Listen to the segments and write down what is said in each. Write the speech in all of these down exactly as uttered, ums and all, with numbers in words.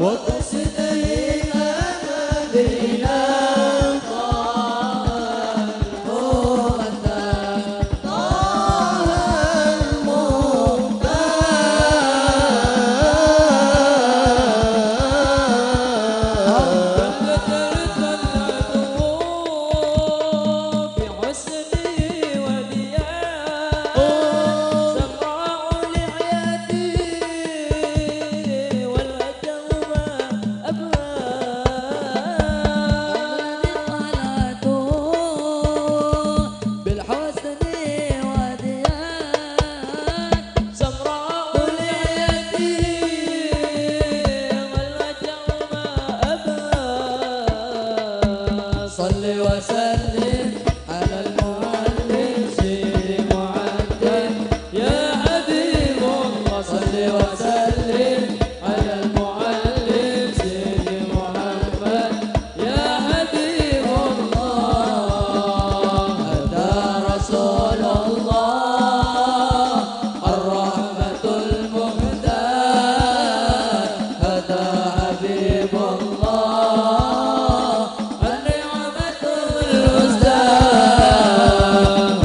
وقصده أمانينا طه المختار، طه المختار. بحسنه وضياء سمراء لحيته والوجه ما أبهى. الذي طلعته بالحسن وضياء سمراء لحيته والوجه ما أبهى. صل وسلم على المعلم سيدي محمد يا حبيب الله. صل وسلم على المعلم سيدي محمد يا حبيب الله. أتى رسول الله الرحمة المهداة، أتى حبيب الله النعمة المزداة،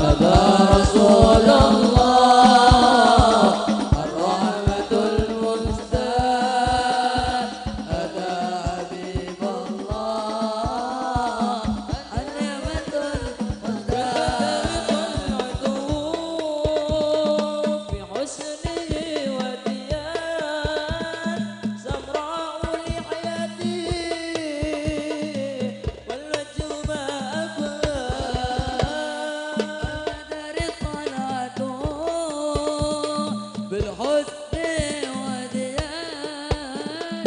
أتى رسول الله الرحمة المهداة، أتى حبيب الله النعمة المزداة. بحسنه وضياء سمراء لحيته والوجه ما أبهى. بدر طلعته بالحسن وضياء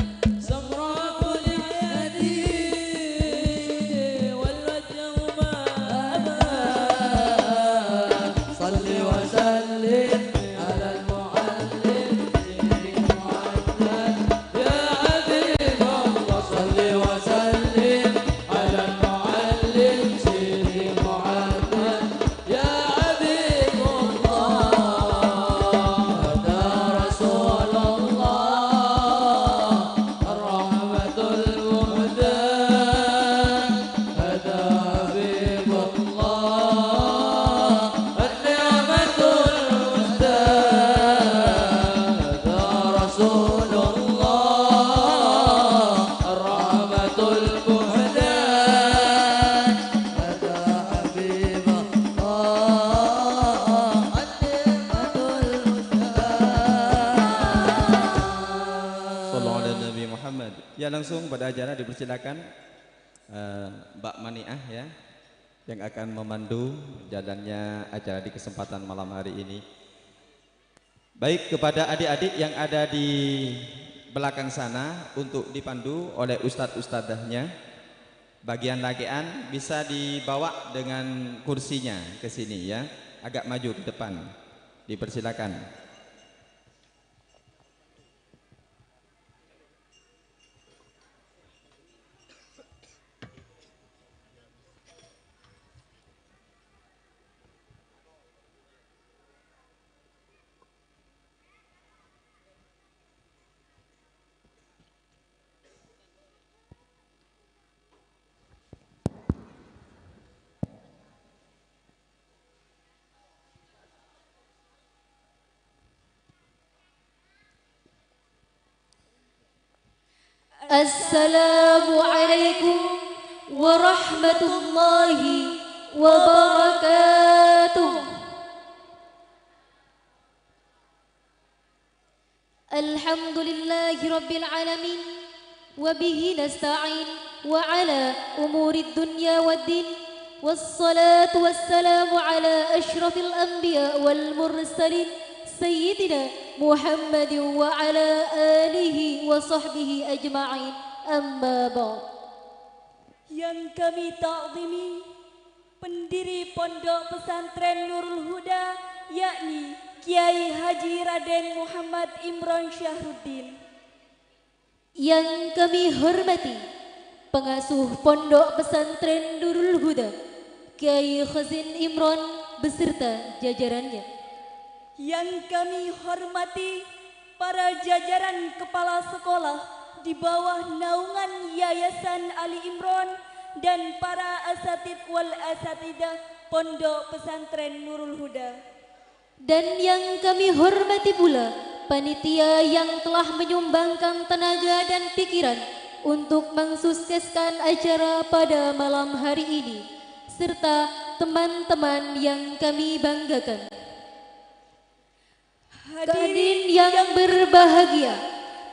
سمراء لحيته والوجه ما أبهى. صل وسلم على المعلم سيدي محمد يا حبيب الله. صل وسلم على المعلم سيدي محمد يا حبيب الله. أتى رسول الله الرحمة المهداة، أتى حبيب الله النعمة المزداة، أتى رسول الله الرحمة المهداة، أتى حبيب الله النعمة المزداة. Sallu ala Nabi Muhammad. Ya, langsung pada acara dipersilakan, eh, Mbak Maniah, ya, yang akan memandu jalannya acara di kesempatan malam hari ini. Baik, kepada adik-adik yang ada di belakang sana untuk dipandu oleh ustadz-ustadzahnya, bagian lake'an bisa dibawa dengan kursinya ke sini, ya, agak maju ke depan. Dipersilakan. Assalamualaikum warahmatullahi wabarakatuh. Alhamdulillahi rabbil alamin, wa bihi nasta'in wa ala umurid dunya waddin, wassalatu wassalamu ala asyrafil anbiya wal mursalin, sayyidina Muhammadin wa ala alihi wa sahbihi ajma'in, amma ba'd. Yang kami ta'zimi, pendiri Pondok Pesantren Nurul Huda, yakni Kiai Haji Raden Muhammad Imron Syahruddin. Yang kami hormati, pengasuh Pondok Pesantren Nurul Huda, Kiai Khazin Imron beserta jajarannya. Yang kami hormati, para jajaran kepala sekolah, di bawah naungan Yayasan Ali Imron dan para asatidz wal asatidzah Pondok Pesantren Nurul Huda. Dan yang kami hormati pula panitia yang telah menyumbangkan tenaga dan pikiran untuk mensukseskan acara pada malam hari ini, serta teman-teman yang kami banggakan. Hadirin yang berbahagia,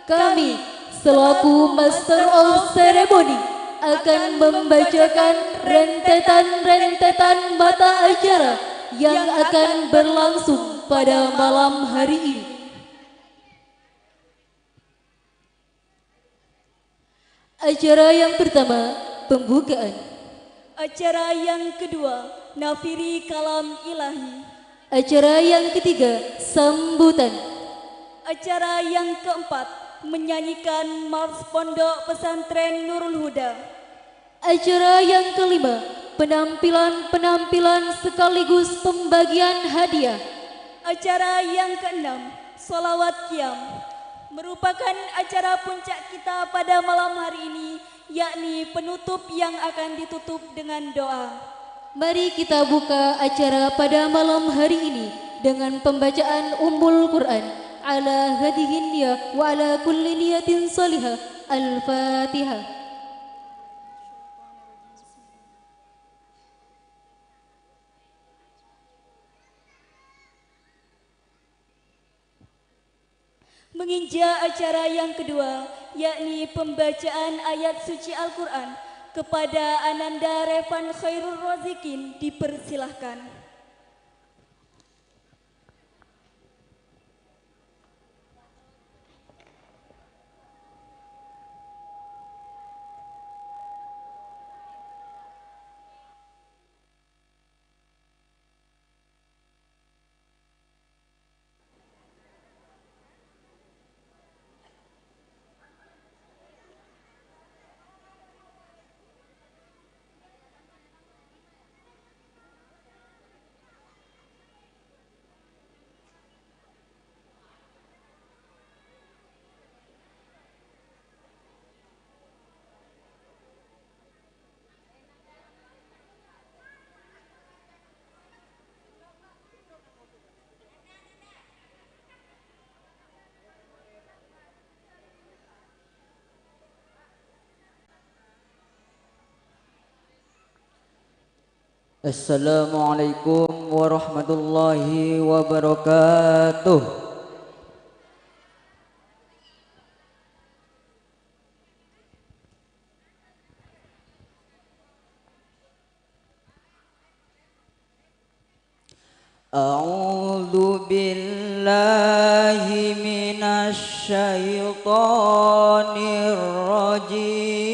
kami selaku Master of Ceremony akan membacakan rentetan-rentetan mata acara yang akan berlangsung pada malam hari ini. Acara yang pertama, pembukaan. Acara yang kedua, nafiri kalam ilahi. Acara yang ketiga, sambutan. Acara yang keempat, menyanyikan mars Pondok Pesantren Nurul Huda. Acara yang kelima, penampilan-penampilan sekaligus pembagian hadiah. Acara yang keenam, sholawat qiyam, merupakan acara puncak kita pada malam hari ini, yakni penutup yang akan ditutup dengan doa. Mari kita buka acara pada malam hari ini dengan pembacaan Ummul Quran ala hadhihi niyah wa ala kulli niyatin shalihah. Al-Fatihah. Menginjak acara yang kedua, yakni pembacaan ayat suci Al-Quran kepada Ananda Revan Khairul Rozikin, dipersilahkan. Assalamualaikum warahmatullahi wabarakatuh. أعوذ بالله من الشيطان الرجيم.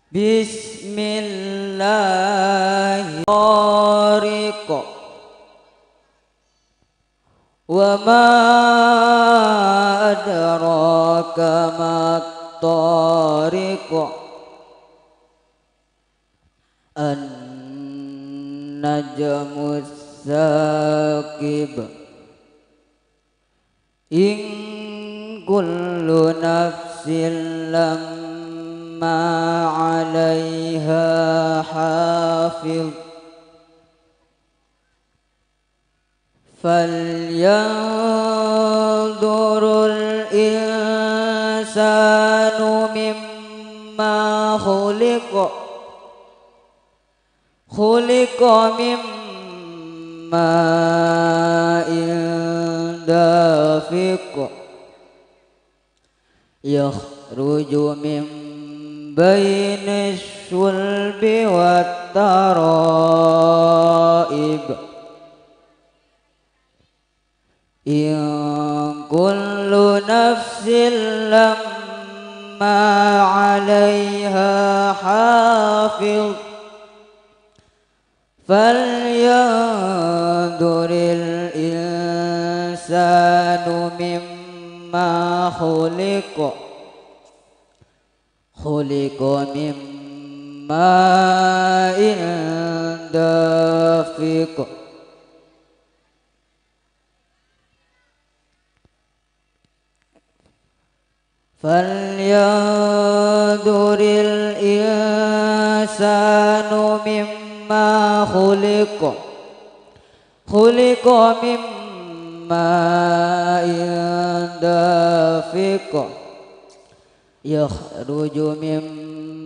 بسم الله. طارق. وما أدراك ما الطارق. النجم الثاقب. إن كل نفس لما عليها حافظ. فلينظر الإنسان مما خلق. خلق من ماء دافق. يخرج من بين الصلب والترائب. إن كل نفس لما عليها حافظ. فلينظر الإنسان مما خلق. خلق من ماء دافق. فلينظر الإنسان مما خلق. خلق من ماء دافق. يخرج من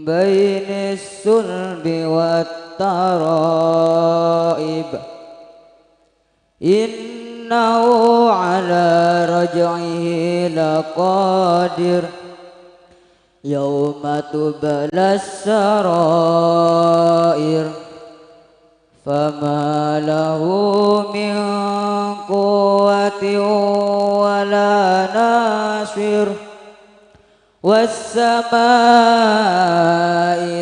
بين الصلب والترائب. إنه على رجعه لقادر. يوم تبلى السرائر. فما له من قوة ولا ناصر. والسماء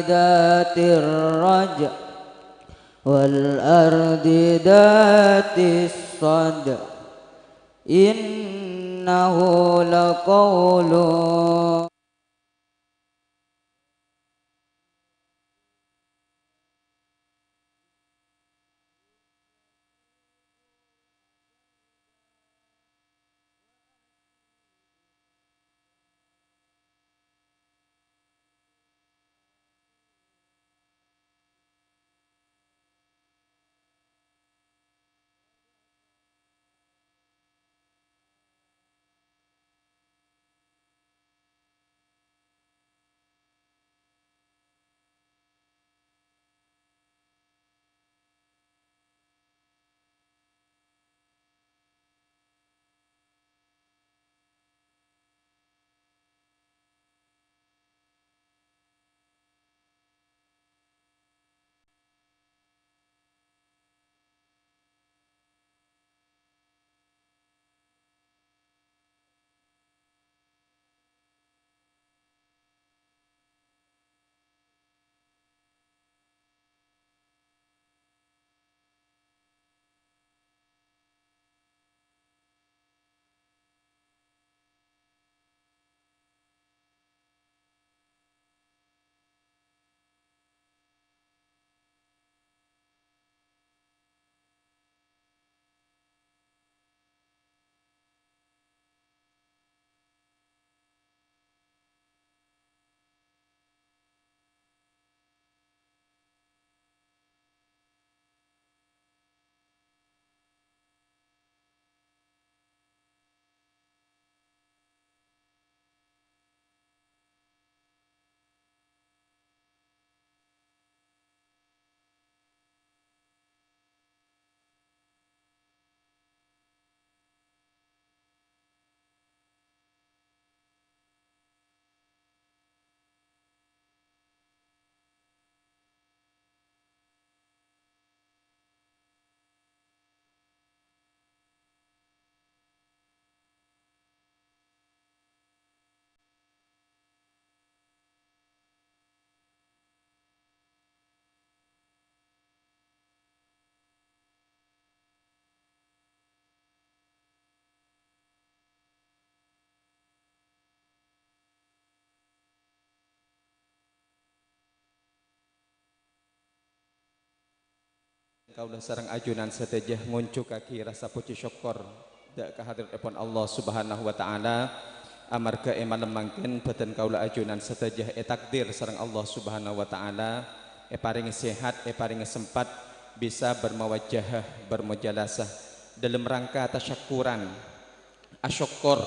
ذات الرجع. والأرض ذات الصدع. إنه لقول Kaulâ sareng ajunan sadhâjâ ngonjhukkaghi rassa pojhi sokkor dâ' ka hadratèpon Allah Subhanahu wa Ta'ala, amarghâ è malem mangkèn bhâdhân kaulâ ajunan sadhâjâ ètakdir sareng Allah Subhanahu wa Ta'ala, èparèngè sehat, èparèngè sempat, bisa bermawajahah, bermujalasah, dâlem rangka tasyakkuran, asokkor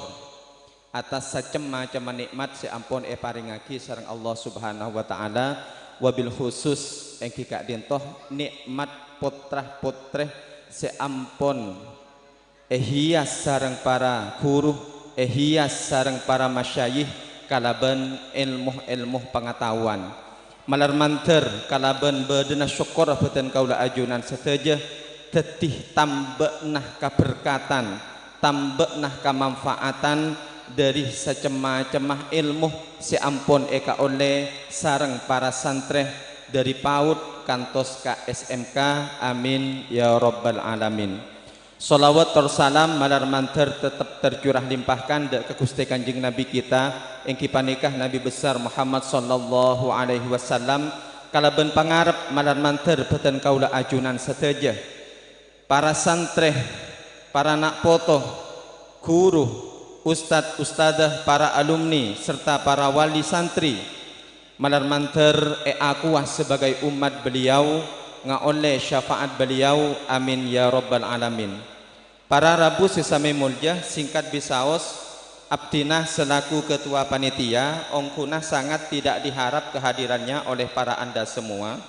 atas sacem-macemma nè'mat sè ampon èparèngaghi sareng Allah Subhanahu wa Ta'ala, wabil khusus èngghi ka'dinto nè'mat pottra-pottrè sè ampon èhiyas sareng para ghuru, èhiyas sareng para masyayikh kalabân èlmo-èlmo pangataowan. Malar mandhâr kalabân bâdâna sokkorra bhâdhân kaulâ ajunan sadhâjâ dhâddhi tambâ'na kaberkatan, tambâ'na kamanfaatan dhâri sacem-macemma èlmo sè ampon èkaollè sareng para santrè dhâri PAUD kantos ka S M K. Amin, ya rabbal alamin. Shalawat tor salam malar mandhâr teptep tercurah limpahkan dâ' ka Ghustè Kanjeng Nabi kita, èngghi panèka Nabi Besar Muhammad sallallahu alaihi wasallam, kalabân pangarep malar mandhâr bhâdhân kaulâ ajunan sadhâjâ, para santrè, para na' poto, ghuru, Ustad-ustadzah, para alumni, serta para wali santri, malar mandhâr èakowa sebagai umat beliau, ngaollè syafaat beliau. Amin ya rabbal alamin. Para rabu sè samè molja, singkat bisaos, abdhina selaku ketua panitia, ongghuna sangat tidak diharap kehadirannya oleh para Anda semua,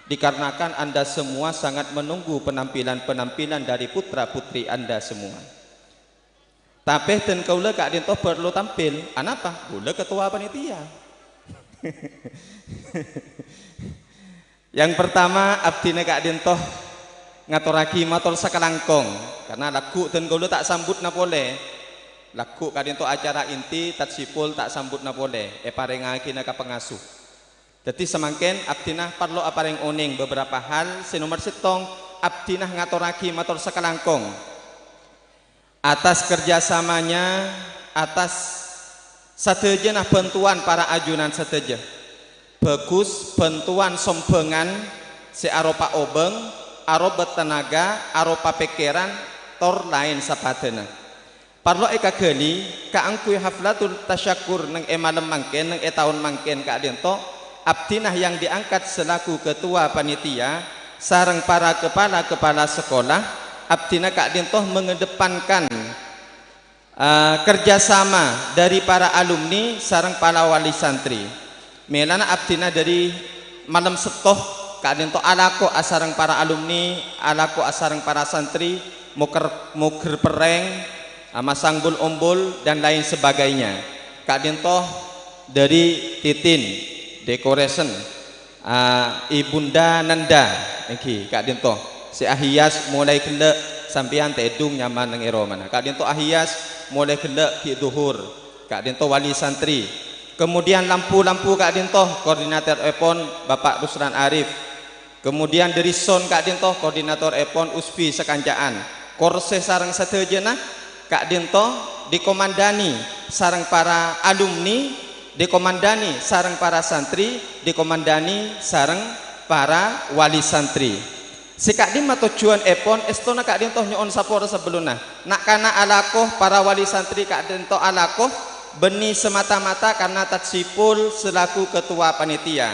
dikarenakan Anda semua sangat menunggu penampilan-penampilan dari putra-putri Anda semua. Tapè dân kaulâ ka'dinto parlo tampil. Anapa? Kaulâ ketua panitia. Yang pertama, abdhina ka'dinto ngatorraghi mator sakalangkong, karna lagghu' dân kaulâ ta' sambutna polè. Lagghu' ka'dinto acara inti, tatsipul ta' sambutna polè, èparèngaghina ka pangasuh. Dhâddhi samangkèn abdhina parlo aparèng onèng beberapa hal. Sè nomer sèttong, abdhina ngatorraghi mator sakalangkong atas kerjasamanya, atas sadhâjâna bhântowan para ajunan sadhâjâ. Bhâghus bhântowan sombhângan sè aropa obâng, aropa tenaga, aropa pèkkèran, tor laèn sapadhâna. Parlo èkaghâli, kaangghuy haflatul tasyakkur neng è malem mangkèn, neng è taon mangkèn ka'dinto, abdhina yang diangkat selaku ketua panitia sareng para kepala-kepala sekolah, abdhina ka'dinto mengedepankan, eh, kerjasama dari para alumni sareng para wali santri. Mèlana abdhina dhâri malem sèttong ka'dinto alako asareng para alumni, alako asareng para santri, moker-, moger perrèng, amasang bul-ombul, dan lain sebagainya. Ka'dinto dhâri titin, decoration, ah, Ibunda Nanda, èngghi, ka'dinto. Sè ahias molaè ghellâ', sampèyan tèdung nyaman neng è romana. Ka'dinto ahias molaè ghellâ' ghi' dhuhur. Ka'dinto wali santri. Kemudian lampu-lampu ka'dinto koordinatorèpon Bapak Ruslan Arif. Kemudian dhâri sound ka'dinto koordinatorèpon Usfi sakanca'an. Korsè sareng sadhâjâna ka'dinto dikomandani sareng para alumni, dikomandani sareng para santri, dikomandani sareng para wali santri. Sè ka'dimma tojjhuwânèpon, èstona ka'dinto nyo'on sapora sabellunna. Na'-kana' alako, para wali santri ka'dinto alako, bânnè semata-mata karna tatsipul selaku ketua panitia.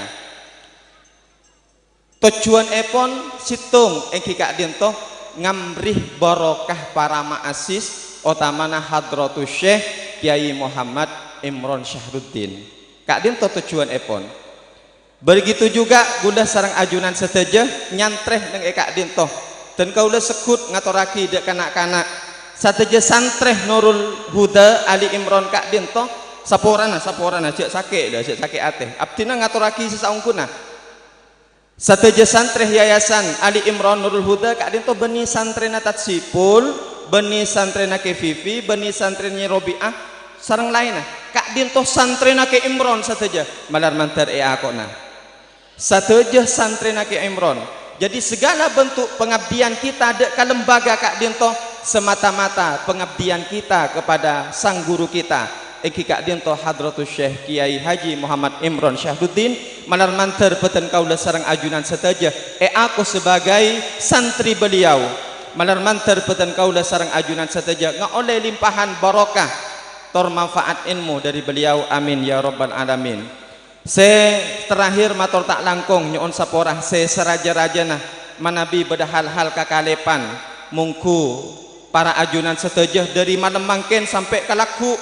Tojjhuwânèpon sèttong èngghi ka'dinto ngamrè barokah para ma'asis, otamana Hadratus Syekh Kyai Muhammad Imron Syahruddin. Ka'dinto tojjhuwânèpon. Begitu juga kaulâ sareng ajunan sadhâjâ nyantrè neng è ka'dinto. Dan kaulâ segghut ngatorraghi dâ' kana'-kana'. Sadhâjâ santrè Nurul Huda Ali Imron ka'dinto, saporana, saporana, jhâ' sakè', la, jhâ' sakè' atè. Abdhina ngatorraghi sè saongghuna. Sadhâjâ santrè Yayasan Ali Imron Nurul Huda ka'dinto bânnè santrèna Tatsipul, bânnè santrèna Kè Vivi, bânnè santrèna Nyè Robi'ah, sareng laènna. Ka'dinto santrèna Kè Imron sadhâjâ, malar mandhâr èako'na. Sadhâjâ santrèna Kè Imron. Jadi, segala bentuk pengabdian kita dâ' ka lembaga ka'dinto semata-mata pengabdian kita kepada sang guru kita, èngghi ka'dinto Hadratus Syekh Kiai Haji Muhammad Imron Syahruddin, malar mandhâr bhâdhân kaulâ sareng ajunan sadhâjâ èako sebagai santri beliau. Malar mandhâr bhâdhân kaulâ sareng ajunan sadhâjâ ngaollè limpahan barokah tor manfaat ilmu dari beliau. Amin ya rabbal alamin. Sè terakhir, mator ta' langkong nyo'on sapora sè sarajâ-rajâna manabi bâdâ hal-hal kakalèpan, mongghu para ajunan sadhâjâ dâri malem mangkèn sampè' ka lagghu',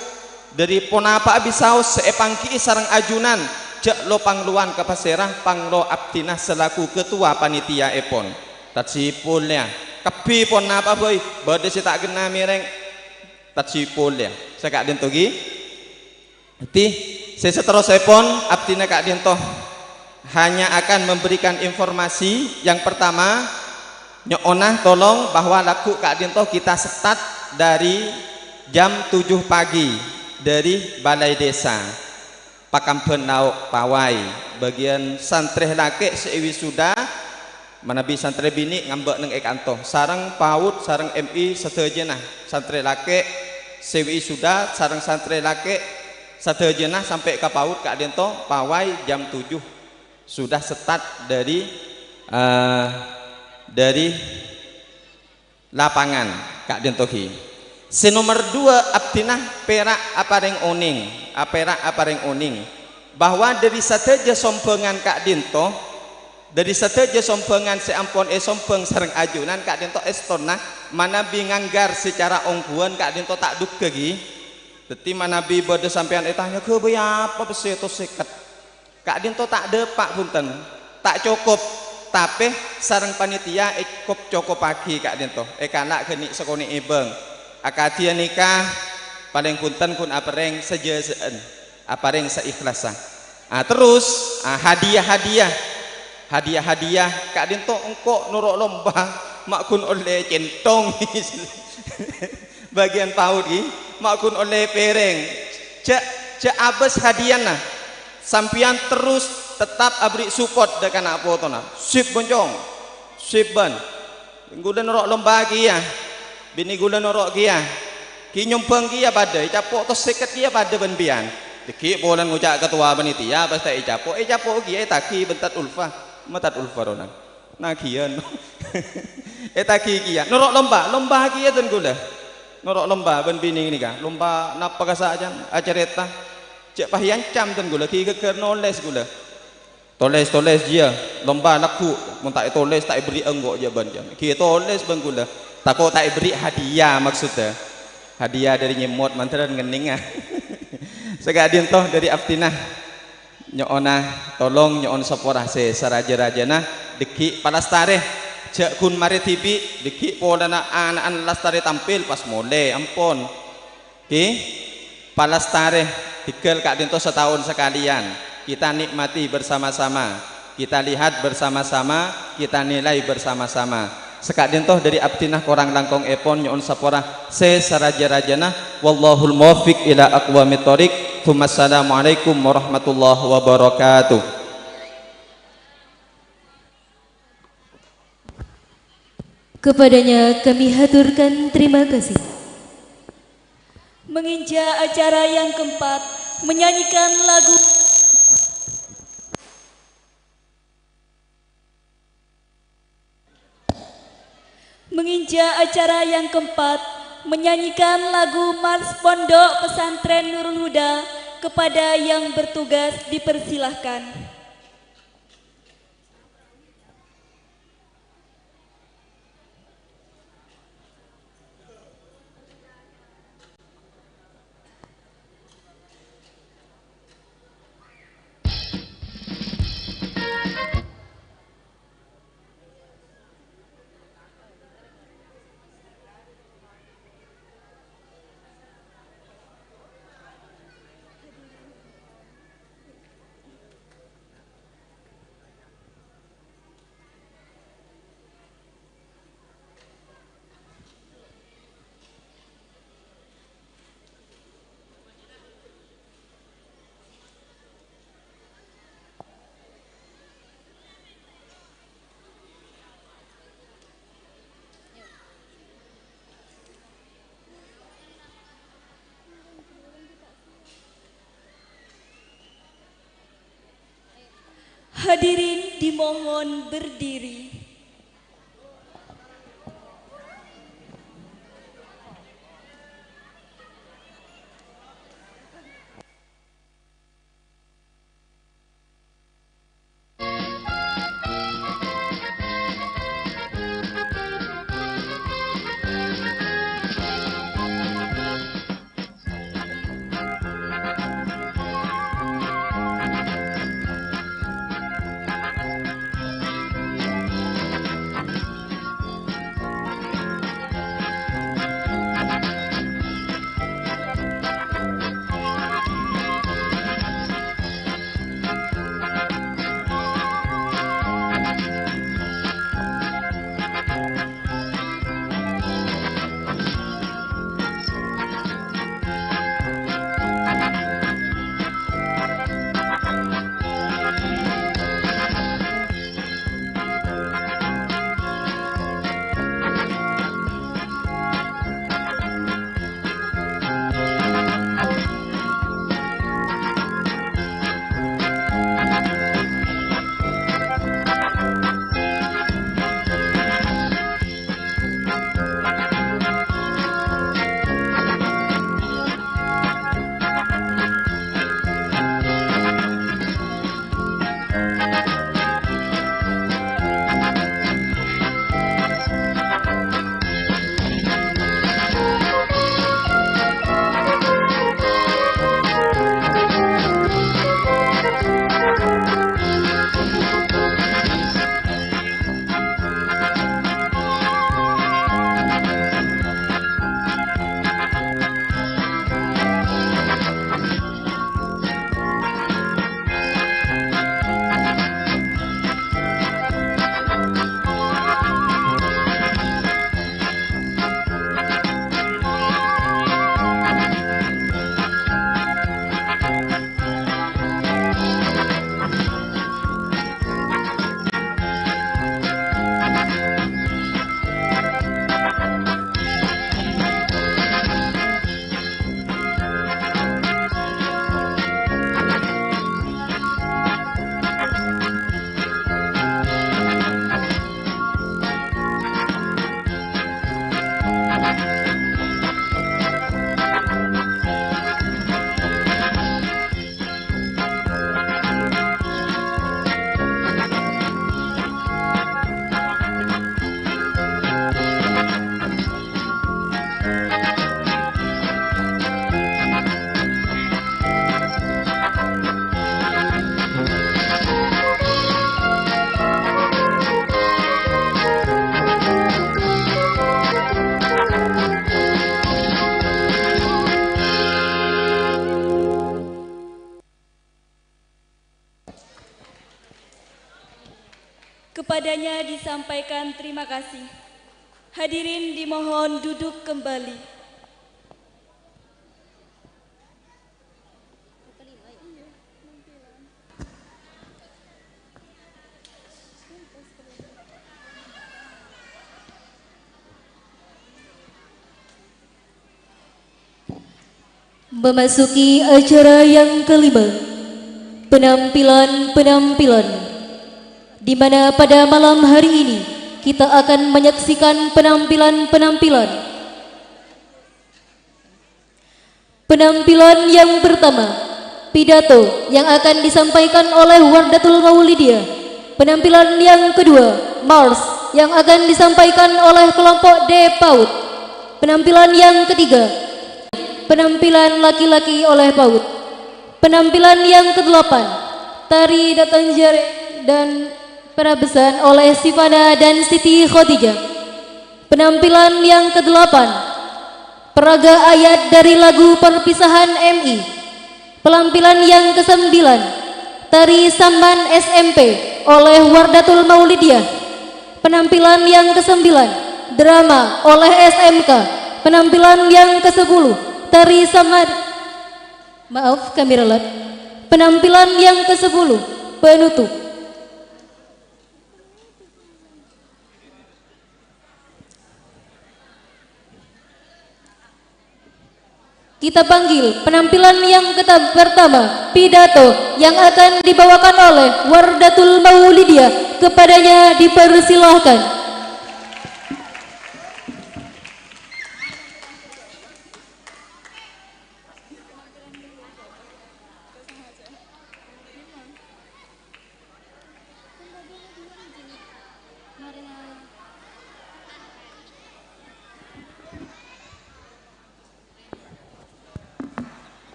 dâri ponapa'a bisaos sè èpangghi'i sareng ajunan, jhâ' lo-panglowan ka pasèra panglo abdhina salaku ketua panitiaèpon. Tatsipol, yâ. Kabbhi ponapa'a bhâi, bâdâ sè ta' ghenna mèrèng. Tatsipol, yâ. Sè ka'dinto ghi. Dhâddhi, sè saterrossèpon, abdhina ka'dinto hanya akan memberikan informasi. Yang pertama, nyo'ona tolong bahwa lagghu' ka'dinto kita start dari jam tujuh pagi dari Balai Desa Pakambân Lao' Pawai. Bâgiyân santrè lakè' sè èwisuda, manabi santrè binè' ngambâ' neng è kanto, sareng PAUD, sareng M I sadhâjâna, santrè lakè' sè wisuda sareng santrè lakè' sadhâjâna sampè' ka PAUD ka'dinto, Pawai jam tujuh sudah start dari, eh, dari lapangan ka'dinto ghi. Sè nomer duwâ', abdhina pèra' aparèng onèng, apèra' aparèng onèng bahwa dhâri sadhâjâ sombhângan ka'dhinto, dhâri sadhâjâ sombhângan sè ampon èsombhâng sareng ajunan ka'dhinto èstona manabi ngangghâr sacara ongghuwân ka'dhinto ta' dhugghâ, ghi. Dhâddhi manabi bâdâ sampèyan ètanya, "Ghâbây apa pèssè ètos sèket?" Ka'dhinto ta' dâpa', bhunten, ta' cokop, tapè sareng panitia èkop-cokopaghi ka'dhinto, èkala' ghâni' sakonè' èbâng. Akadhi ghânèka, palèng bhunten ghun aparèng sajâsâ'ân, aparèng saikhlassa. Ah, terros, ah, hadiah-hadiah, hadiah-hadiah ka'dhinto engko' noro' lomba, ma' ghun ollè centhong. Bâgiyân PAUD, ghi, ma' ghun ollè pèrèng. Jhâ', jhâ' abâs hadiyana. Sampèyan terros tettap aberri' support dâ' kana' potona. Sip, bân, Cong. Sip, bân. Ghulâ noro' lomba kèya. Binè ghulâ noro' kèya. Ghi' nyombhâng kèya padâ, ècapo' tos sèket kèya padâ bân biyân. Dhâggi' polana ngoca' ketua panitia, pas ta' ècapo', ècapo' kèya ètagi bân Tad Ulfa. Ma' Tad Ulfa ronan. Nagiyân. Ètagi kèya. Noro' lomba, lomba kèya dân ghulâ. Noro' lomba bân binè ghânèka. Lomba napa kassa' jân? Acarèta. Jhâ' pas èancam dân ghulâ, ghi' ghâgghâr nolès ghulâ. Tolès, tolès, jiyâ. Lomba lagghu'. Mon ta' ètolès, ta' èberri' engko' jhâ' bân jân. Ghi' ètolès bân ghulâ. Tako' ta' èberri' hadiah maksoddhâ. Hadiah dhâri nyemmot, mandhârân ngennèngnga. Saka'dhinto dhâri abdhina. Nyo'ona tolong, nyo'on saporah sè sarajâ-rajâna, dhâggi' palastarè. Jhâ' ghun marè dhibi', dhâggi' polana ana'na lastarè tampil pas molè, ampon. Ghi? Palastarè, dhigghâl ka'dhinto sataon sakalèyan. Kita nikmati bersama-sama, kita lihat bersama-sama, kita nilai bersama-sama. Saka'dhinto dhâri abdhina korang langkongèpon nyo'on saporah sè sarajâ-rajâna. Wallahul muwaffiq ila aqwamit thoriq. Tsummassalamualaikum warahmatullahi wabarakatuh. Kepadanya kami haturkan terima kasih. Menginjak acara yang keempat, menyanyikan lagu Menginjak acara yang keempat, menyanyikan lagu Mars Pondok Pesantren Nurul Huda, kepada yang bertugas dipersilahkan. Hadirin dimohon berdiri. Kepadanya disampaikan terima kasih. Hadirin dimohon duduk kembali. Memasuki acara yang kelima, penampilan-penampilan, di mana pada malam hari ini kita akan menyaksikan penampilan-penampilan. Penampilan yang pertama, pidato yang akan disampaikan oleh Wardatul Maulidiyah. Penampilan yang kedua, mars yang akan disampaikan oleh kelompok D PAUD. Penampilan yang ketiga, penampilan laki-laki oleh PAUD. Penampilan yang kedelapan, tari datang jari dan parabesan oleh Sifana dan Siti Khadijah. Penampilan yang kedelapan, peraga ayat dari lagu perpisahan M I. Penampilan yang kesembilan, tari Saman S M P oleh Wardatul Maulidiyah. Penampilan yang kesembilan, drama oleh S M K. Penampilan yang kesepuluh, tari Saman, maaf, kami ralat. Penampilan yang kesepuluh, penutup. Kita panggil penampilan yang ketam-, pertama, pidato yang akan dibawakan oleh Wardatul Maulidiyah. Kepadanya dipersilahkan.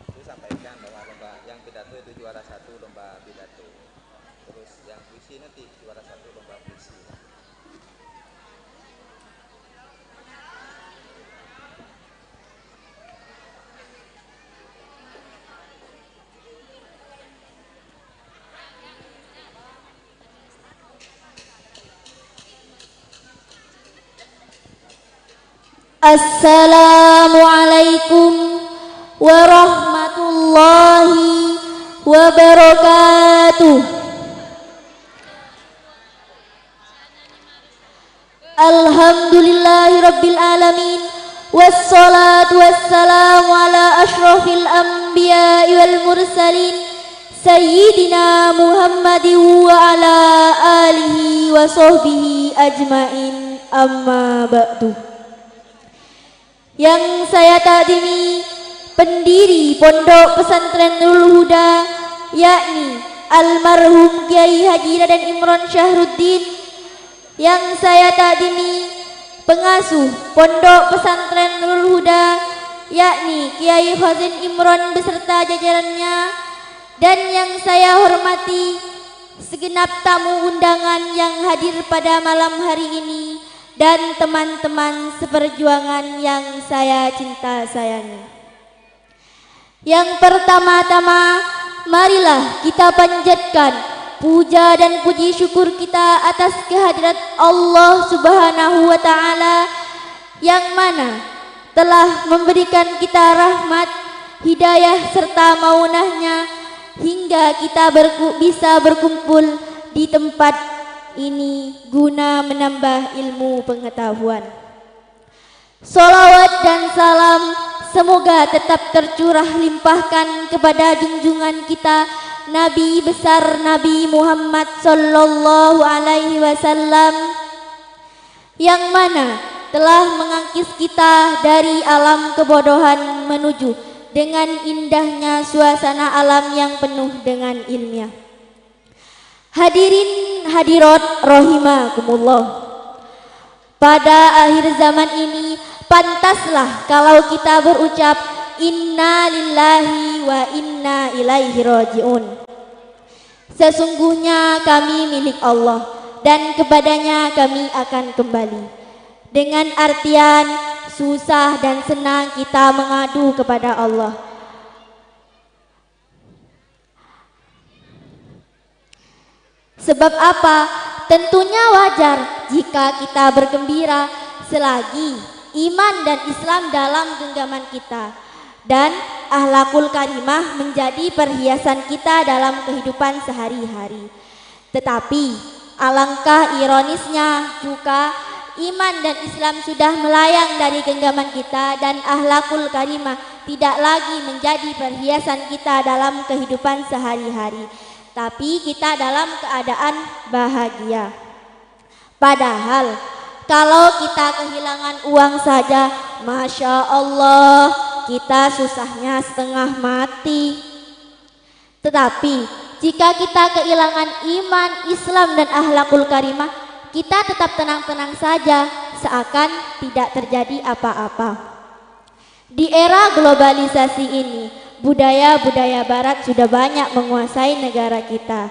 Itu sampaikan bahwa lomba yang pidato itu juara satu lomba pidato. Terus yang puisi nanti juara satu lomba puisi. Assalamualaikum warahmatullahi wabarakatuh. Alhamdulillahirabbil alamin. Wassalatu wassalamu ala asyrafil anbiya'i wal mursalin, Sayyidina Muhammadin wa ala alihi wa sahbihi ajmain. Amma ba'du. Yang saya takzimi pendiri Pondok Pesantren Nurul Huda, yakni almarhum Kiai Haji Raden Imron Syahruddin. Yang saya takzimi pengasuh Pondok Pesantren Nurul Huda, yakni Kiai Khazin Imron beserta jajarannya, dan yang saya hormati segenap tamu undangan yang hadir pada malam hari ini, dan teman-teman seperjuangan yang saya cinta sayangi. Yang pertama-tama, marilah kita panjatkan puja dan puji syukur kita atas kehadirat Allah Subhanahu wa Ta'ala, yang mana telah memberikan kita rahmat, hidayah, serta maunahnya hingga kita berku-, bisa berkumpul di tempat ini guna menambah ilmu pengetahuan. Sholawat dan salam semoga tetap tercurah limpahkan kepada junjungan kita, Nabi besar Nabi Muhammad sallallahu alaihi wasallam, yang mana telah mengangkis kita dari alam kebodohan menuju dengan indahnya suasana alam yang penuh dengan ilmiah. Hadirin hadirat rahimakumullah. Pada akhir zaman ini, pantaslah kalau kita berucap, "Inna lillahi wa inna ilaihi raji'un." Sesungguhnya kami milik Allah, dan kepadanya kami akan kembali. Dengan artian, susah dan senang kita mengadu kepada Allah. Sebab apa? Tentunya wajar jika kita bergembira selagi iman dan Islam dalam genggaman kita dan akhlakul karimah menjadi perhiasan kita dalam kehidupan sehari-hari. Tetapi, alangkah ironisnya juga, iman dan Islam sudah melayang dari genggaman kita dan akhlakul karimah tidak lagi menjadi perhiasan kita dalam kehidupan sehari-hari. Tapi kita dalam keadaan bahagia. Padahal, kalau kita kehilangan uang saja, Masya Allah, kita susahnya setengah mati. Tetapi, jika kita kehilangan iman, Islam, dan akhlakul karimah, kita tetap tenang-tenang saja, seakan tidak terjadi apa-apa. Di era globalisasi ini, budaya-budaya Barat sudah banyak menguasai negara kita.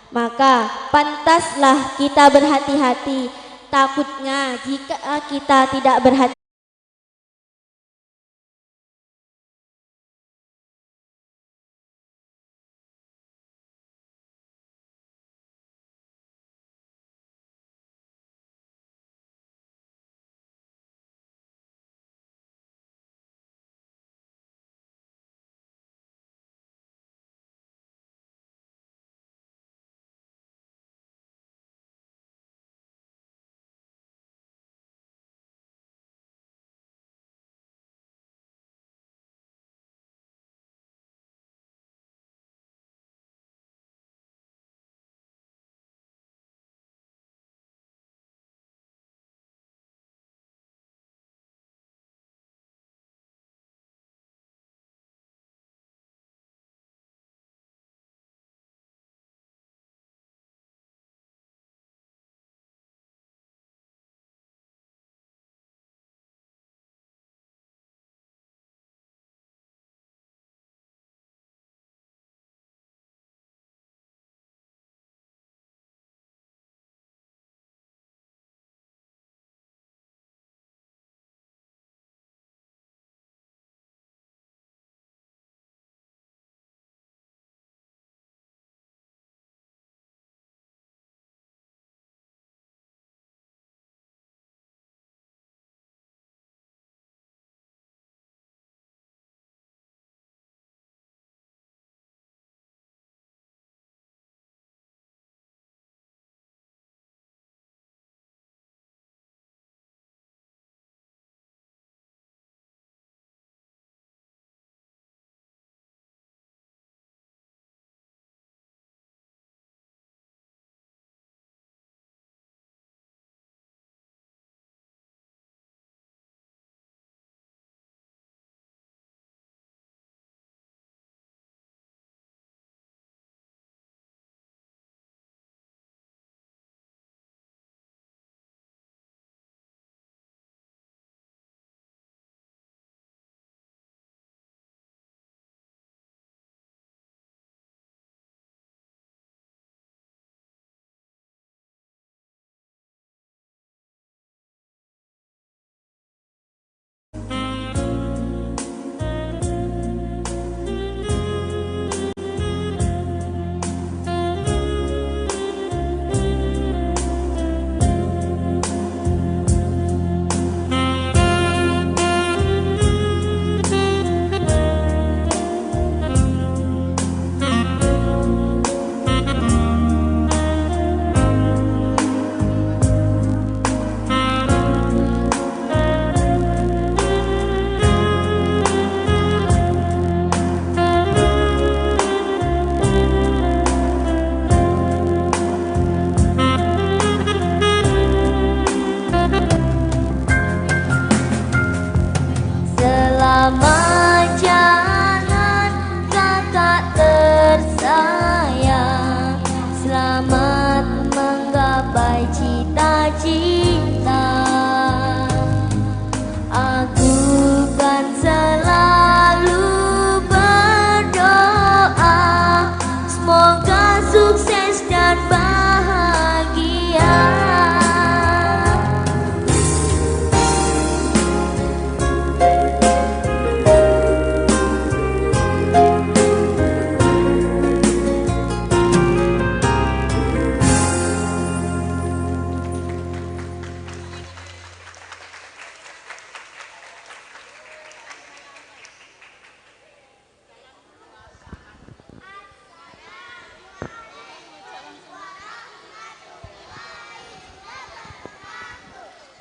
Maka, pantaslah kita berhati-hati. Takutnya, jika kita tidak berhati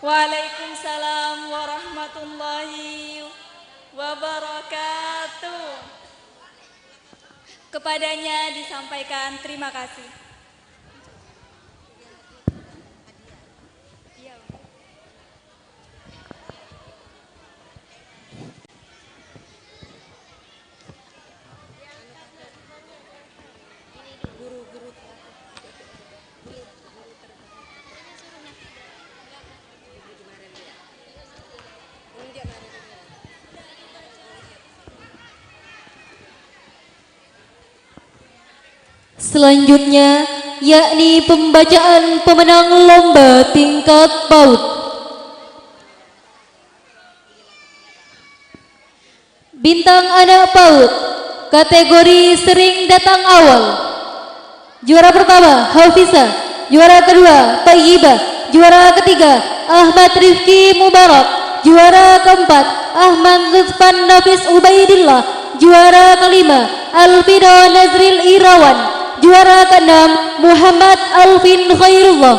Waalaikumsalam warahmatullahi wabarakatuh. Kepadanya disampaikan terima kasih. Selanjutnya, yakni pembacaan pemenang lomba tingkat PAUD. Bintang Anak PAUD, kategori sering datang awal. Juara pertama, Hafiza. Juara kedua, Thayyibah. Juara ketiga, Ahmad Rifki Mubarak. Juara keempat, Ahmad Lutfan Nafis Ubaidillah. Juara kelima, Alvino Nazril Irawan. Juara keenam, Muhammad Alvin Khairullah.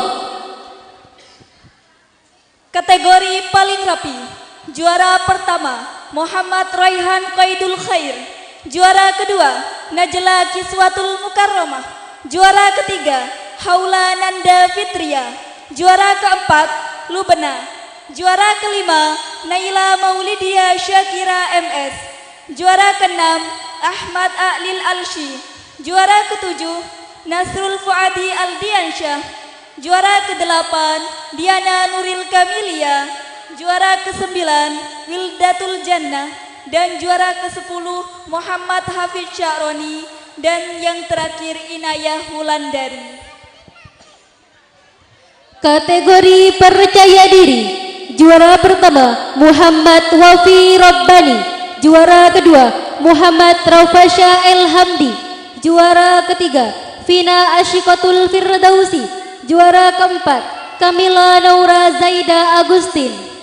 Kategori paling rapi, juara pertama, Muhammad Raihan Qaidul Khair. Juara kedua, Najla Kiswatul Mukarramah. Juara ketiga, Haula Nanda Fitria. Juara keempat, Lubna. Juara kelima, Naila Maulidia Syakira M S. Juara keenam, Ahmad A'lil Alsyi. Juara ketujuh, Nasrul Fuadi Aldiansyah. Juara kedelapan, Diana Nuril Kamilia. Juara kesembilan, Wildatul Jannah. Dan juara kesepuluh, Muhammad Hafid Sya'roni. Dan yang terakhir, Inayah Wulandari. Kategori percaya diri, juara pertama, Muhammad Wafi Rabbani. Juara kedua, Muhammad Raufasya El Hamdi. Juara ketiga, Vina Asyikotul Firdausi. Juara keempat, Kamila Naura Zaida Agustin.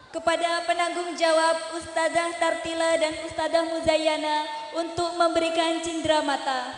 Kepada penanggung jawab Ustazah Tartila dan Ustazah Muzayyana untuk memberikan cindera mata.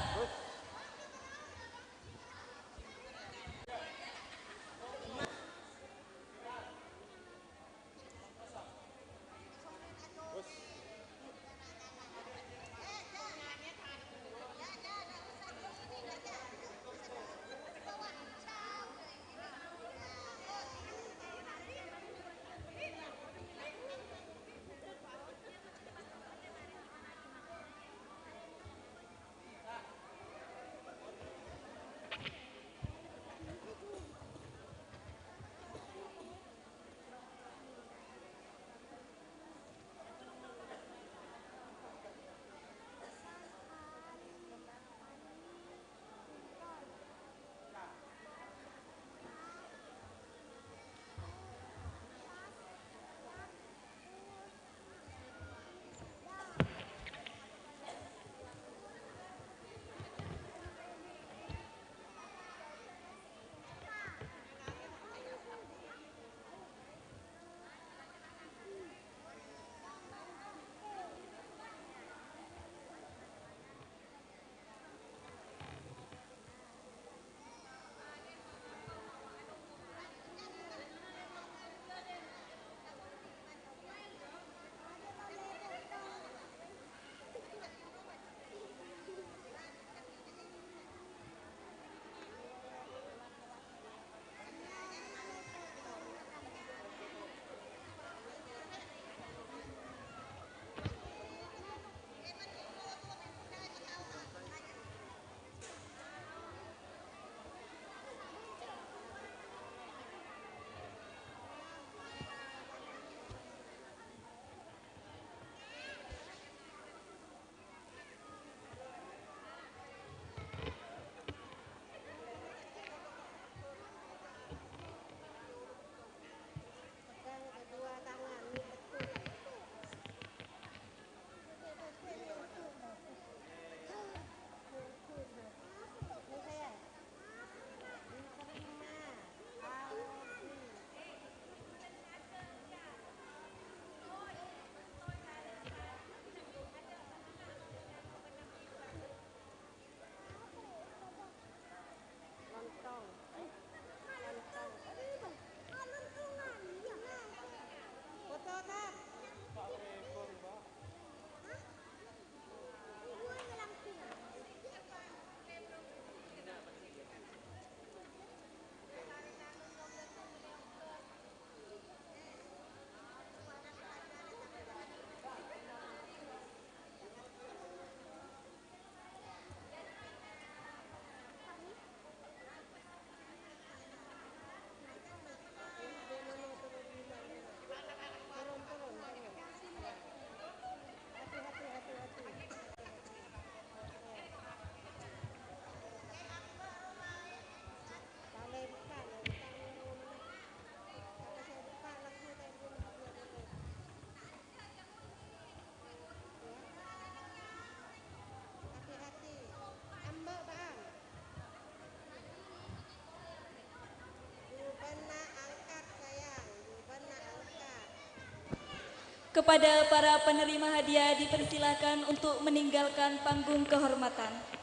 Kepada para penerima hadiah dipersilakan untuk meninggalkan panggung kehormatan.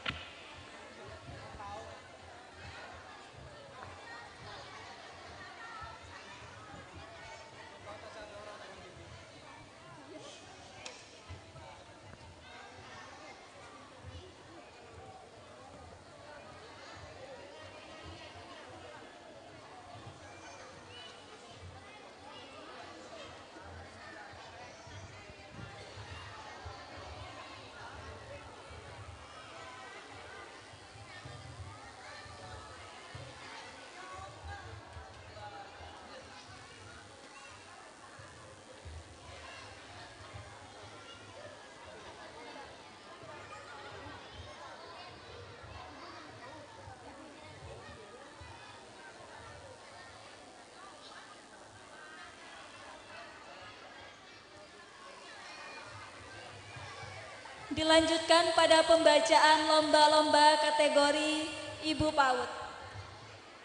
Dilanjutkan pada pembacaan lomba-lomba kategori ibu PAUD.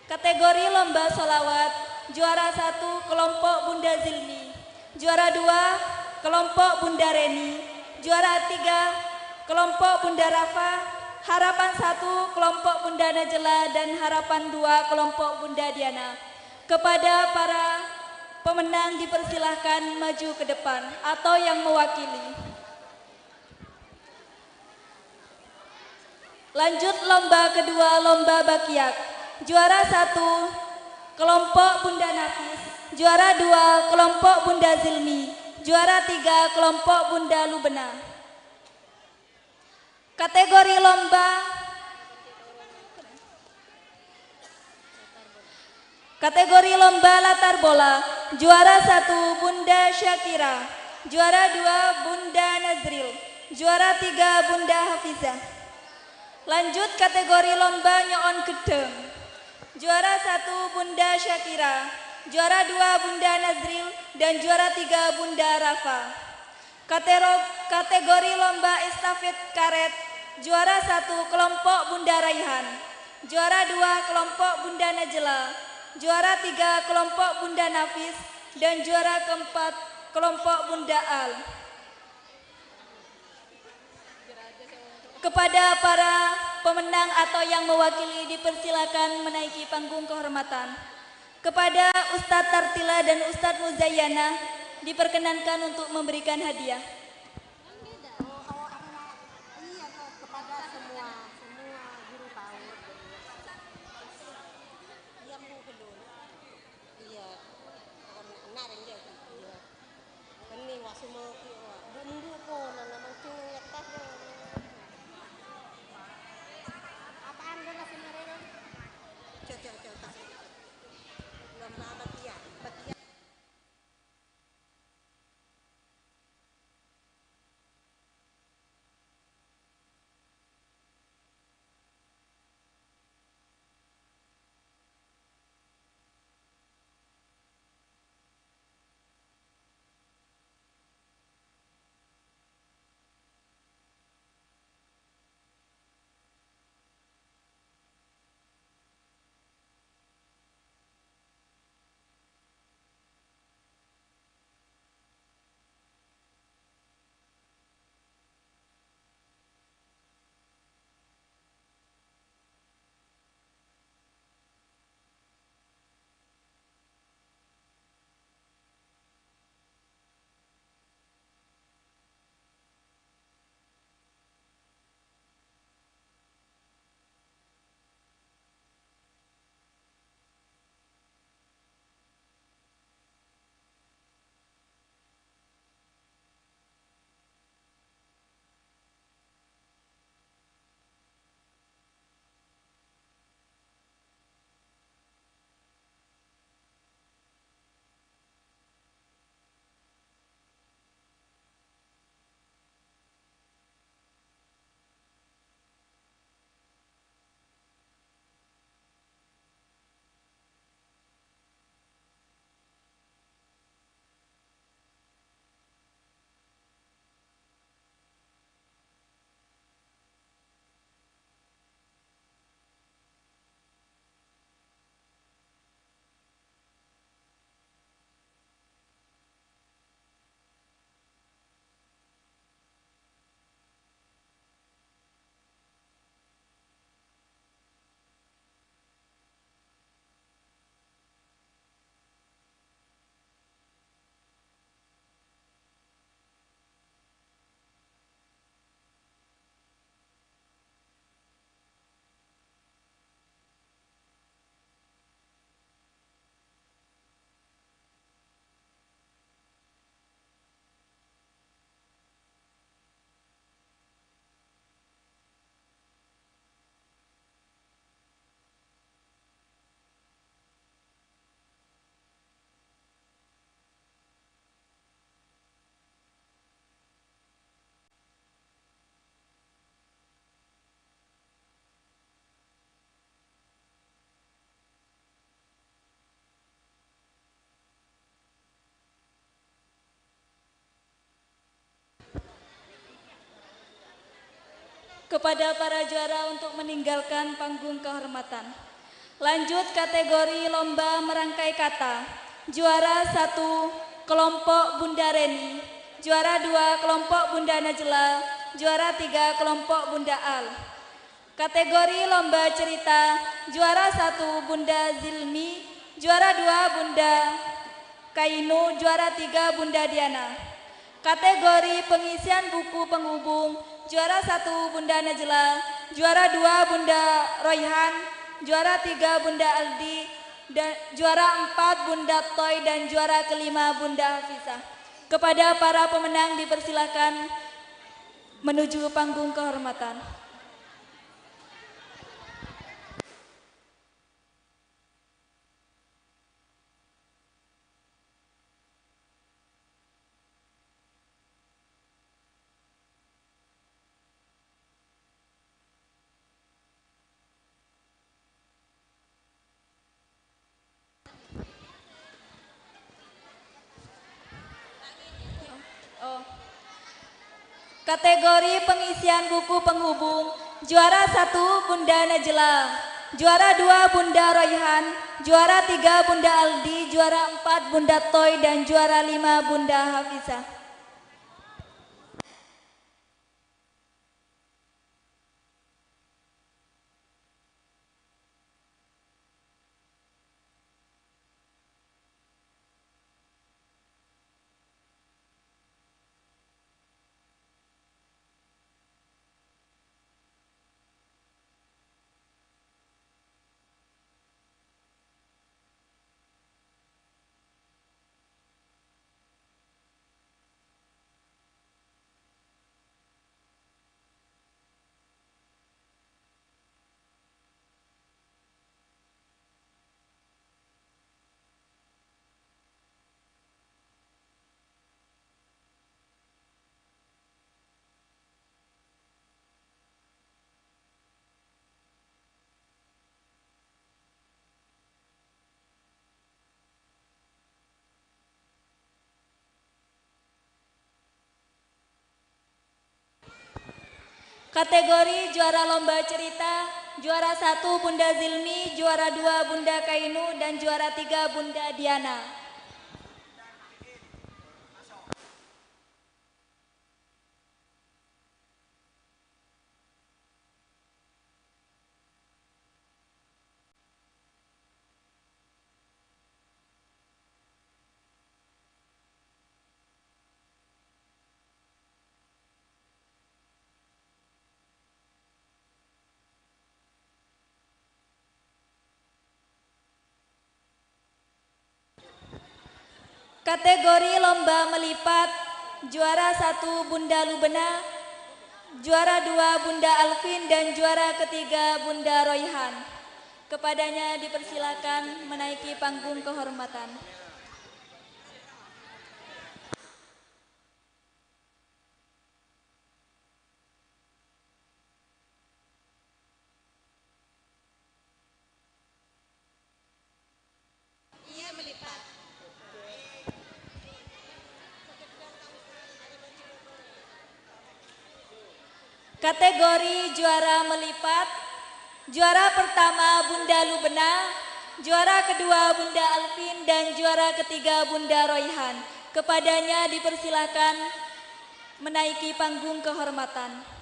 Kategori lomba sholawat, juara satu kelompok Bunda Zilmi, juara dua kelompok Bunda Reni, juara tiga kelompok Bunda Rafa, harapan satu kelompok Bunda Najla, dan harapan dua kelompok Bunda Diana. Kepada para pemenang dipersilahkan maju ke depan atau yang mewakili. Lanjut lomba kedua, lomba bakiyat. Juara satu, kelompok Bunda Nafis. Juara dua, kelompok Bunda Zilmi. Juara tiga, kelompok Bunda Lubena. Kategori lomba Kategori lomba latar bola, juara satu Bunda Syakira, juara dua Bunda Nazril, juara tiga Bunda Hafizah. Lanjut kategori lomba nyo'on ghedhâng. Juara satu Bunda Syakira, juara dua Bunda Nazril, dan juara tiga Bunda Rafa. Katero-, kategori lomba estafet karet, juara satu kelompok Bunda Raihan, juara dua kelompok Bunda Najla, juara tiga kelompok Bunda Nafis, dan juara keempat kelompok Bunda Al. Kepada para pemenang atau yang mewakili dipersilakan menaiki panggung kehormatan. Kepada Ustadz Tartila dan Ustadz Muzayyana diperkenankan untuk memberikan hadiah. Oh, oh, oh, iya, ke-, kepada semua, semua guru PAUD. Iya, Bu, belum. Iya, pokoknya benar, iya, iya. Ini, wah, semua, wah, bumbu pun, anak mancing, ya, tas, ya. Apaan, gue masih mereka? Cok, cok, cok, tas. Lomba bakiak, bakiak. Kepada para juara untuk meninggalkan panggung kehormatan. Lanjut kategori lomba merangkai kata. Juara satu, kelompok Bunda Reni. Juara dua, kelompok Bunda Najla. Juara tiga, kelompok Bunda Al. Kategori lomba cerita, juara satu, Bunda Zilmi. Juara dua, Bunda Kainu. Juara tiga, Bunda Diana. Kategori pengisian buku penghubung, juara satu Bunda Najla, juara dua Bunda Royhan, juara tiga Bunda Aldi, dan juara empat Bunda Toy, dan juara kelima Bunda Hafizah. Kepada para pemenang dipersilakan menuju panggung kehormatan. Oh. Kategori pengisian buku penghubung, juara satu Bunda Najla, juara dua Bunda Royhan, juara tiga Bunda Aldi, juara empat Bunda Toy, dan juara lima Bunda Hafizah. Kategori juara lomba cerita, juara satu Bunda Zilmi, juara dua Bunda Kainu, dan juara tiga Bunda Diana. Kategori lomba melipat, juara satu Bunda Lubena, juara dua Bunda Alvin, dan juara ketiga Bunda Royhan. Kepadanya dipersilakan menaiki panggung kehormatan. Kategori juara melipat, juara pertama Bunda Lubena, juara kedua Bunda Alvin, dan juara ketiga Bunda Royhan. Kepadanya dipersilakan menaiki panggung kehormatan.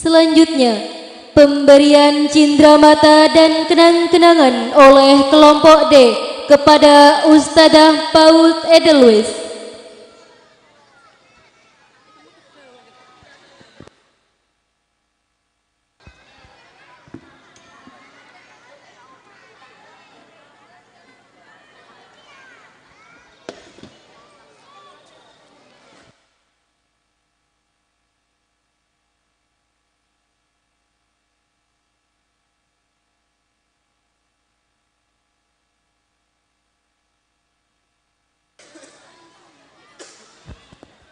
Selanjutnya, pemberian cindramata dan kenang-kenangan oleh kelompok D kepada Ustadzah Paut Edelweiss.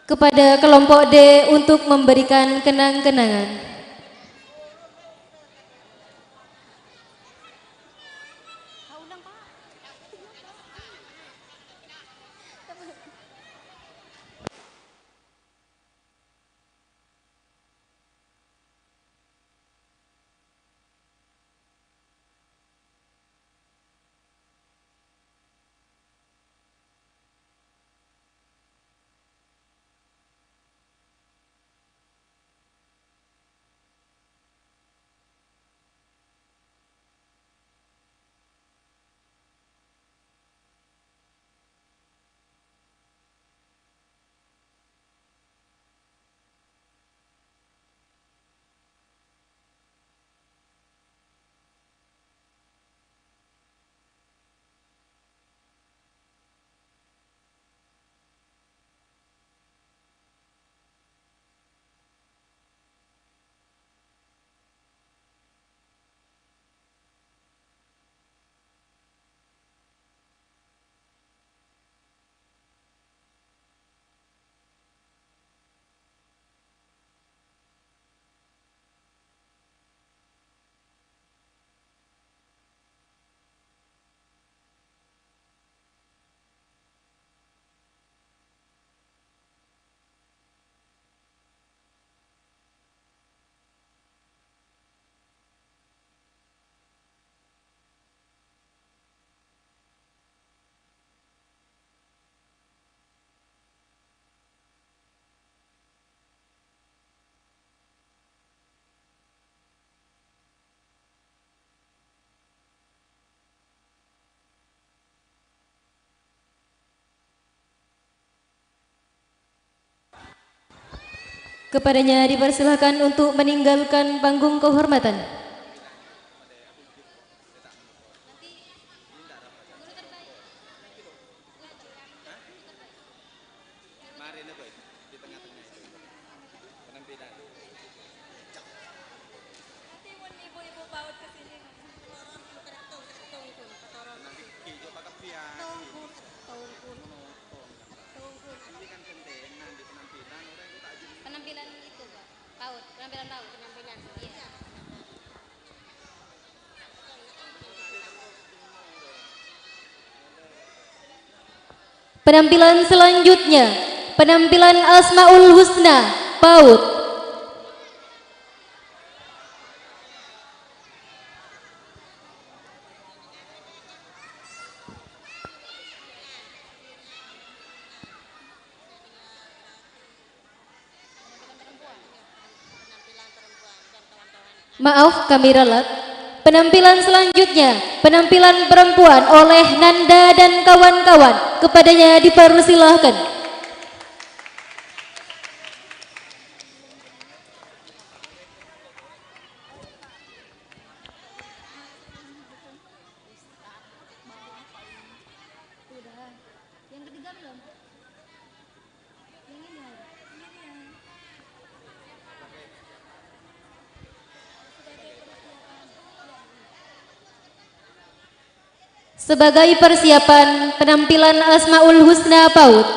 Kepada kelompok D untuk memberikan kenang-kenangan. Kepadanya dipersilakan untuk meninggalkan panggung kehormatan. Mari, Boy, di tengah-tengah itu. Penampilan. Nanti mon ibu-ibu PAUD ke sini. Tenang, Ki, coba kapian. Ini kan gentenan di penampilan, orang itu tak jelas. Penampilan itu, Pak. PAUD, penampilan PAUD. Penampilan. Iya. Penampilan selanjutnya, penampilan Asmaul Husna, PAUD. Maaf, kami ralat. Penampilan selanjutnya, penampilan perempuan oleh Nanda dan kawan-kawan. Kepadanya dipersilahkan. Udah. Yang ketiga belum? Yang ini, ya? Ini, ya. Sebagai persiapan penampilan Asmaul Husna PAUD.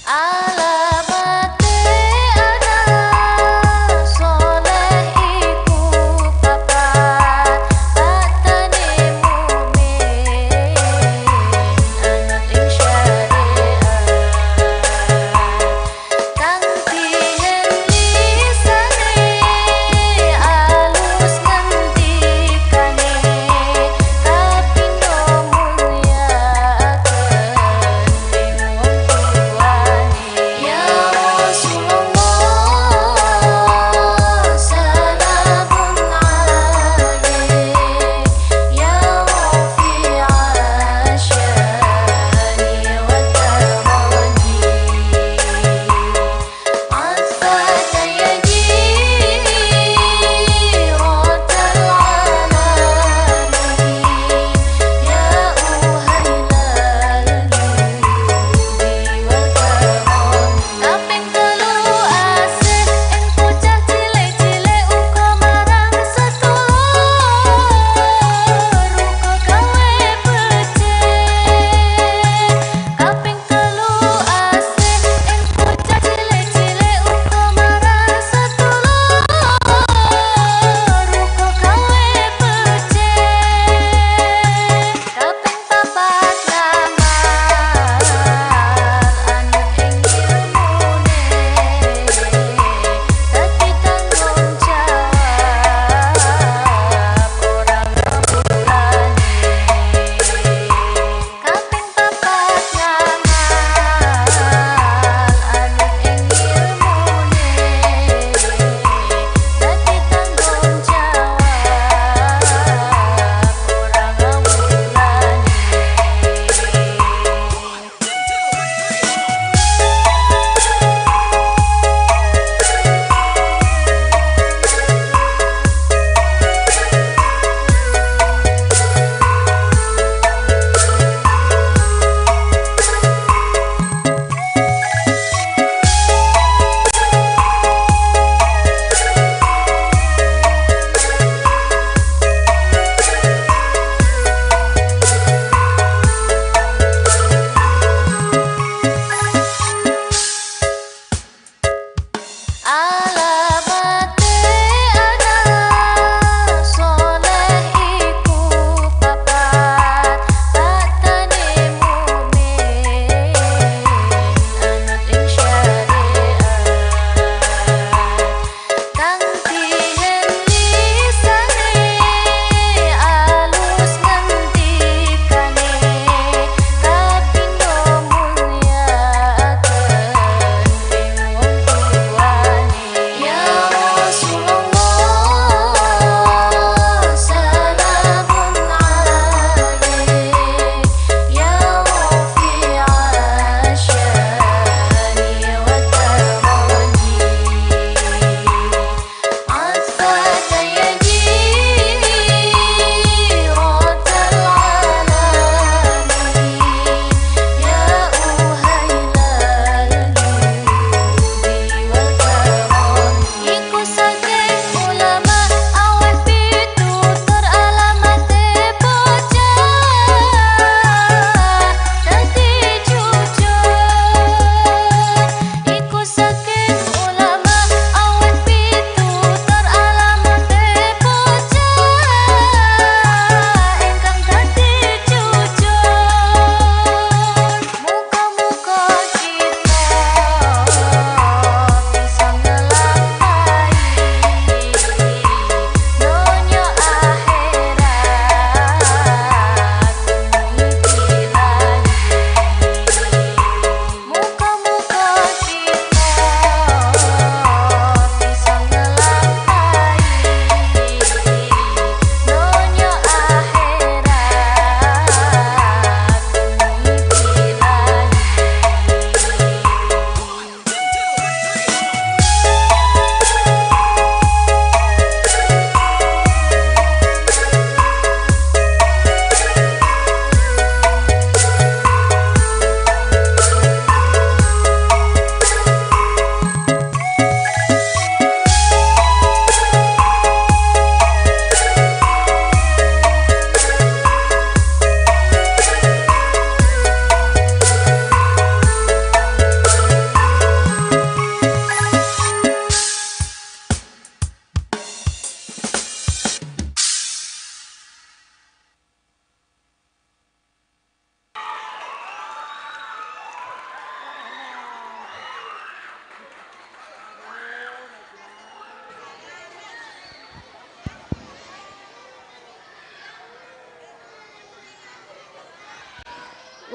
Alamattè ana' soleh iku papat, patane mu'min, ana' ing syariat. Kang dhihen lisane alus ngendikane, kapinto mulya'aken ing wong tuwane.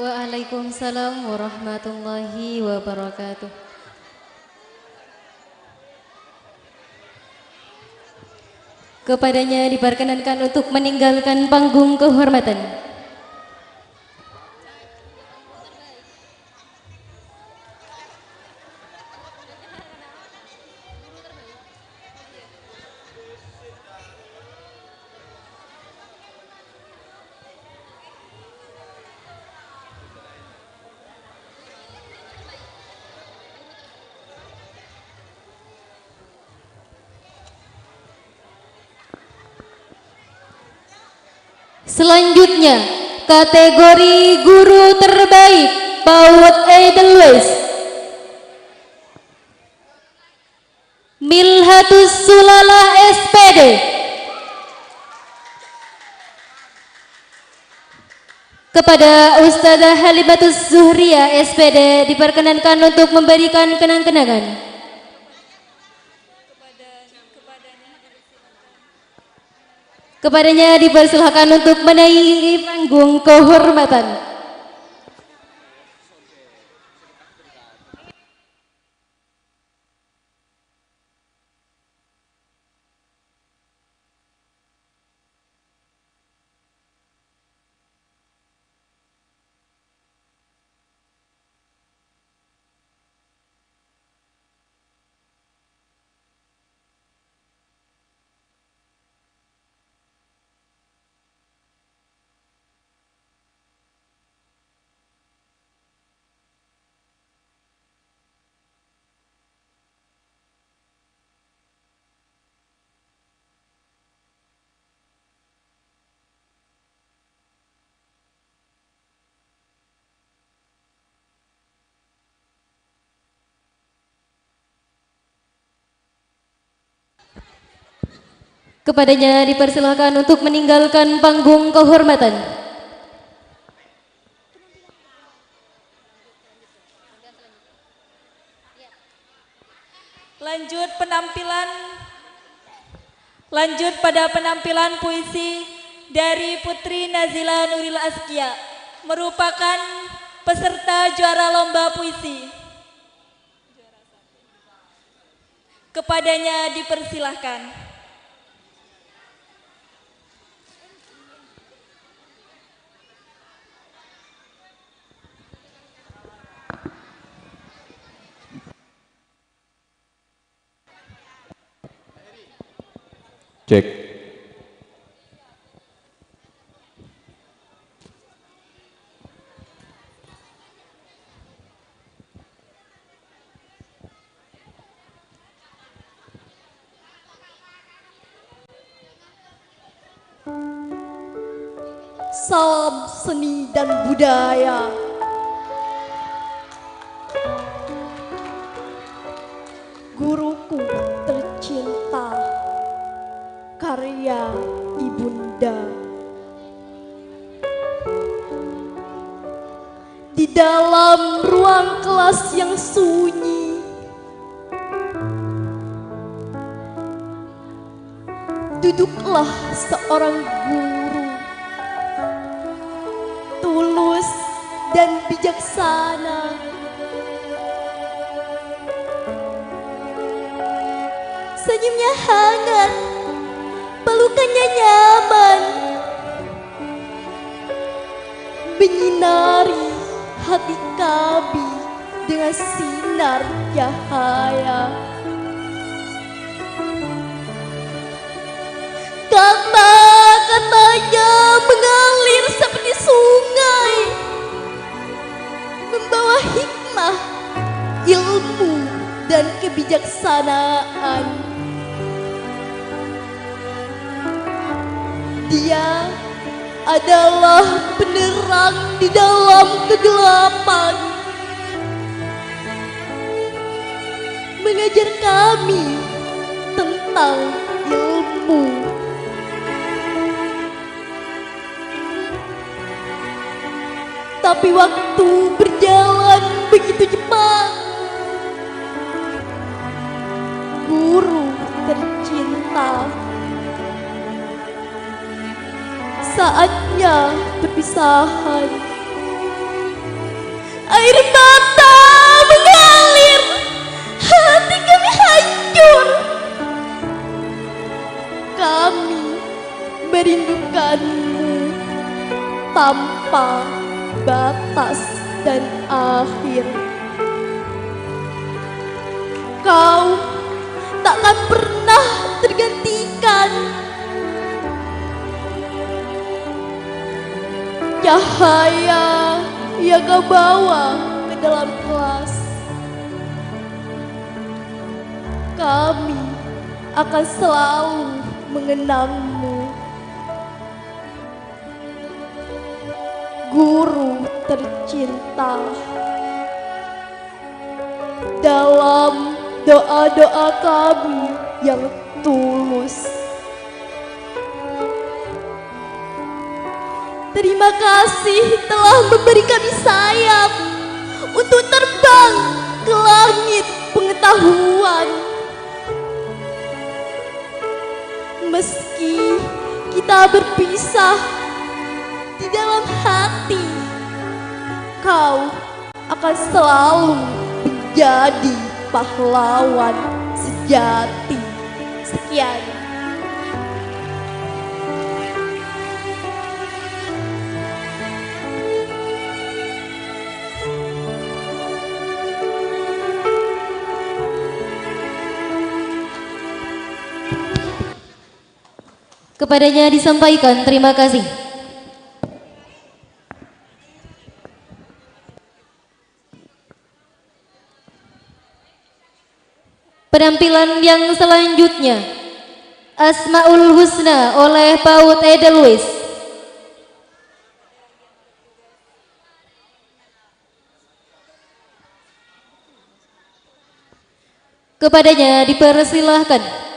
Waalaikumsalam warahmatullahi wabarakatuh. Kepadanya diperkenankan untuk meninggalkan panggung kehormatan. Selanjutnya, kategori guru terbaik PAUD Edelweiss, Milhatus Sulala, S P D. Kepada Ustazah Halimatus Zuhriya, S P D, diperkenankan untuk memberikan kenang-kenangan. Kepadanya dipersilakan untuk menaiki panggung kehormatan. Kepadanya dipersilakan untuk meninggalkan panggung kehormatan. Lanjut penampilan, lanjut pada penampilan puisi dari Putri Nazila Nuril Askia, merupakan peserta juara lomba puisi. Kepadanya dipersilahkan. Cek. Salam seni dan budaya. Guruku tercinta, karya Ibunda. Di dalam ruang kelas yang sunyi, duduklah seorang guru, tulus dan bijaksana. Senyumnya hangat, pelukannya nyaman, menyinari hati kami dengan sinar cahaya. Kata-katanya mengalir seperti sungai, membawa hikmah, ilmu, dan kebijaksanaan. Dia adalah penerang di dalam kegelapan, mengajar kami tentang ilmu. Tapi waktu berjalan begitu cepat. Guru tercinta, saatnya perpisahan. Air mata mengalir, hati kami hancur. Kami merindukanmu tanpa batas dan akhir. Kau takkan pernah tergantikan. Cahaya yang kau bawa ke dalam kelas. Kami akan selalu mengenangmu. Guru tercinta, dalam doa-doa kami yang tulus, terima kasih telah memberi kami sayap untuk terbang ke langit pengetahuan. Meski kita berpisah, di dalam hati kau akan selalu menjadi pahlawan sejati. Sekian. Kepadanya disampaikan terima kasih. Penampilan yang selanjutnya, Asmaul Husna oleh PAUD Edelweiss. Kepadanya dipersilahkan.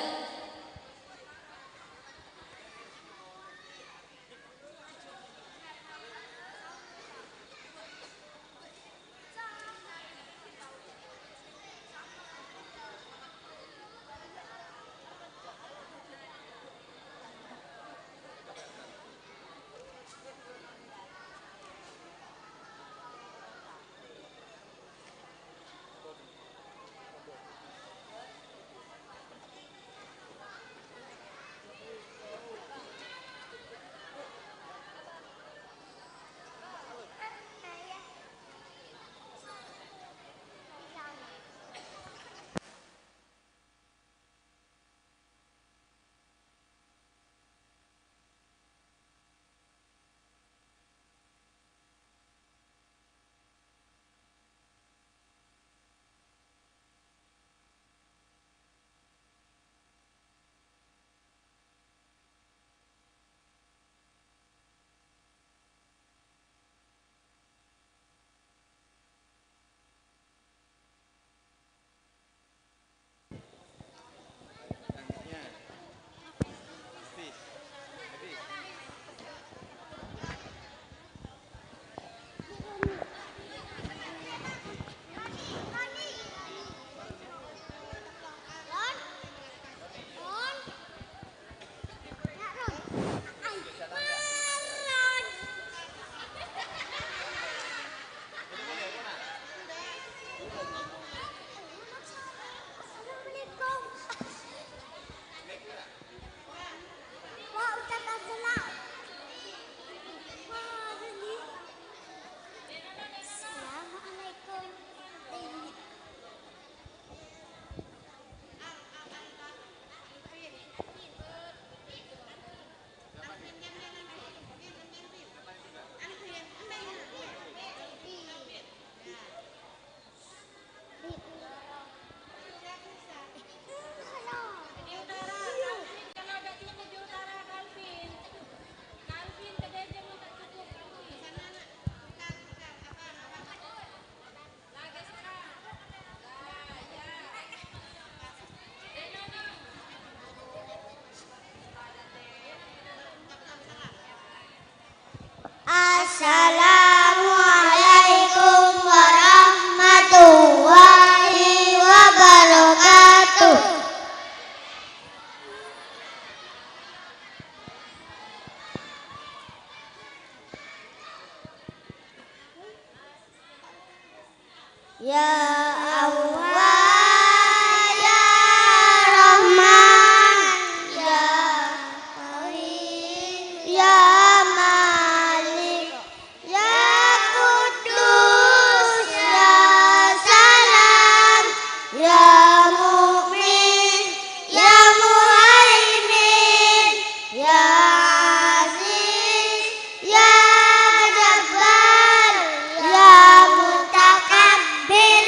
Ya Allah, ya Rahman, ya Rahim, ya Malik, ya Quddus, ya Salam, ya Mu'min, ya Muhaimin, ya Aziz, ya Jabbar, ya Mutakabbir,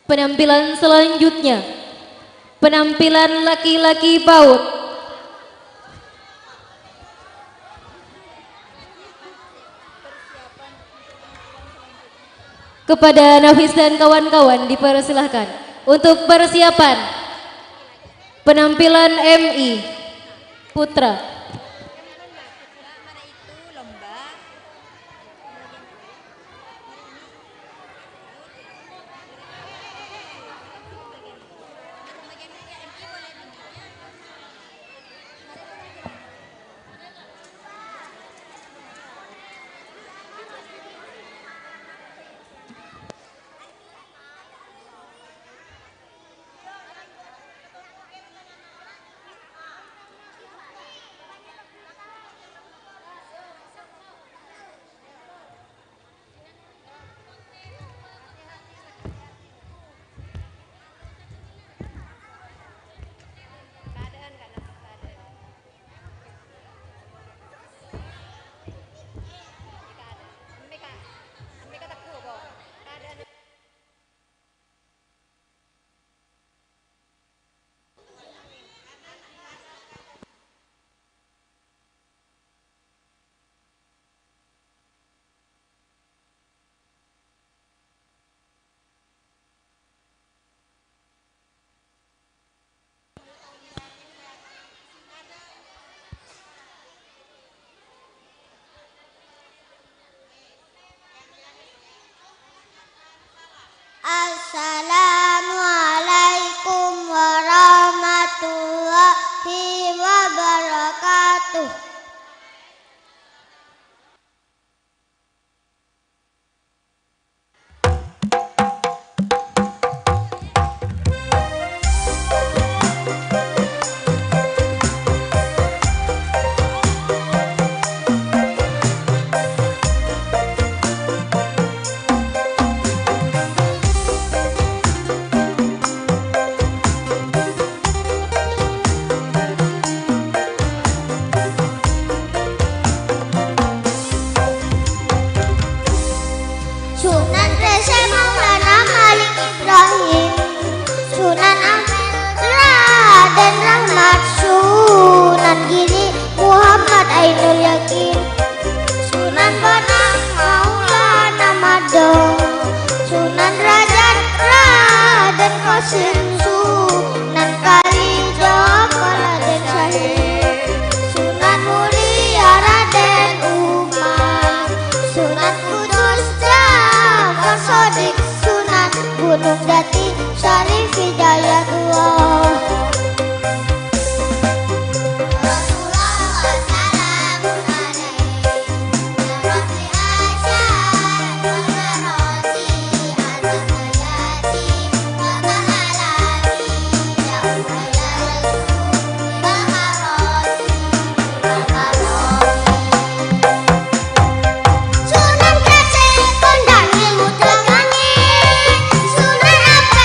Penampilan selanjutnya, penampilan laki-laki PAUD. Kepada Nafis dan kawan-kawan dipersilahkan untuk persiapan penampilan M I Putra. Assalamualaikum warahmatullahi wabarakatuh. Sunan Rèsè Maulana Malik Ibrahim, Sunan Ampel Radèn Rahmat, Sunan Giri Muhammad Ainul Yakin, Sunan Bonang Maulana Madong, Sunan Rajat Radèn Qasim, Sunan Kalijogo Radèn Syahid, Sunan Mulia Radèn Umar, Sunan Kudus Ja'far Shadiq, Sunan Gunung Jati Syarif Hidayatullah. Sunan Kacè Kondang Ilmu Terang Langit, Sunan Ampel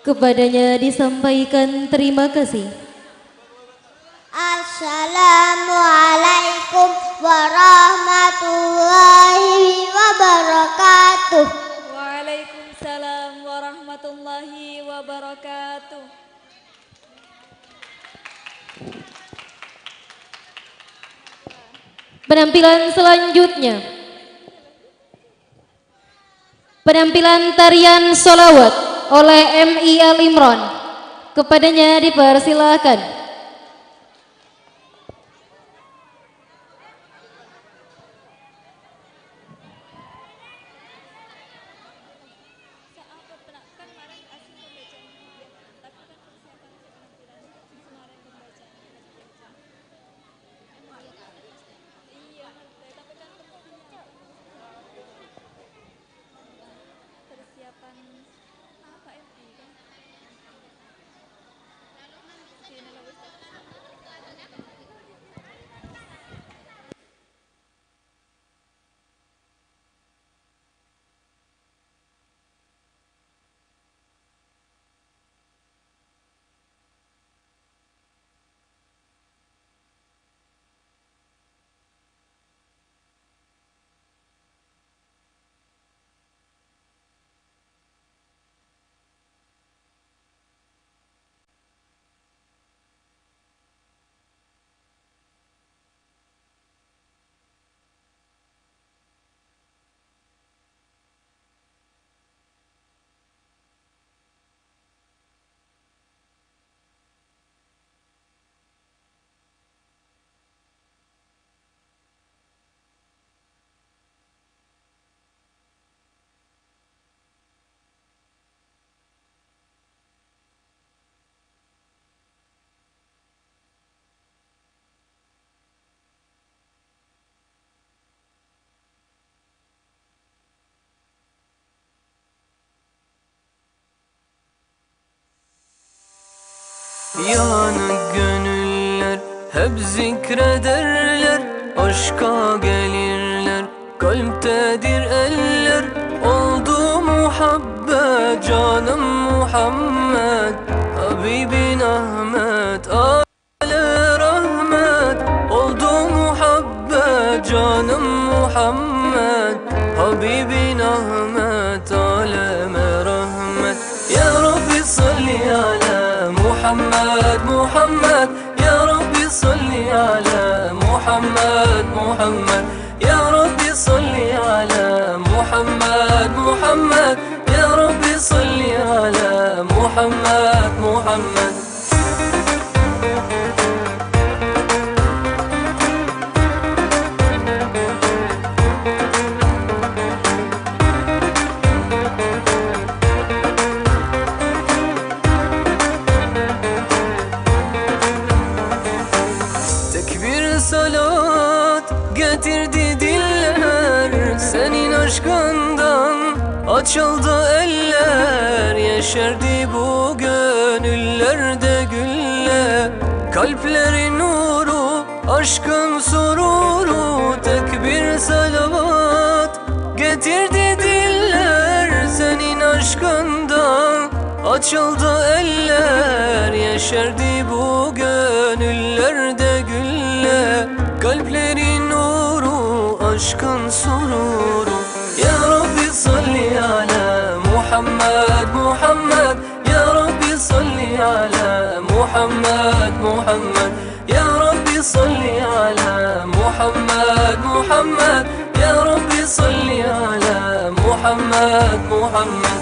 Kepadanya disampaikan terima kasih. Assalamualaikum warahmatullahi wabarakatuh. Waalaikumsalam warahmatullahi wabarakatuh. Penampilan selanjutnya. Penampilan tarian sholawat oleh M I Al Imran. Kepadanya dipersilakan. Persiapan apa, M I, kan? Yanık gönüller hep zikrederler, aşka gelirler, kalptedir eller. Oldu muhabbet, canım Muhammed, Habibin Ahmet. Rahmet oldu muhabbet, canım Muhammed, Habibin Ahmet, aleme rahmet. Ya Rabbi salli ala Muhammed, Muhammed. Ya Rabbi salli ala Muhammed, Muhammed. Ya Rabbi salli ala Muhammed, Muhammed. Ya Rabbi salli ala Muhammed, Muhammed. Tekbir, salat getirdi diller, senin aşkından açıldı eller. Yeşerdi bu gönüllerde güller, kalplerin nuru, aşkın sururu. Tekbir, salat getirdi diller, senin aşkından açıldı eller. Yeşerdi bu gönüllerde güller, kalplerin nuru, aşkın sururu. Ya Rabbi salli ala Muhammed, Muhammed. Ya Rabbi salli ala Muhammed, Muhammed. Ya Rabbi salli ala Muhammed, Muhammed. Ya Rabbi salli ala Muhammed, Muhammed.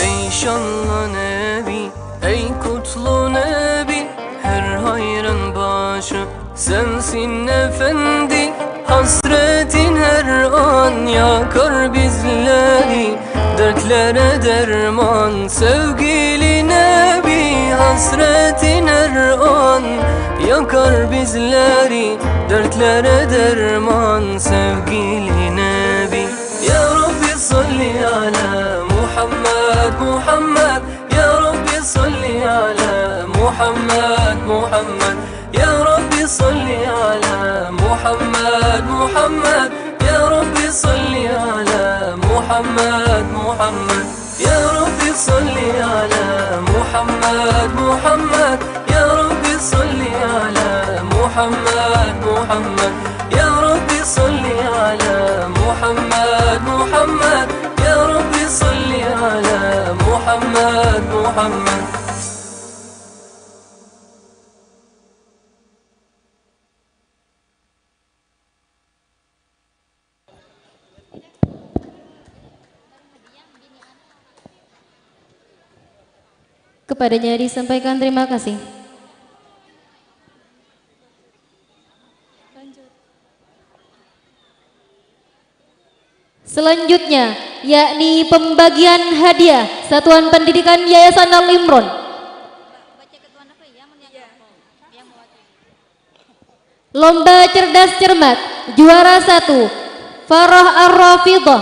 Ey şanlı Nebi, ey kutlu Nebi, her hayrın başı sensin efendi. Hasretin her an yakar bizleri, dertlere derman sevgili Nebi. Hasretin her an yakar bizleri, dertlere derman sevgili Nebi. Ya Rabbi salli ala Muhammed. محمد، محمد، يا رب صل على محمد، محمد، يا رب صل على محمد، محمد، يا رب صل على محمد، محمد، يا رب صل على محمد، محمد، يا رب صل على محمد، محمد، يا رب صل على محمد، محمد. Kepadanya disampaikan terima kasih. Selanjutnya, yakni pembagian hadiah Satuan Pendidikan Yayasan Al Imron. Lomba cerdas cermat, juara satu, Farah Ar-Rafidah,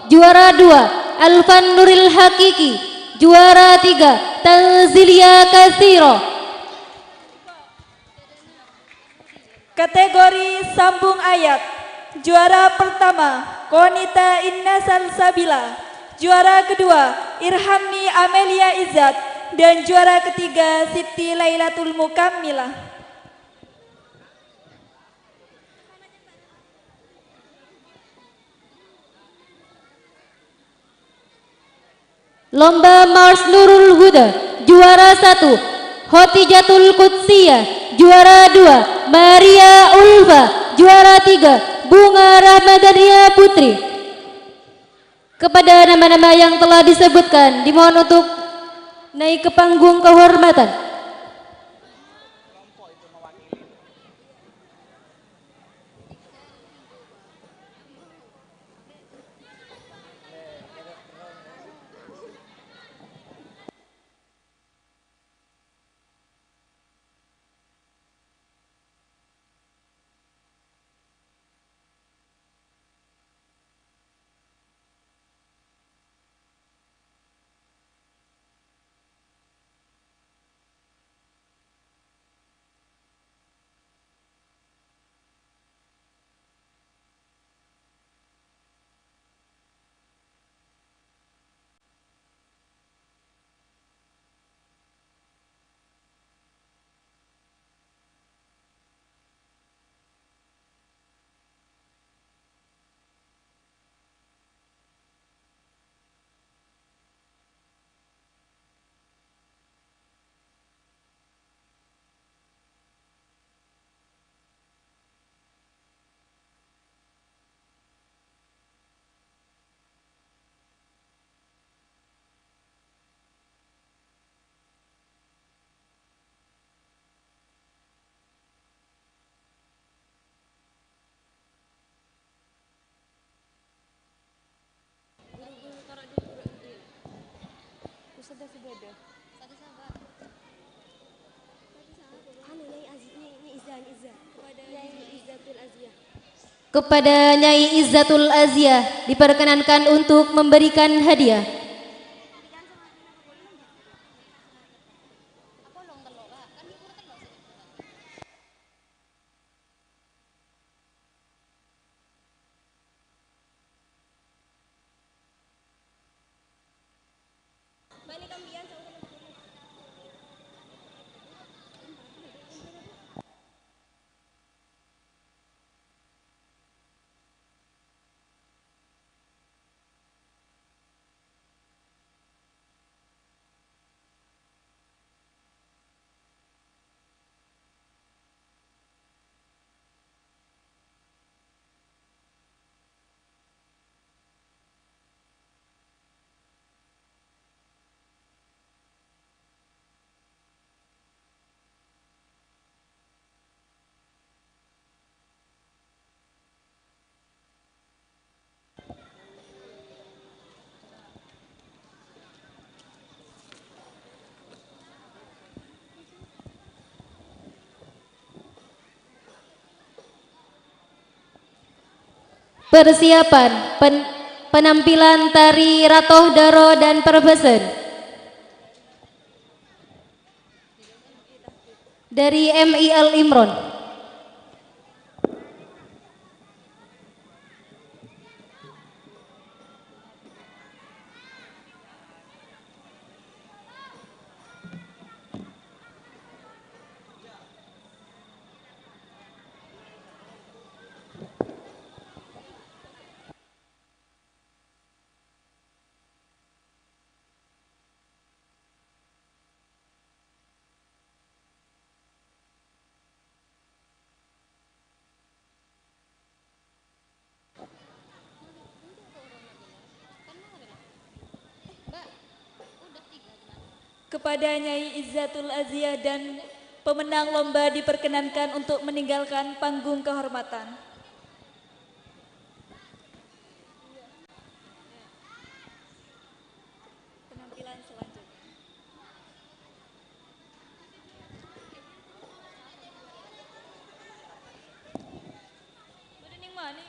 juara dua, Alfan Nuril Hakiki, juara tiga, Tanzilia Katsiro. Kategori sambung ayat, juara pertama, Konita Inna Salsabila, juara kedua, Irhamni Amelia Izzat, dan juara ketiga, Siti Lailatul Mukammilah. Lomba Mars Nurul Huda, juara satu, Khotijatul Qudsiyah, juara dua, Maria Ulfa, juara tiga, Bunga Rahmadania Putri. Kepada nama-nama yang telah disebutkan, dimohon untuk naik ke panggung kehormatan. Kepada Nyai Izzatul Azia diperkenankan untuk memberikan hadiah. Persiapan pen-, penampilan tari Ratoh Daro dan Perbasen. Dari M I L Imron. Kepada Nyai Izzatul Azia dan pemenang lomba diperkenankan untuk meninggalkan panggung kehormatan. Penampilan selanjutnya. Udah ning mana?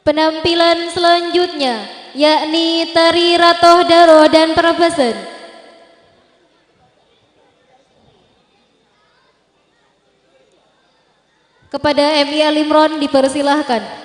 Penampilan selanjutnya, yakni tari Ratoh Daro dan Parabasan. Kepada M I L Imron dipersilahkan.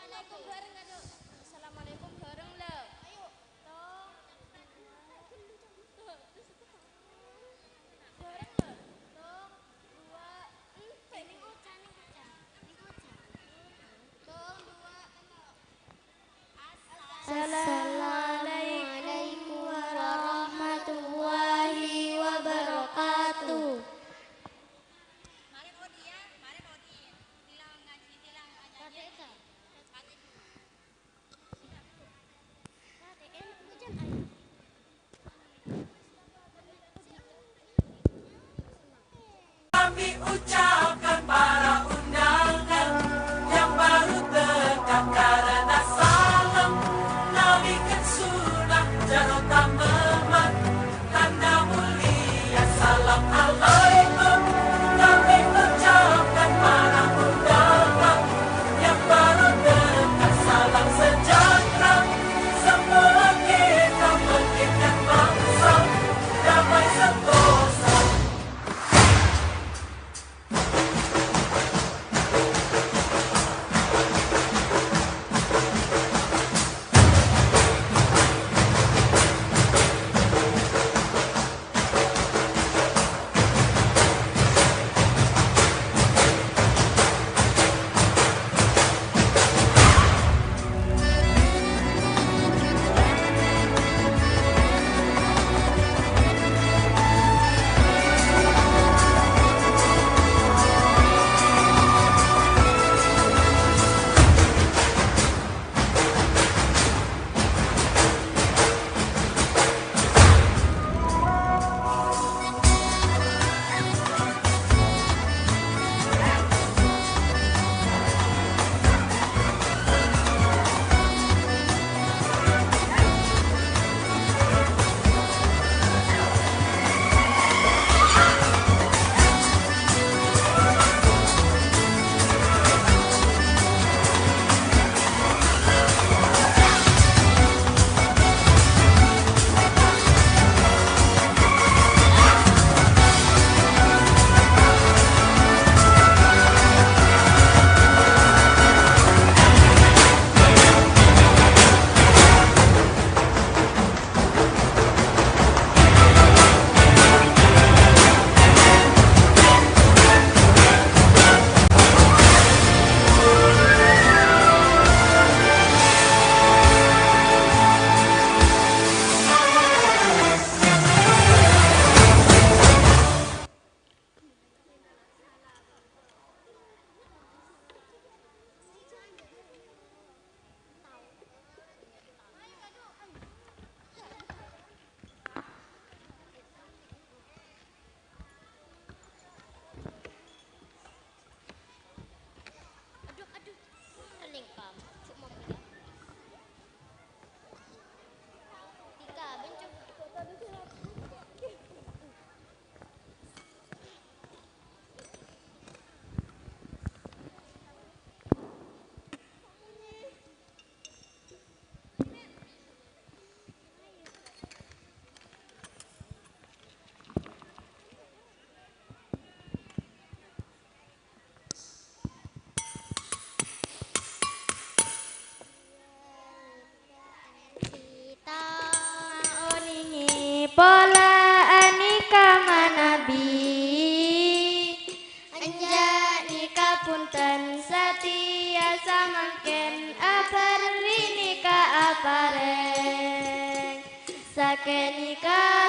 Assalamualaikum bareng, Kak, Cuk. Assalamualaikum bareng, lho. Ayo. Tong. Bareng, lho. Tong, dua, empat. Tong, dua, empat. Assalamualaikum warahmatullahi wabarakatuh. Kami ucapkan para undangan yang baru dekat karena salam. Nabi kan sudah jaro tameman, tanda mulia salam.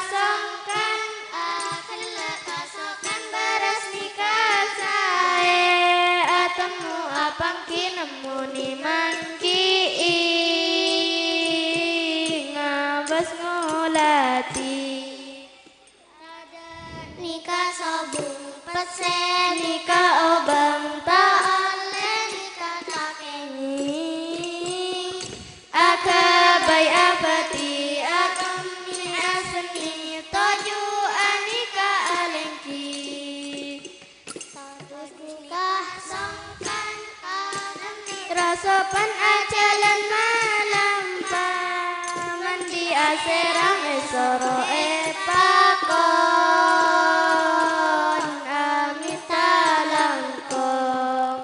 Songkan aghellâ' pasokan bârâs nèka saè, atemmo apangghi nemmoni mangghi'i ngabâs ngoladhi. Rajâ nèka sobung pèssè, nèka obâng ta' ollè, nèka ta' kèngèng. Aghâbây abâdhi, aghâmè asennè, toju' anèka alèngghi. Todus nèka songkan anemmi, rasopan ajhâlân malampa, mandi asèrang èsoro èpakon, amèta langkong.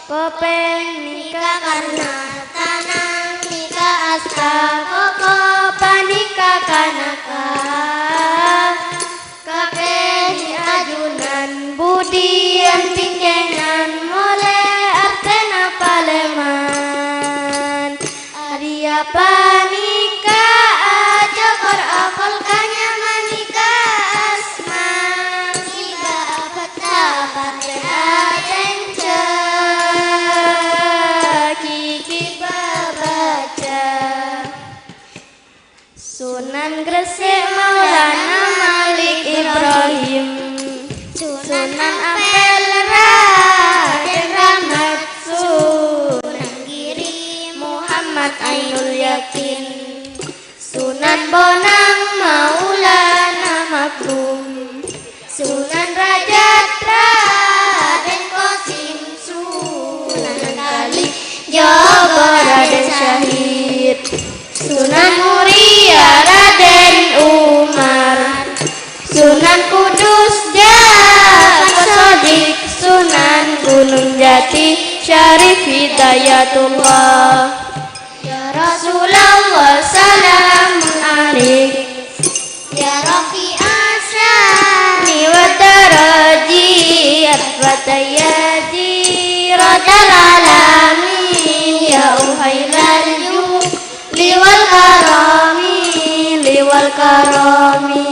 Kopèng nèka karna tanang, nèka asta, koko panèka kanaka. Kabbi ajunan budiyân bingkèngan, molè artèna palèman. Arèya panèka ajokor akol kanyamanan nèka asma. Ngibâ abâ' tapatè atènjhâ, ghi-ghi bâbâca. Sunan Gresik Maulana Malik Ibrahim, Sunan Ampel Raden Rahmat, Sunan Giri Muhammad Ainul Yakin, Sunan Bonang Maulana Maktum, Sunan Rajab Raden Qasim, Sunan Kalijogo Raden Syahid, Sunan Muria Raden Umar, Sunan Kudus Ja'far Shadiq, Sunan Gunung Jati Syarif Hidayatullah. Ya Rasulullah, salamun alaik. Ya Rafi'as sya'ni wad darajat, ya Jiratal alamin, ya Uhailal judi wal karami, li wal karami.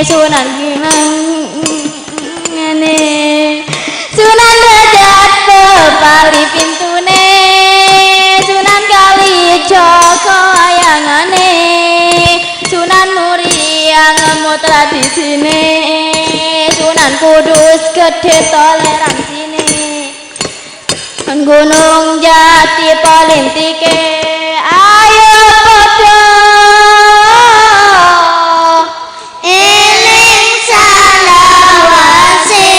Sunan Ginangnganè, Sunan Rajab pali pintoné, Sunan Kalijogo ayangané, Sunan Muria ngemmo tradisiné, Sunan Kudus gedhé tolèransiné. Gunung Jati palèntèkè, ayo padha èlèng salawasè,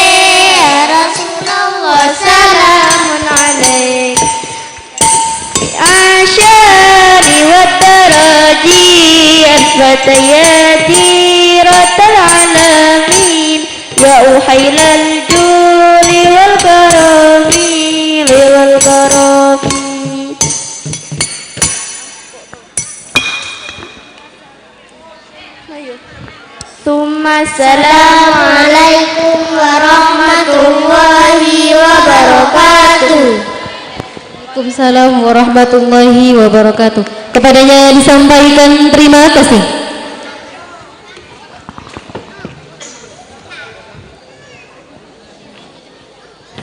ya Rasulullah, salamun alaik. Asyari wa taraji asbata ya Jiratal alamin. Ya Uhailal judi wal karami, li wal karami. Tsumma assalamualaikum warahmatullahi wabarakatuh. Waalaikumsalam warahmatullahi wabarakatuh. Kepadanya disampaikan terima kasih.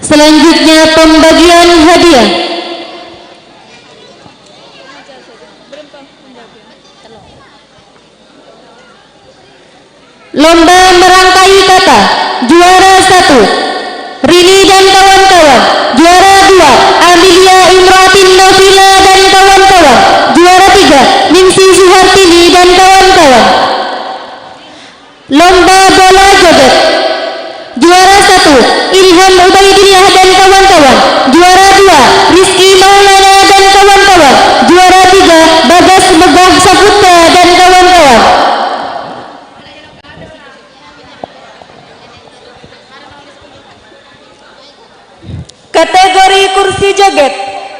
Selanjutnya pembagian hadiah. Lomba merangkai kata, juara satu, Rini dan kawan-kawan. Juara dua, Amelia Imratin Nofila dan kawan-kawan. Juara tiga, Ningsih Suhartini dan kawan-kawan. Lomba bola joget. Juara satu, Ilham Ubaidillah dan kawan-kawan. Juara dua, Rizky Maulana dan kawan-kawan. Juara tiga, Bagas Megah Saputra dan kawan-kawan. Kategori kursi joget,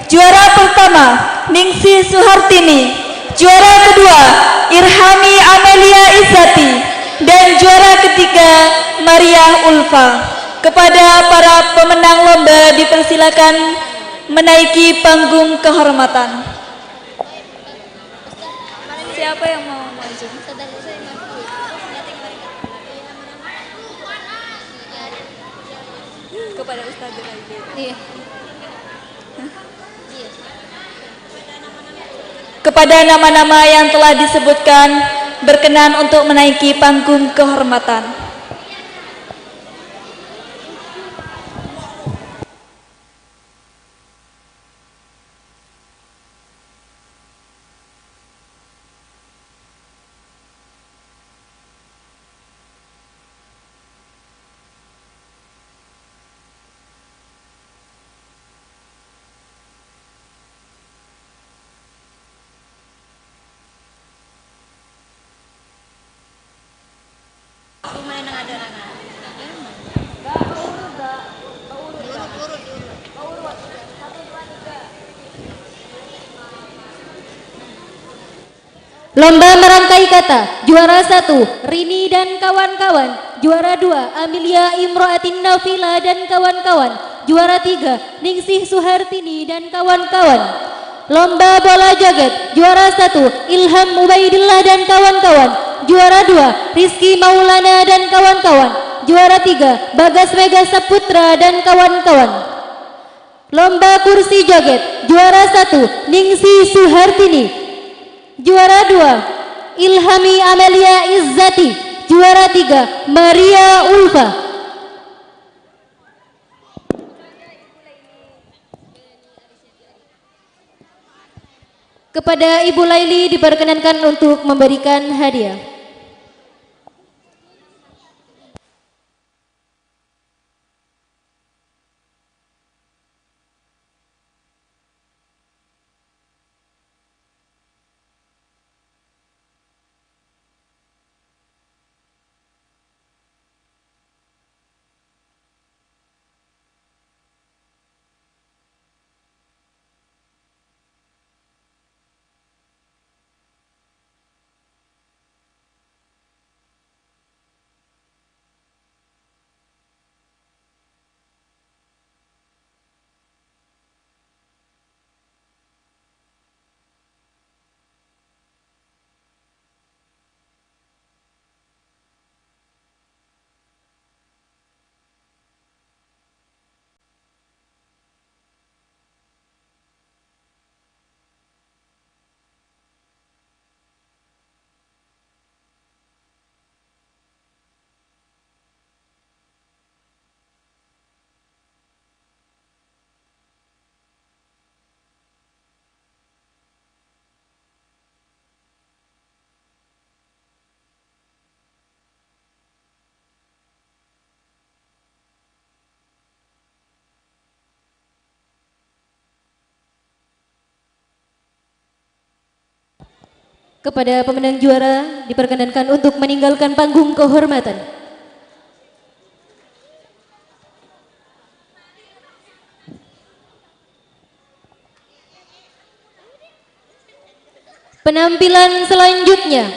juara pertama. pertama, Ningsih Suhartini. Juara kedua, Irhami Amelia Izzati. Dan juara ketiga, Maria Ulfa. Kepada para pemenang lomba dipersilakan menaiki panggung kehormatan. Siapa yang mau maju? Kepada Ustazah Raibin. Iya. Kepada nama-nama yang telah disebutkan, berkenan untuk menaiki panggung kehormatan. Lomba merangkai kata, juara satu, Rini dan kawan-kawan, juara dua, Amelia Imro'atin Nafila dan kawan-kawan, juara tiga, Ningsih Suhartini dan kawan-kawan. Lomba bola joget, juara satu, Ilham Ubaidillah dan kawan-kawan, juara dua, Rizky Maulana dan kawan-kawan, juara tiga, Bagas Mega Saputra dan kawan-kawan. Lomba kursi joget, juara satu, Ningsih Suhartini. Juara dua, Ilhami Amelia Izzati. Juara tiga, Maria Ulfa. Kepada Ibu Laili diperkenankan untuk memberikan hadiah. Kepada pemenang juara diperkenankan untuk meninggalkan panggung kehormatan. Penampilan selanjutnya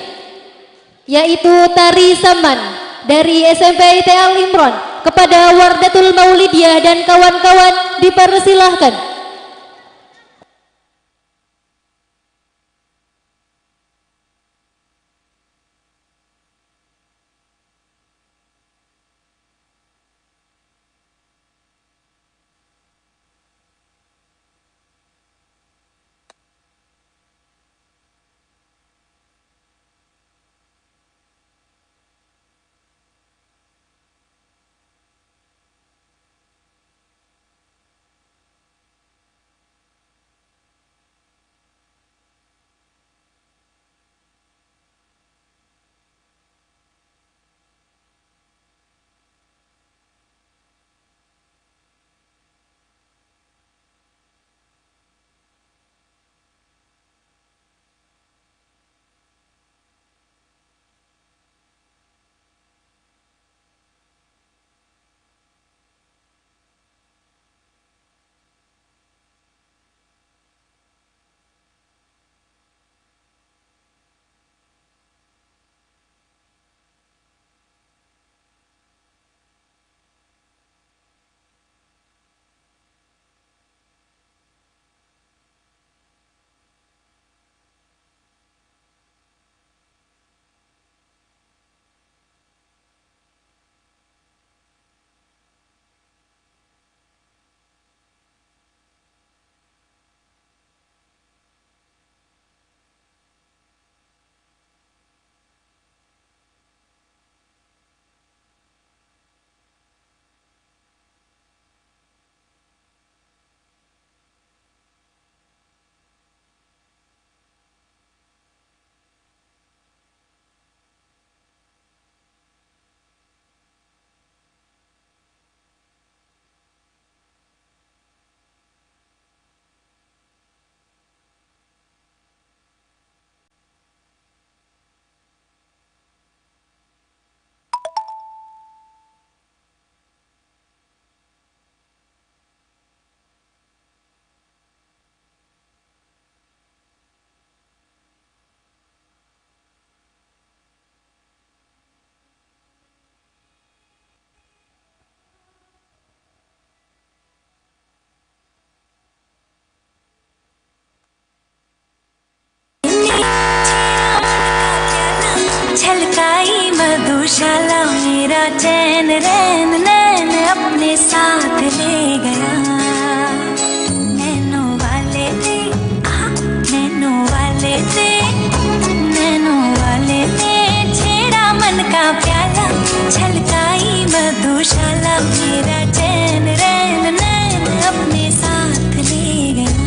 yaitu tari saman dari S M P I T Al Imron. Kepada Wardatul Maulidiyah dan kawan-kawan dipersilahkan. काला मेरा चैन रैन नैन अपने साथ ले गया। नैनों वाले ने, आ, नैनों वाले ने, नैनों वाले ने छेड़ा मन का प्याला, छलकाई मधुशाला। मेरा चैन रैन नैन अपने साथ ले गया।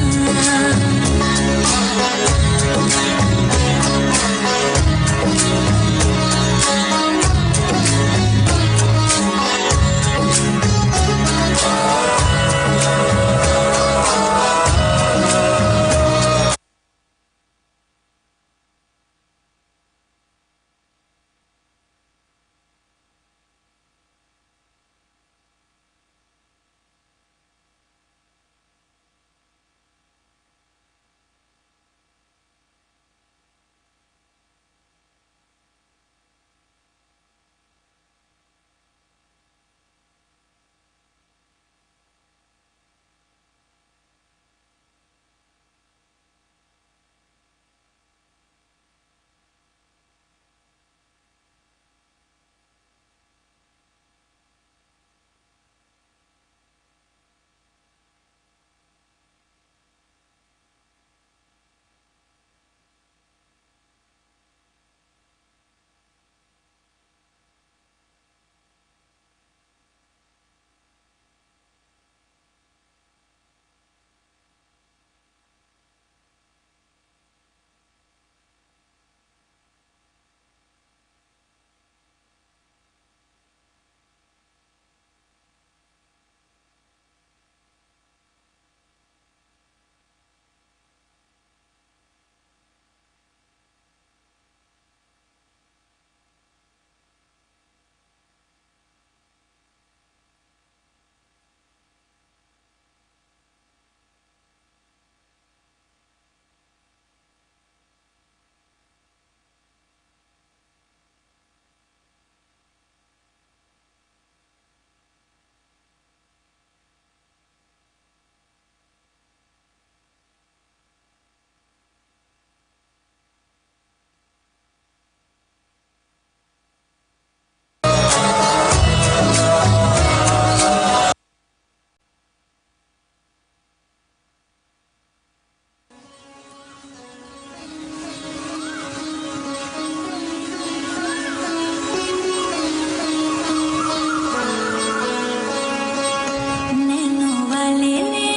नैनों वाले ने,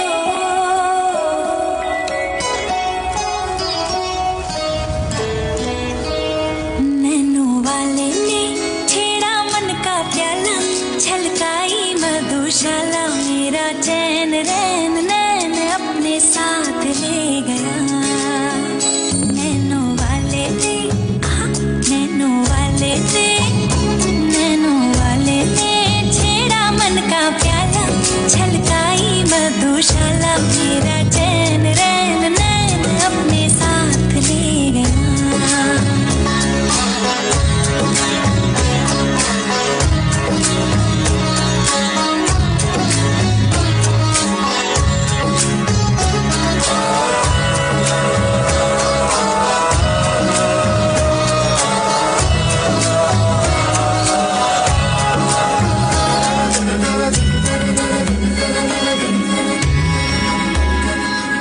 ओ, नैनों वाले ने छेड़ा मन का प्याला, छलकाई मधुशाला। मेरा चैन रैन नैन अपने साथ ले गया। नैनों वाले ने, आ, नैनों वाले ने, नैनों वाले ने छेड़ा मन का प्याला, छलकाई मधुशाला। मेरा चैन रैन नैन अपने साथ ले गया।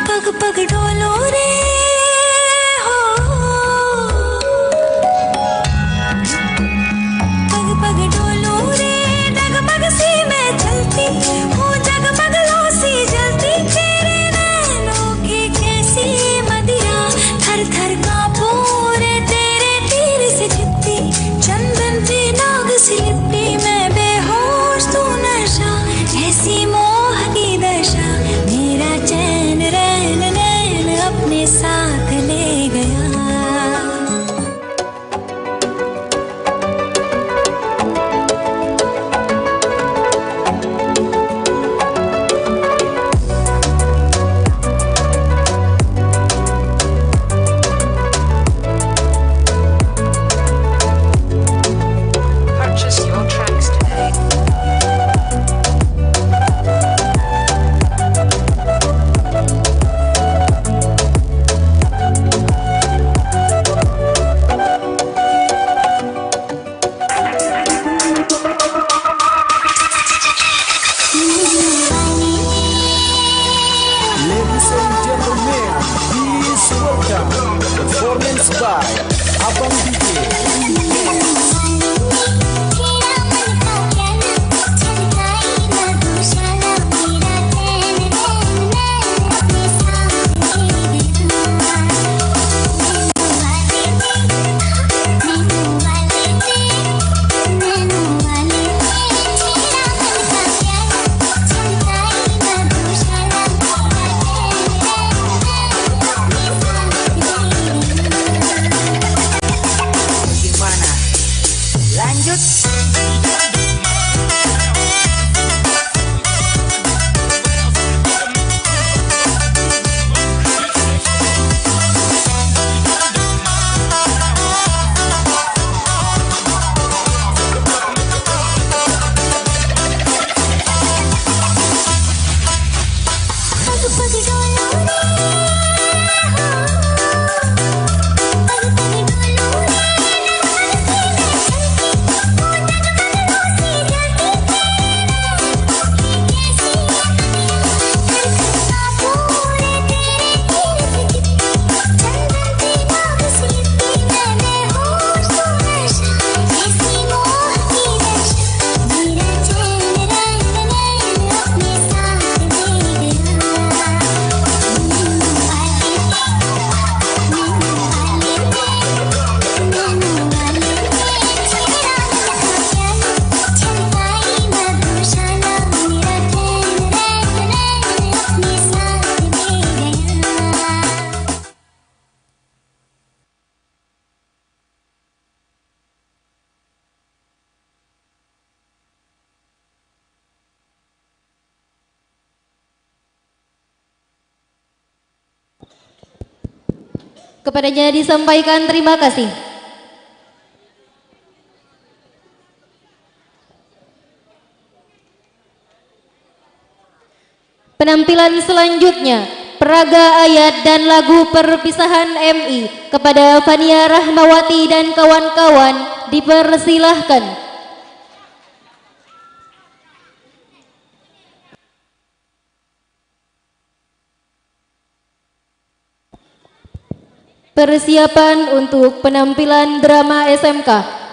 पग पग डोलो रे हो, पग पग डोलो रे, डगमग सी मैं चलती हूँ, जगमग लो सी जलती, तेरे नैनों की कैसी मदिरा, थर थर कांपो रे, तेरे तीर से छिपती, चंदन की नाग सी लिपटी, मैं बेहोश तू नशा, ऐसी मोह की दशा, मेरा चैन रैन नैन अपने साथ ले गया। Purchase your tracks today. Performance by Abang D J. Bagaimana? Lanjut. Kepadanya disampaikan terima kasih. Penampilan selanjutnya, peraga ayat dan lagu perpisahan M I kepada Fania Rahmawati dan kawan-kawan, dipersilahkan. Persiapan untuk penampilan drama S M K.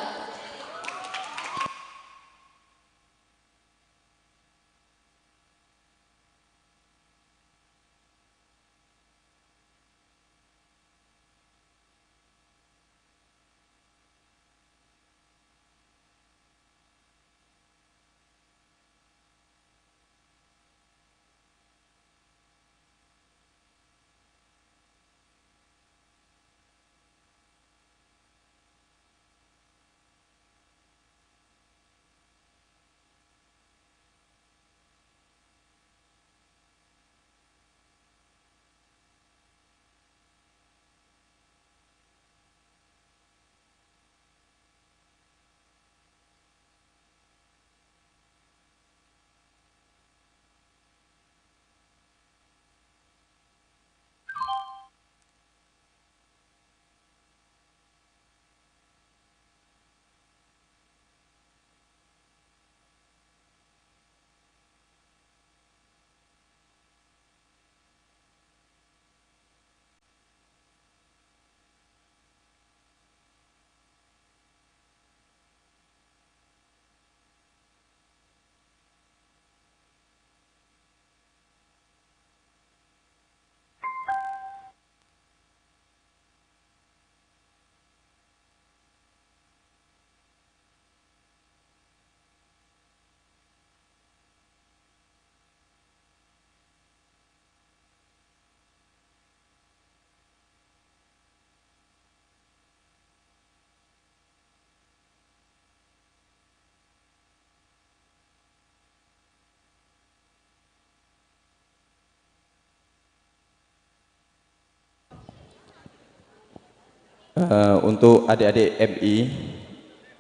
Eh, untuk adik-adik M I,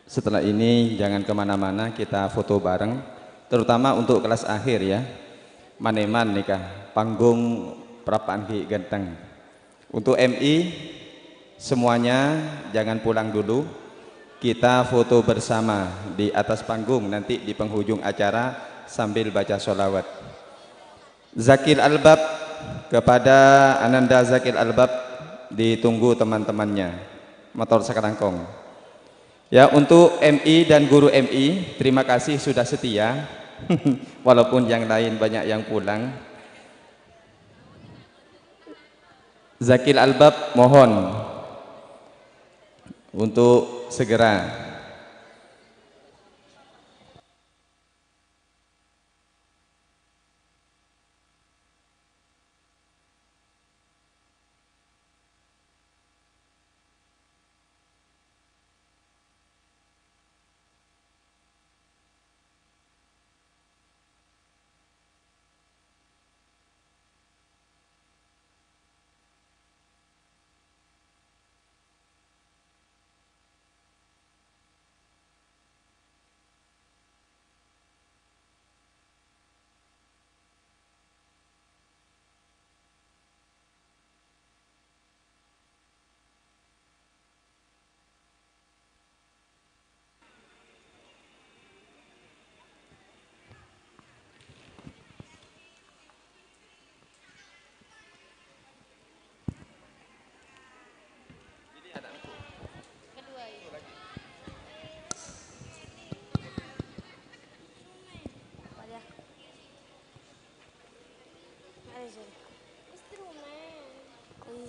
setelah ini jangan kemana-mana, kita foto bareng, terutama untuk kelas akhir ya. Maneman nika, panggung perapaan ghi' ganteng. Untuk M I, semuanya jangan pulang dulu, kita foto bersama di atas panggung nanti di penghujung acara sambil baca sholawat. Zakil Albab, kepada Ananda Zakil Albab, ditunggu teman-temannya. Mator sakalangkong. Ya, untuk M I dan guru M I, terima kasih sudah setia. Walaupun yang lain banyak yang pulang. Zakil Albab, mohon untuk segera. Ayo, sini. Instrumen.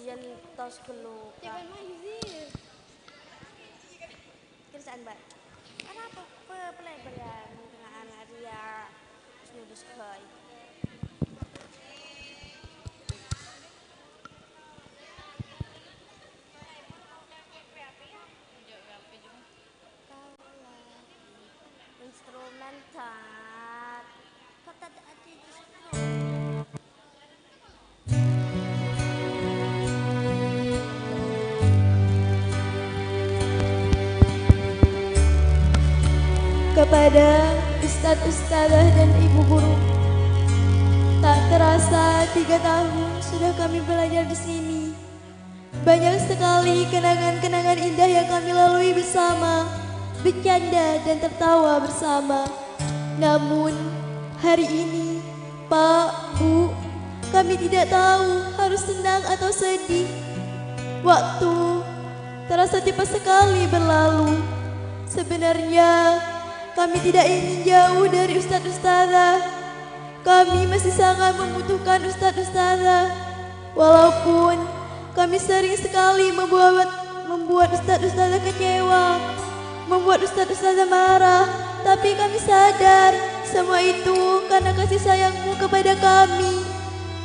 Iya, entos ghâllu, Kak. Jangan main sih. Kersaan, Mbak. Kenapa pe-, pelebel ya, tengah anak dia? Terus nyudus kai. Instrumen, Tat. Kata ada instrumen. Kepada ustadz-ustadzah dan ibu guru, tak terasa tiga tahun sudah kami belajar di sini. Banyak sekali kenangan-kenangan indah yang kami lalui bersama, bercanda dan tertawa bersama. Namun, hari ini, Pak, Bu, kami tidak tahu harus senang atau sedih. Waktu terasa cepat sekali berlalu. Sebenarnya, kami tidak ingin jauh dari ustadz-ustadzah. Kami masih sangat membutuhkan ustadz-ustadzah. Walaupun kami sering sekali membuat, membuat ustadz-ustadzah kecewa, membuat ustadz-ustadzah marah, tapi kami sadar semua itu karena kasih sayangmu kepada kami.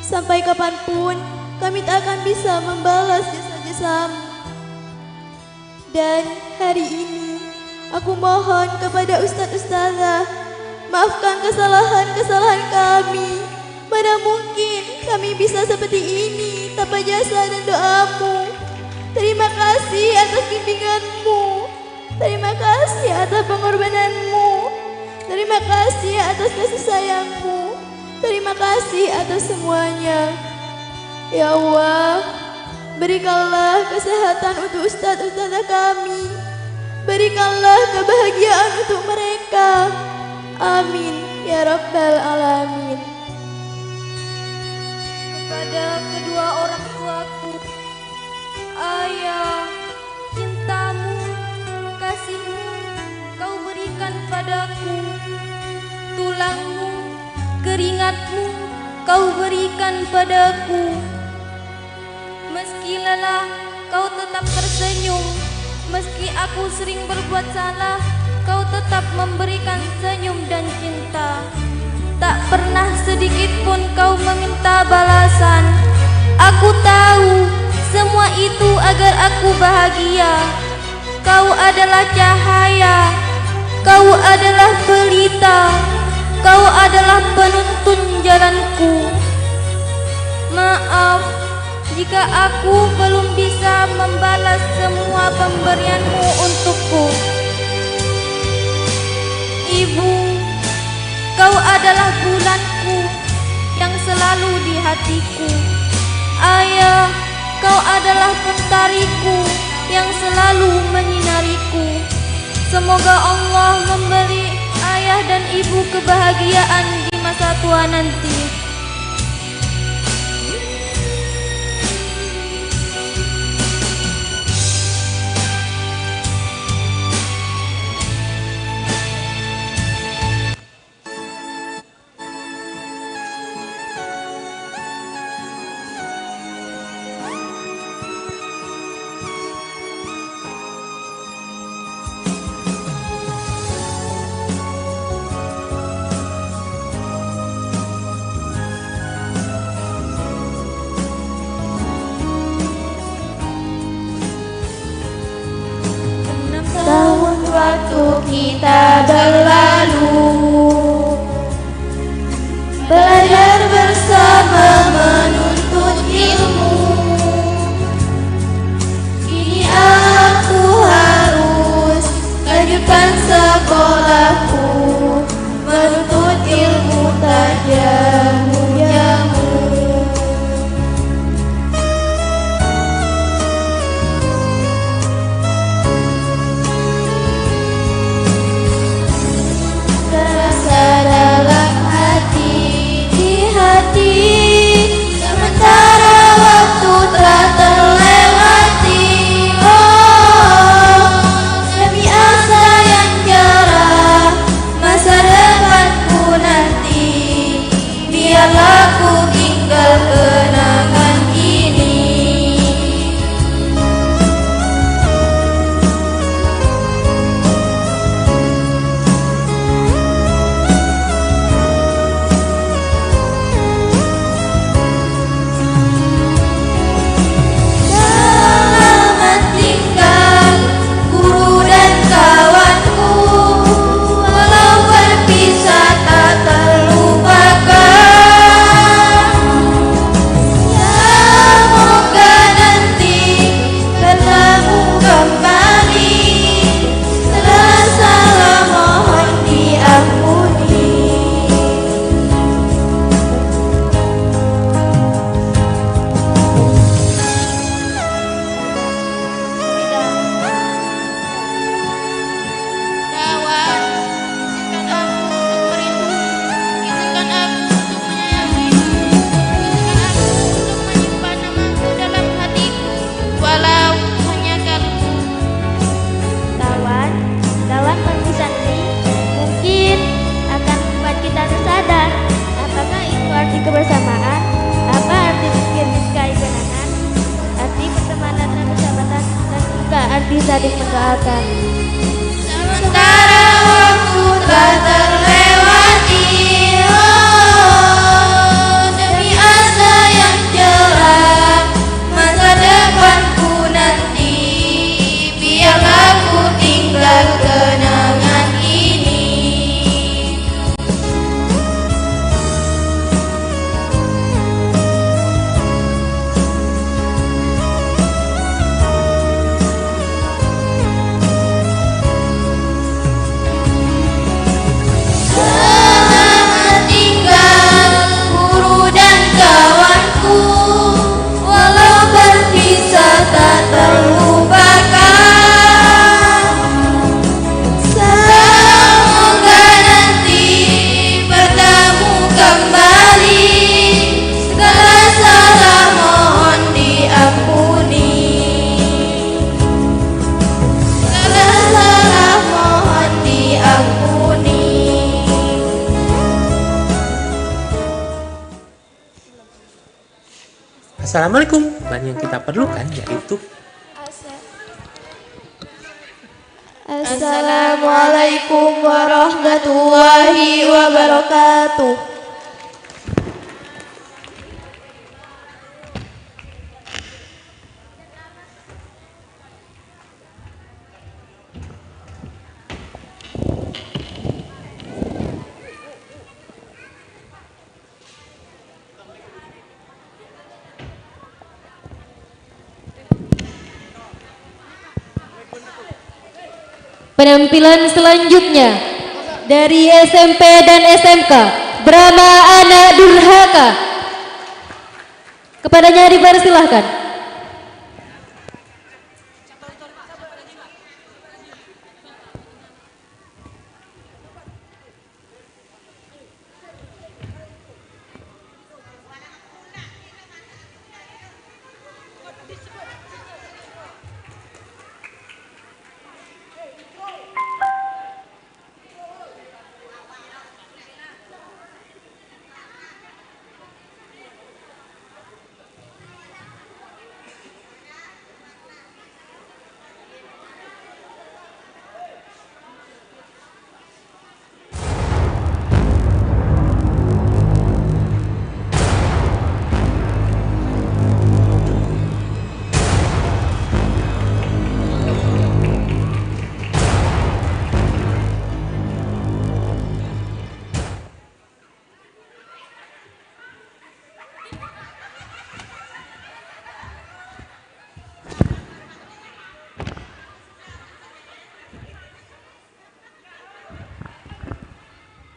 Sampai kapanpun, kami tak akan bisa membalas jasa-jasamu. Dan hari ini, aku mohon kepada ustadz-ustadzah, maafkan kesalahan-kesalahan kami. Mana mungkin kami bisa seperti ini tanpa jasa dan doamu. Terima kasih atas bimbinganmu. Terima kasih atas pengorbananmu. Terima kasih atas kasih sayangmu. Terima kasih atas semuanya. Ya Allah, berikanlah kesehatan untuk ustadz-ustadzah kami. Berikanlah kebahagiaan untuk mereka. Amin, ya Rabbal Alamin. Kepada kedua orang tuaku, Ayah, cintamu, kasihmu kau berikan padaku. Tulangmu, keringatmu kau berikan padaku. Meski lelah, kau tetap tersenyum. Meski aku sering berbuat salah, kau tetap memberikan senyum dan cinta. Tak pernah sedikit pun kau meminta balasan. Aku tahu semua itu agar aku bahagia. Kau adalah cahaya, kau adalah pelita, kau adalah penuntun jalanku. Maaf jika aku belum bisa membalas semua pemberianmu untukku. Ibu, kau adalah bulanku yang selalu di hatiku. Ayah, kau adalah mentariku yang selalu menyinariku. Semoga Allah memberi ayah dan ibu kebahagiaan di masa tua nanti. kita berlalu. Belajar bersama menuntut ilmu. Kini aku harus lanjutkan sekolahku, menuntut ilmu tajam menjamu. Rasa dalam hati, di hati, sementara waktu telah terlewati. Oh, demi asa yang cerah, masa depanku nanti. Biarlah ku tinggal kenangan ini. Selamat tinggal, guru dan kawanku, walau berpisah tak terlupakan. Semoga nanti bertemu kembali, segala salah mohon diampuni. Dawan, izinkan aku untuk merindu, izinkan aku untuk menyayangi, izinkan aku untuk menyimpan namamu dalam hatiku, walau hanya kalbu. Dawan, dawan perpisahan ini mungkin akan membuat kita tersadar. Apakah itu arti kebersamaan? Apa arti pikir kehilangan? Arti pertemanan dan persahabatan, dan juga arti saling mendoakan. Sementara waktu telah terlewati, oh, demi asa yang cerah, masa depanku nanti, biarlah ku tinggal kenangan ini. Selamat tinggal, guru dan kawanku, walau berpisah tak terlupakan. Semoga nanti bertemu kembali, segala salah mohon diampuni. Segala salah mohon diampuni. Assalamualaikum. Dan yang kita perlukan yaitu Assalamualaikum warahmatullahi wabarakatuh. Penampilan selanjutnya dari S M P dan S M K Brahma Anak Durhaka. Kepadanya dipersilahkan.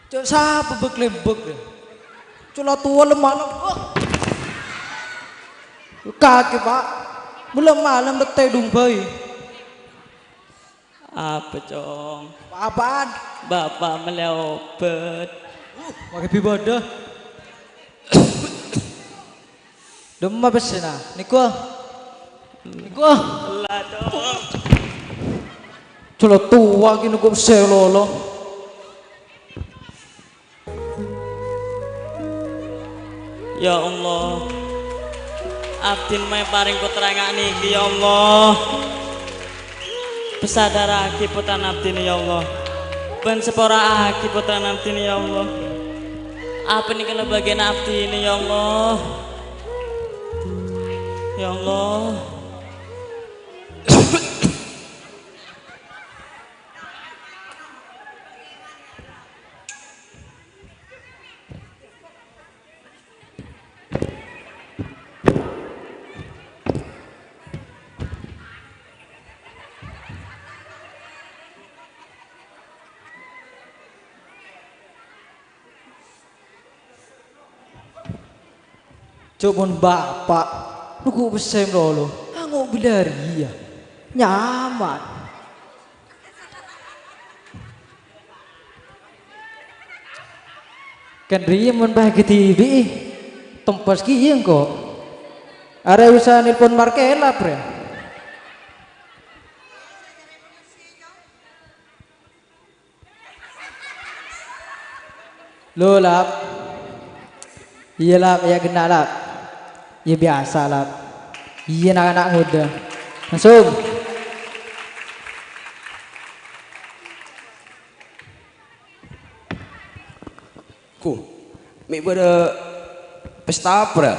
Cok, sapa bek-lembek, ya? Cok, la towa lemma-, lemma-, kakè, Pak. Malem-malem tètèdung bhâi. Apa, Cong? Apaan? Bapa' mellè obât. Uh, makè bi' bâdâ. Dâmma pèssèna. Nèko. Nèko. Ella, Cong. Colo towa ghi' nèko pèssè lolo. Ya Allah, abdhina mè' parèng pottra nga' nèkè, ya Allah. Pasadarraghi pottrana abdhina, ya Allah. Bân sapora'aghi pottrana abdhina, ya Allah. Apa nèka la bâgiyânna abdhina, ya Allah. Ya Allah. Cok, mon bapa' nonggu' pèssè malolo, ango' bilâ rèya. Nyaman. Kan rèya mon pas kadhibi'i, tempas kèya engko'. Arè bisa nelpon Markella, Bre. Lo, Lap. Iyâ, Lap, iyâ, ghenna', Lap. Iyâ, biyasa, Lap. Iyâ, na'-kana' ngodâ. Langsung. Ku, mè' bâdâ pesta apa, Bra?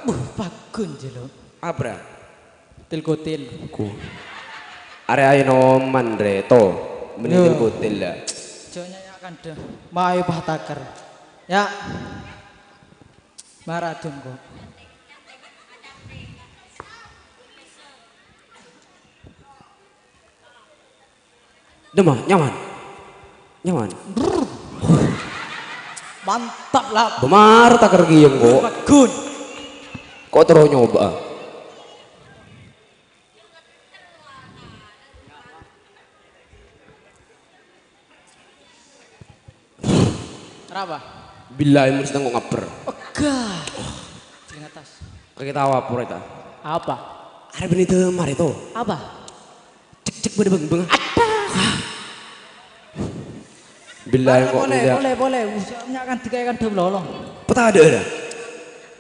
Buh, paggun, Jelo. Apa, Bra? Til-kotil. Ku. Arè ayo noman, Re, to. Meni Yo. Til-kotil, ya. Jâ' nya'-nya' kandhâ. Mayu pah takèr. Ya. Maradun, kok. Dâmma, nyaman. Nyaman. Mantap, Lap. Bemar takèr ghi' engko'. Paggun. Ko' terro nyoba. Arapa? Billahi, mesti tengok ngaper. Pegah. Di atas. Kakè tawa apa, Reta? Apa? Arè bânnè dâmar itu. Apa? Cek-cek bâdâ beng-beng. Billahi, kok boleh, tidak? Boleh, boleh. Usahanya kan tiga kan dua belas. Peta ada, ada.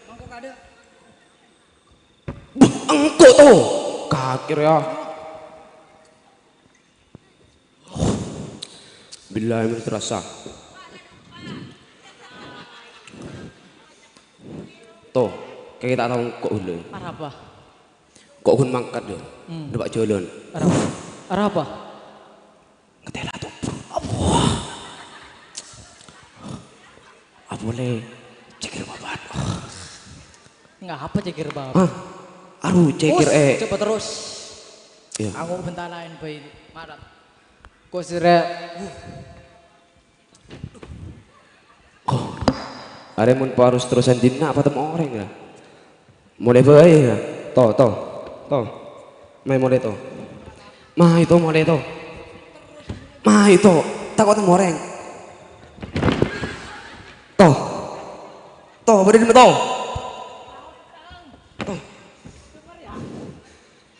Mangkok ada. Buh, engko' to. Kakè, ya. Billahi, men terasa. To, kakè ta' tao engko' ghulâ. Arapa? Ko' ghun mangkat, yâ. Hmm. Dâpa' jhâlân. Arapa? Arapa? Ngetela tobur. Allah. Apa le? Cekir babat. Ngapa cekir babat? Hah? Aduh, cekir, Us, eh. Coba terus. Iya. Aku bentar lain bayi. Marah. Kok sira-, uh. Oh. Arè mon harus terusan dinna' apa tem orèng, ya? Molè bhâi, ya. To, to. To. Mai molè, to. Mai, to, molè, to. Mai, to. Tako' tem orèng. To. To, bâdâ dimma, to. To.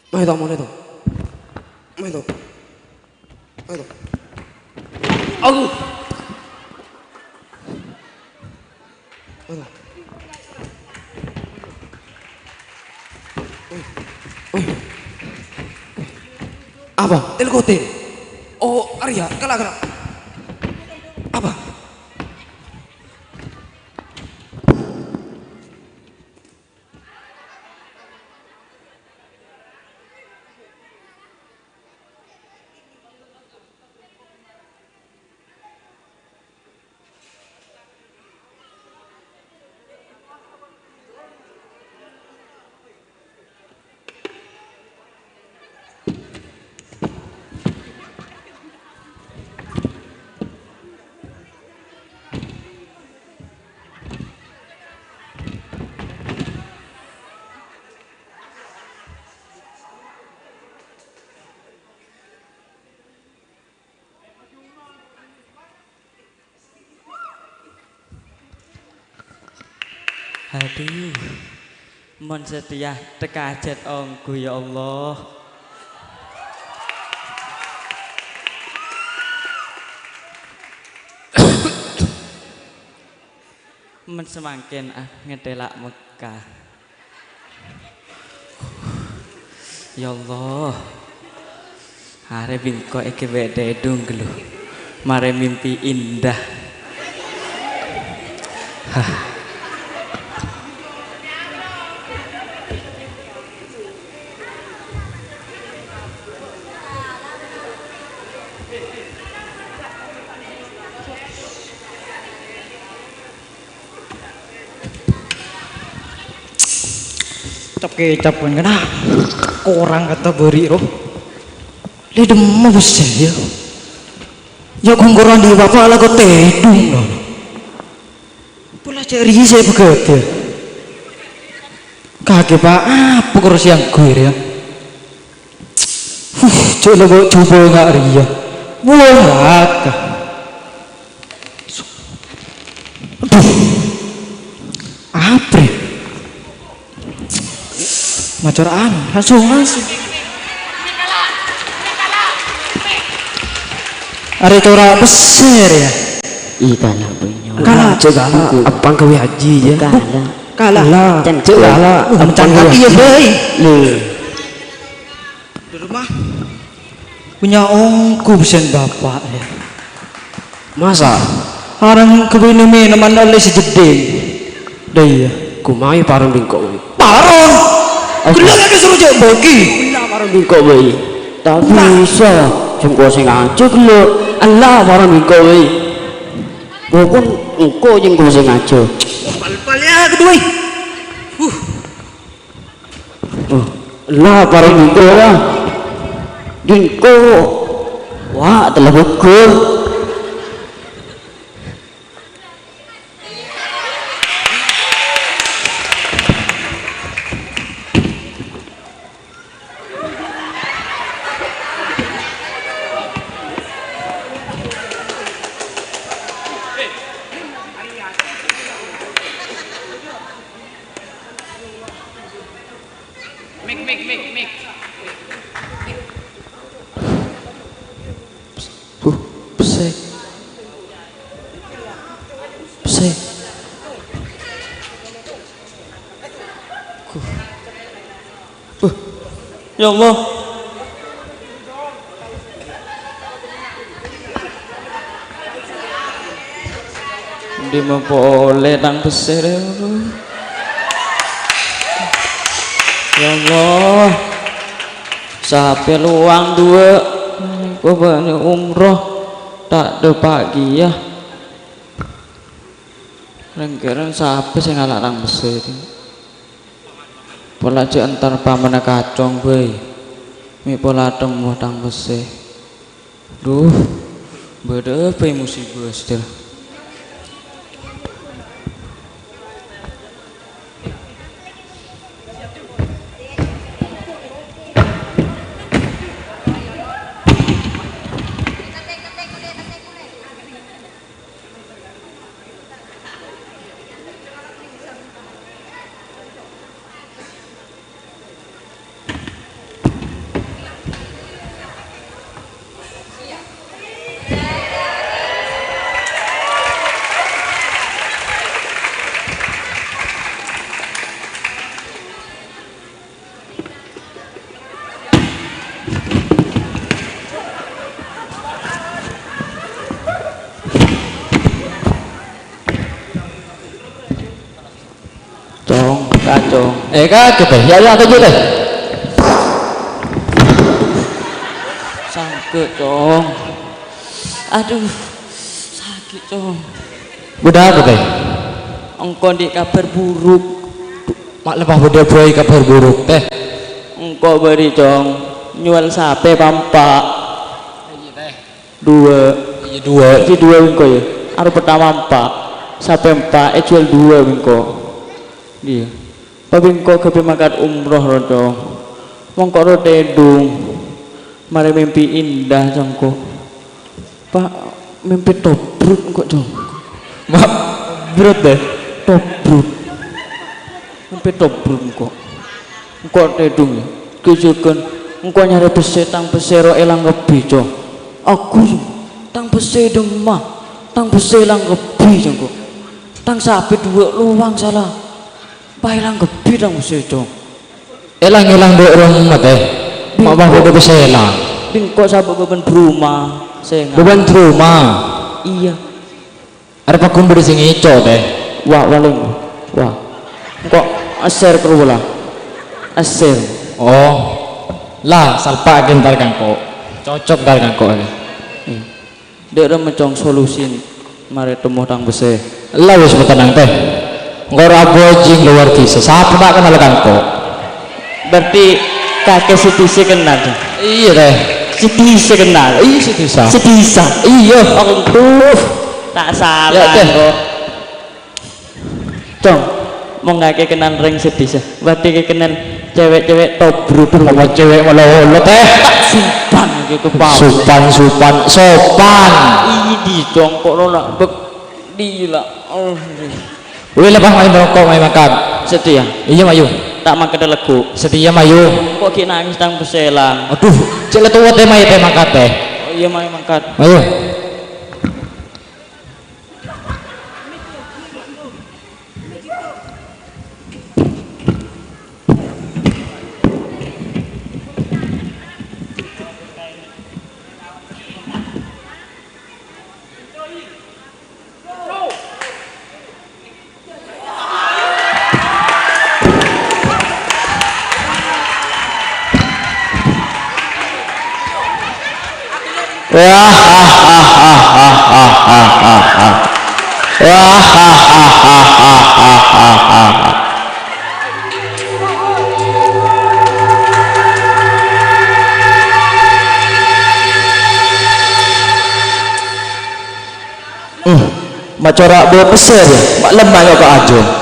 Mai, to, molè, to. Mai, to. Aduh. Aduh. Apa? Til-kotil. Oh, Arya, kala, kala. Apa? Adhu, mon satèya tekka ajhât ongghu, ya Allah. Mon samangkèn, ah, ngatèla' Mekkah. Ya Allah. Arè bi' engko' èghâbây tèdung ghâllu. Marè mimpi indah. Hah. Cap-kecap, kan, kena korang kata beri, roh. Lè dhimma bessè, ya. Ya, kongkoran di bapak lah kok tèdung, no. Pola cè' rèya sè pegâdhâ. Kakè, Pak, apa karo sè angghuy rèya? Huh, cè' la kok jhubâ nga' rèya. Wah, aka. Aduh. Aprè. Macora'an, langsung, langsung. Arè cora' pèssè rèya. Ih, kala, Boy, nyawa. Kala. Cè' kala, apa ghâbây haji, ya? Kala. Kala. Cèn, cè' kala, apa ghâbây haji, ya, Boy? Lè. Di rumah punya ongghu bessèna bapak, ya. Masa? Arèng ghâbây mènoman ollè sè jeddhing. Dâ iyâ. Ghumai parèng bi' engko', Boy. Parèng? Oke. Ghellâ' la disuruh jhâ' bâgi. Ella parèng bi' engko', Boy. Ta' bisa. Sèngko' sè ngajhâ ghellâ'. Ella parèng bi' engko', Boy. Pokon engko' jhâ' engko' sè ngajhâ. Pal-pal, ya, kedua. Huh. Oh, la parèng bi' engko', la. Bi' engko'. Wah, tella bhâghus. Mik, mik, mik, mik. Huh, pèssè. Pèssè. Huh. Huh. Ya Allah. Dimma polè tang pèssè rè. Ya Allah. Sapè lowang duwâ'. Kobâna umroh. Ta' dâpa' kèya. Rèng-kèrèng sapè sè ngala' tang pèssè rè? Pola jhâ' entar pamana kacong bhâi. Mè' pola temmo tang pèssè. Duh, bâdâ apa musibah, Sèdâ? Cong, kacong. Eh, kaget, eh. Ya, ya, kaget, eh. Sangke, Cong. Aduh, sakit, Cong. Bâdâ apa, Tèh? Engko' andi' kabhâr buruk. Ma' lepas bâdâ bhâi kabhâr buruk, Tèh. Engko' bâri', Cong. Nyowal sapè pa empa'. Duwâ'. Iyâ, duwâ'. Sè duwâ' bi' engko', yâ. Aro pertama empa'. Sapè empa' èjhuwâl duwâ' bi' engko'. Iyâ. Pa bi' engko' ghâbây mangkat umroh, ro, Cong. Mongko' ro tèdung. Marè mimpi indah, Cong, engko'. Pa, mimpi tobrut engko', Cong. Ma-, brut, deh. Tobrut. Sampè' tobruk engko'. Engko' tèdhung, yâ. Ghi' jhughân engko' nyarè pèssè, tang pèssè rowa èlang kabbhi, Cong. Aghâ, tang pèssè dimma? Tang pèssè èlang kabbhi, Cong, engko'. Tang sapè duwâ' lowang sala. Pas èlang kabbhi tang pèssè, Cong. Èlang-èlang dâ' remma, tè. Ma' bâ' bâdâ pèssè èlang. Bi' engko' sabâ' bhâbhân bârâmma sènga'. Bhâbhân bârâmma? Iyâ. Arè paggun bâdâ sè ngèco', tè. Wa, walèng. Wa. Engko' asèr karo la. Asèr. Oh. La, salpa'aghi entar ka engko'. Cocok entar ka engko', tè. Iyâ. Dâ' remma, Cong, solusin marè temmo tang pèssè. La wis, patennang, tè. Engko' ra abhâjing lowar dhisa. Sapa ta' kennal ka engko'? Berarti kakè sè dhisa kennal, Cong? Iyâ, tè. Sè dhisa kennal? Iyâ, sè dhisa. Sè dhisa? Iyâ. Aduh, ta' sala, tè. Engko'. Cong, mon kakè kennal rèng sè dhisa, berarti kakè kennal cewek-cewek tobruk. Apa cewek malolo, tè? Ta' sopan gitu, Pak. Sopan, sopan, sopan. Idi, Cong, kok lo nak bek dila. Oh. Wih, lepas main merokok, main makan. Setia. Iyâ, mayu. Ta' makan lagu. Setia, mayu. Kok ghi' nangis tang pèssè èlang? Aduh, cè' la towa, tè, mayu, tè, mangkat, tè. Oh, iyâ, mayu mangkat. Mayu. Wah, ha, ha, ha, ha, ha, ha, ha, ha. Wah, ha, ha, ha, ha, ha, ha, ha, ha. Hmm, macora' bâ' pèssè, yâ. Ma' lemma' yâ, Pak Ajo.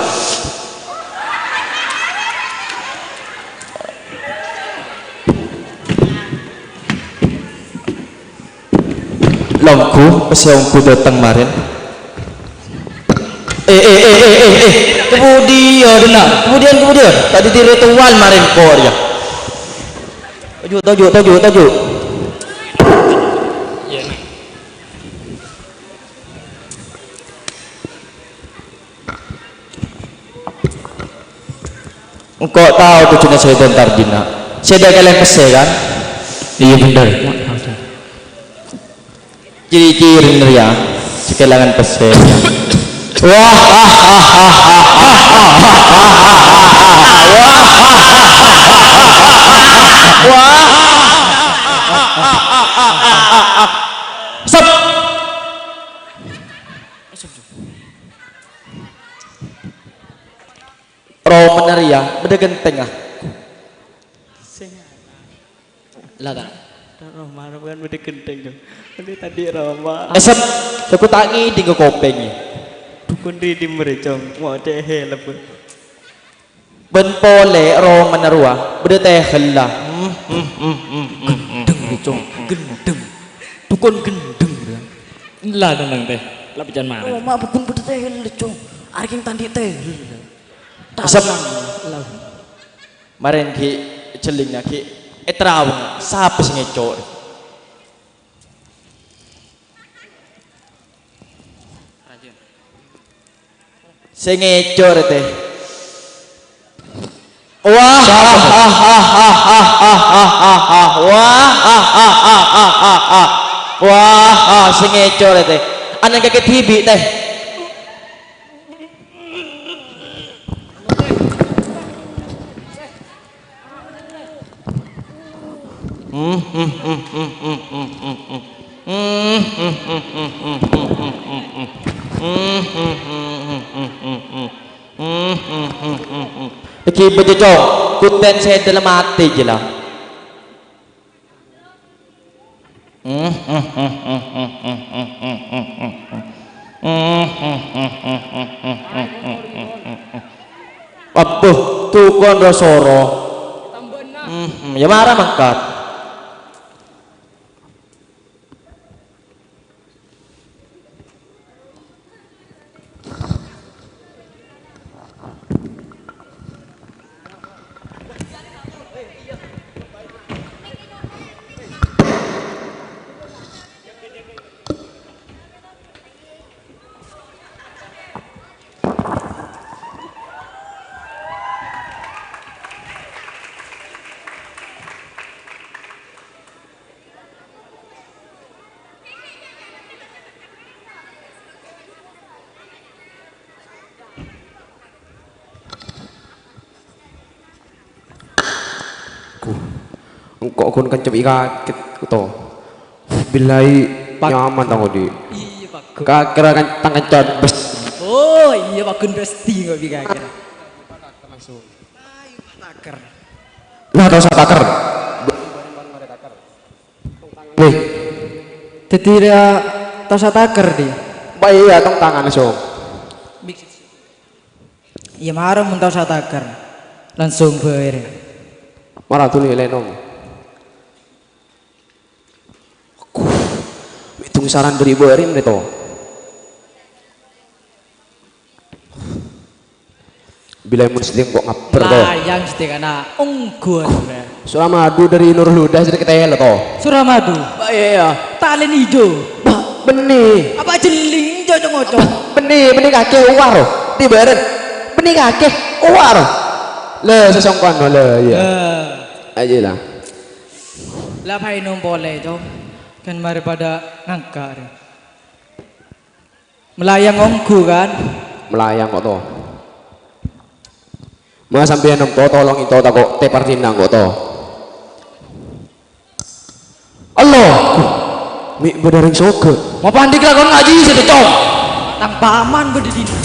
Longghu, pèssè ongghu dâteng marèn. Eh, eh, eh, eh, eh, eh. Kemudi yâ, dina'. Kemudian, kemudian. Tadi di ritual marèn kor, yâ. Toju', toju', toju', toju'. Engko' tao tojjhuna sèdhâ entar dinna'. Sèdhâ kèlèng pèssè, kan? Iyâ, bhender. Ciri-ciri rèya, sakèlangan pèssè. Wah, ha, ha, ha, ha, ha, ha, ha, ha, ha, ha, ha. Wah, ha, ha, ha, ha, ha, ha, ha, ha. Sep. Romana rèya bâdâ ghântengnga. Sing ana'. La ta'? Ta' Roma, Roma kan bâdâ ghânteng, Cong. Andi' tadi' Roma. Esep, soko ta' ngèdhing ka kopèngnga. Dukun rèdhim rè, Cong. Mau cè' helep. Bân polè romana rowa bâdâ tèhèlla. Hmm, hmm, hmm, hmm, hmm, hmm. Ghândhâng, Cong. Ghândhâng. Dukun ghândhâng, rè. La, tenang, tè. La, bâcaan marèn. Oh, ma' bukun bâdâ tèhèlla, Cong. Arèng tandhi' tèhèlla. Asap. Tenang. La. Marèn ghi' jhellingnga ghi' ètaraonga. Sapa sè ngèco'? Sè ngèco' rè, tè. Wah, ha, ha, ha, ha, ha, ha, ha, ha, ha. Wah, ha, ha, ha, ha, ha, ha, ha. Wah, ha, sè ngèco' rè, tè. Anèng kakè dhibi', tè. Èghibâ, Cong, ghutèn sè dâlem atè jâ la. Abbhu, dukun ro-soro. Hmm, yâ mara mangkat. Kok ghun kencep i kaget, to. Billahi Pak. Nyaman tang odi'. Iyâ, Pak. Kakèra kan tang kencep bes. Oh, iyâ, Pak Gun pasti kok bi' kakèra. Langsung. Ayo, Pak Taker. Lah, tao sataker. Nih. Dhâddhi, ra-, tao sataker, Di. Mbak, iyâ, tong tangan, so. Iyâ, mara mon tao sataker. Langsung bâ'âr. Mara dhuli lènong. Aku, mèdung saran bâri'-bâri' rè to. Bilâ mon sèdhing kok ngabbher to. Layang sèdhing ana' ongghu. Suramadu dâri Nurul Huda sèdhing ketela to. Suramadu. Ba, iyâ, iyâ. Talèn ijo. Ba, bânnè. Apa jelling, cocok-ngocok? Bânnè, bânnè kakè uwar. Di bârân. Bânnè kakè uwar. Lè, sasongkowan, lè, iyâ. Lè. Aja lah. La paènom polè, Cong. Kan marè padâ ngangka', rè. Melayang ongghu, kan? Melayang kok, to. Ma sampèyan nempo tolong ènto tako' tepar dinang kok, to. Allah! Mi' bâdâ rèng soghâ. Mapandi kalakon ngajhi sè, Cong. Tang paman bâdâ dinna.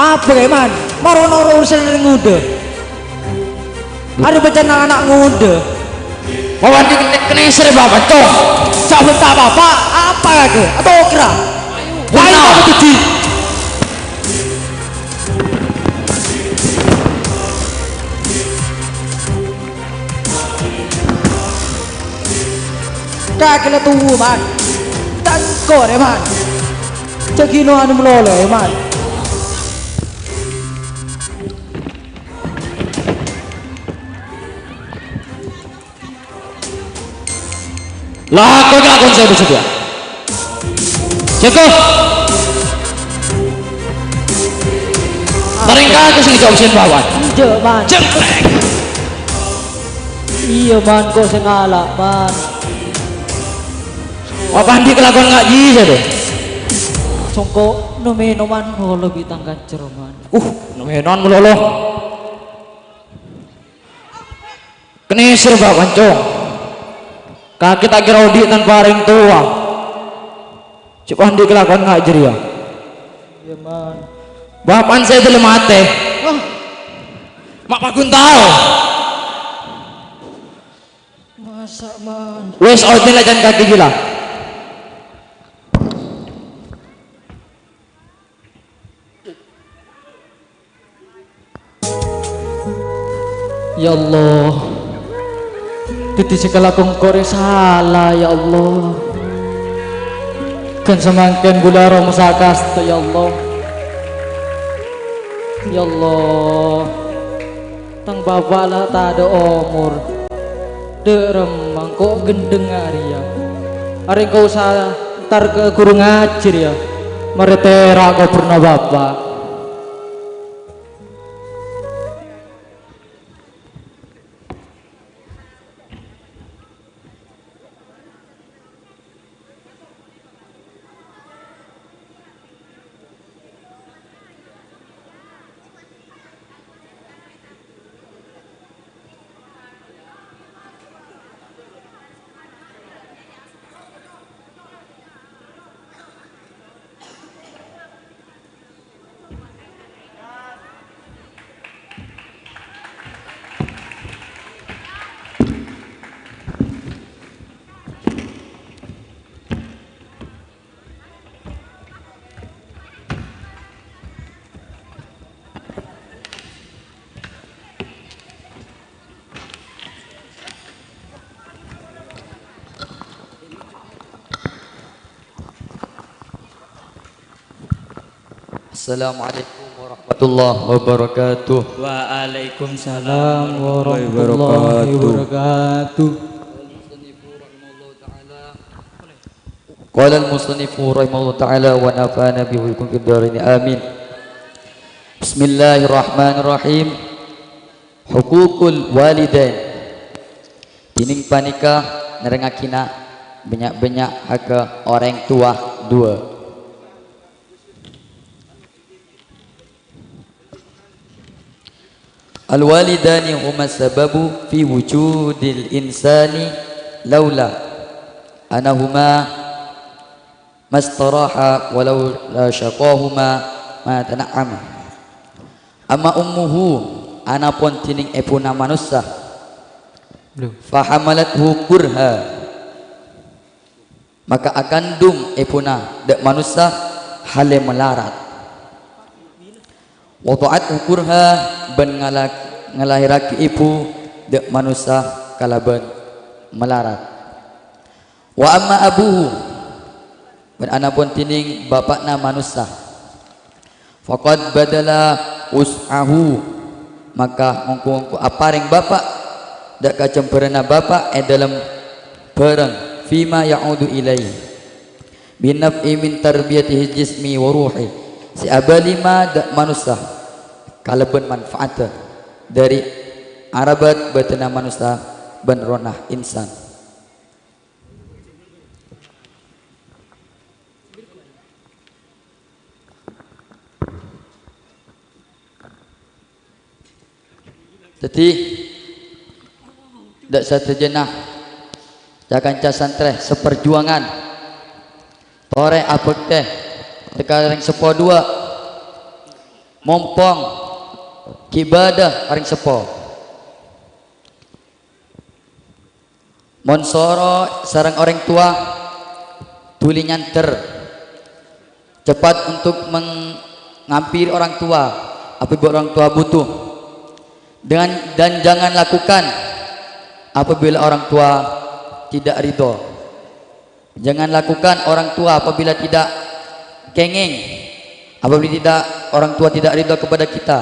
Apa, Kè, Man? Maro noro' urusan rèng ngodâ. Arè bâcana ana' ngodâ. Mawandi kene-, keneser, Bapak, Cong. Sabun tak apa-apa, apa lagi? Atau kira? Lain apa tadi? Kakè la tuwâ, Man. Tangkor, yâ, Man. Jâghi no anu malolo, yâ, Man. Lakon, lakon sè bâdâ. Jago. Parèngka ka sè ngèjhâk sèn bâbâna. Enjâ', Man. Jeng. Iyâ, Man, kok sè ngala', Man. Apa andi' kalakon ngajhi sè, Dè? Songko' no-mènoman malolo bi' tang kanca, Man. Uh, no-mènoman malolo. Keneser, Pak, Cong. Kakè ta' kèra odi' tanpa rèng towa. Cè' andi' kalakon nga' jârèya. Iyâ, Man. Bapa'na sè dhâlem atè. Hah? Ma' paggun tao. Masa', Man? Wes, odi' la jân kakè jiyâ la. Ya Allah, dhâddhi sè kalakon engko' rè sala, ya Allah. Ghân samangkèn bulâ aromasa kasta, ya Allah. Ya Allah, tang bapa' la tadâ' omor. Dâ' remma engko' gendhengnga rèya. Arè engko' sa-, entar ka ghuru ngajhi rèya. Marè tèra' kobhurrâ bapa'. Assalamualaikum warahmatullahi wabarakatuh. Waalaikumsalam warahmatullahi wabarakatuh. Qala al-musannifu rahimahullahu ta'ala wa nafa'ana bihi wa bikum fid darain. Amin. Bismillahirrahmanirrahim. Huququl walidain. Dhinèng panèka nerrangngaghi na' bânnya'-bânnya' hakka orèng towa duwâ'. Al-walidani huma sababu fi wujudil insani laula anahuma mastaraha walau la syaqahuma ma tana'ama. Amma ummuhu, anapon dhinèng èbhuna manossa, Belum. Fahamalathu kurha, maka akandhung èbhuna dâ' manossa hale malarat. Wada'athu kurha, bân ngala-, ngalahèrraghi èbhu dâ' manossa kalabân malarat. Wa amma abuhu, bân anapon dhinèng bapa'na manossa, faqad badala wus'ahu, maka mongko-mongko aparèng bapa' dâ' kajembhârânna bapa' è dâlem bhârâng, fima ya'udu ilaihi bin naf'i min tarbiyatihi jismi wa ruhi, sè abâli ma dâ' manossa kalabân manfaatta dâri arabat bâdânna manossa bân rohna insan. Dhâddhi, dâ' sadhâjâna ca-kanca santrè saparjuangan, torè abhâktè ka rèng seppo duwâ', mompong ghi' bâdâ rèng seppo. Mon soro sareng orèng towa, dhuli nyandher. Cepat untuk meng-, menghampiri orang tua apabila orang tua butuh. Dengan, dan jangan lakukan apabila orang tua tidak ridho. Jangan lakukan orang tua apabila tidak kèngèng, apabila tidak, orang tua tidak ridho kepada kita.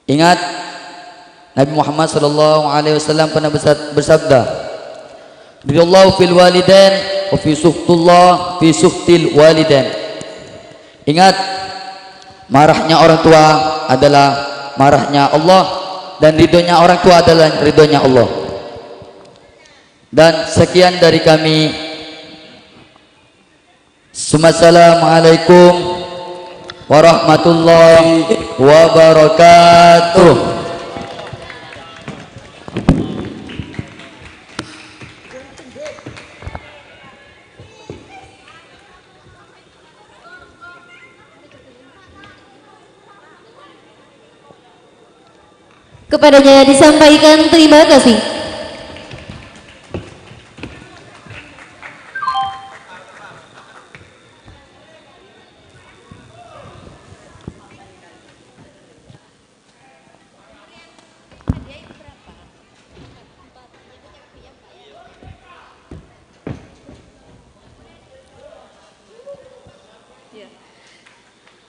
Ingat, Nabi Muhammad sallallahu alaihi wasallam pernah bersa-, bersabda, "Ridallahu fil walidain wa fi sukhtullah fi sukhtil walidain." Ingat, marahnya orang tua adalah marahnya Allah, dan ridhonya orang tua adalah ridhonya Allah. Dan sekian dari kami. Assalamualaikum warahmatullahi wabarakatuh. Kepadanya disampaikan terima kasih.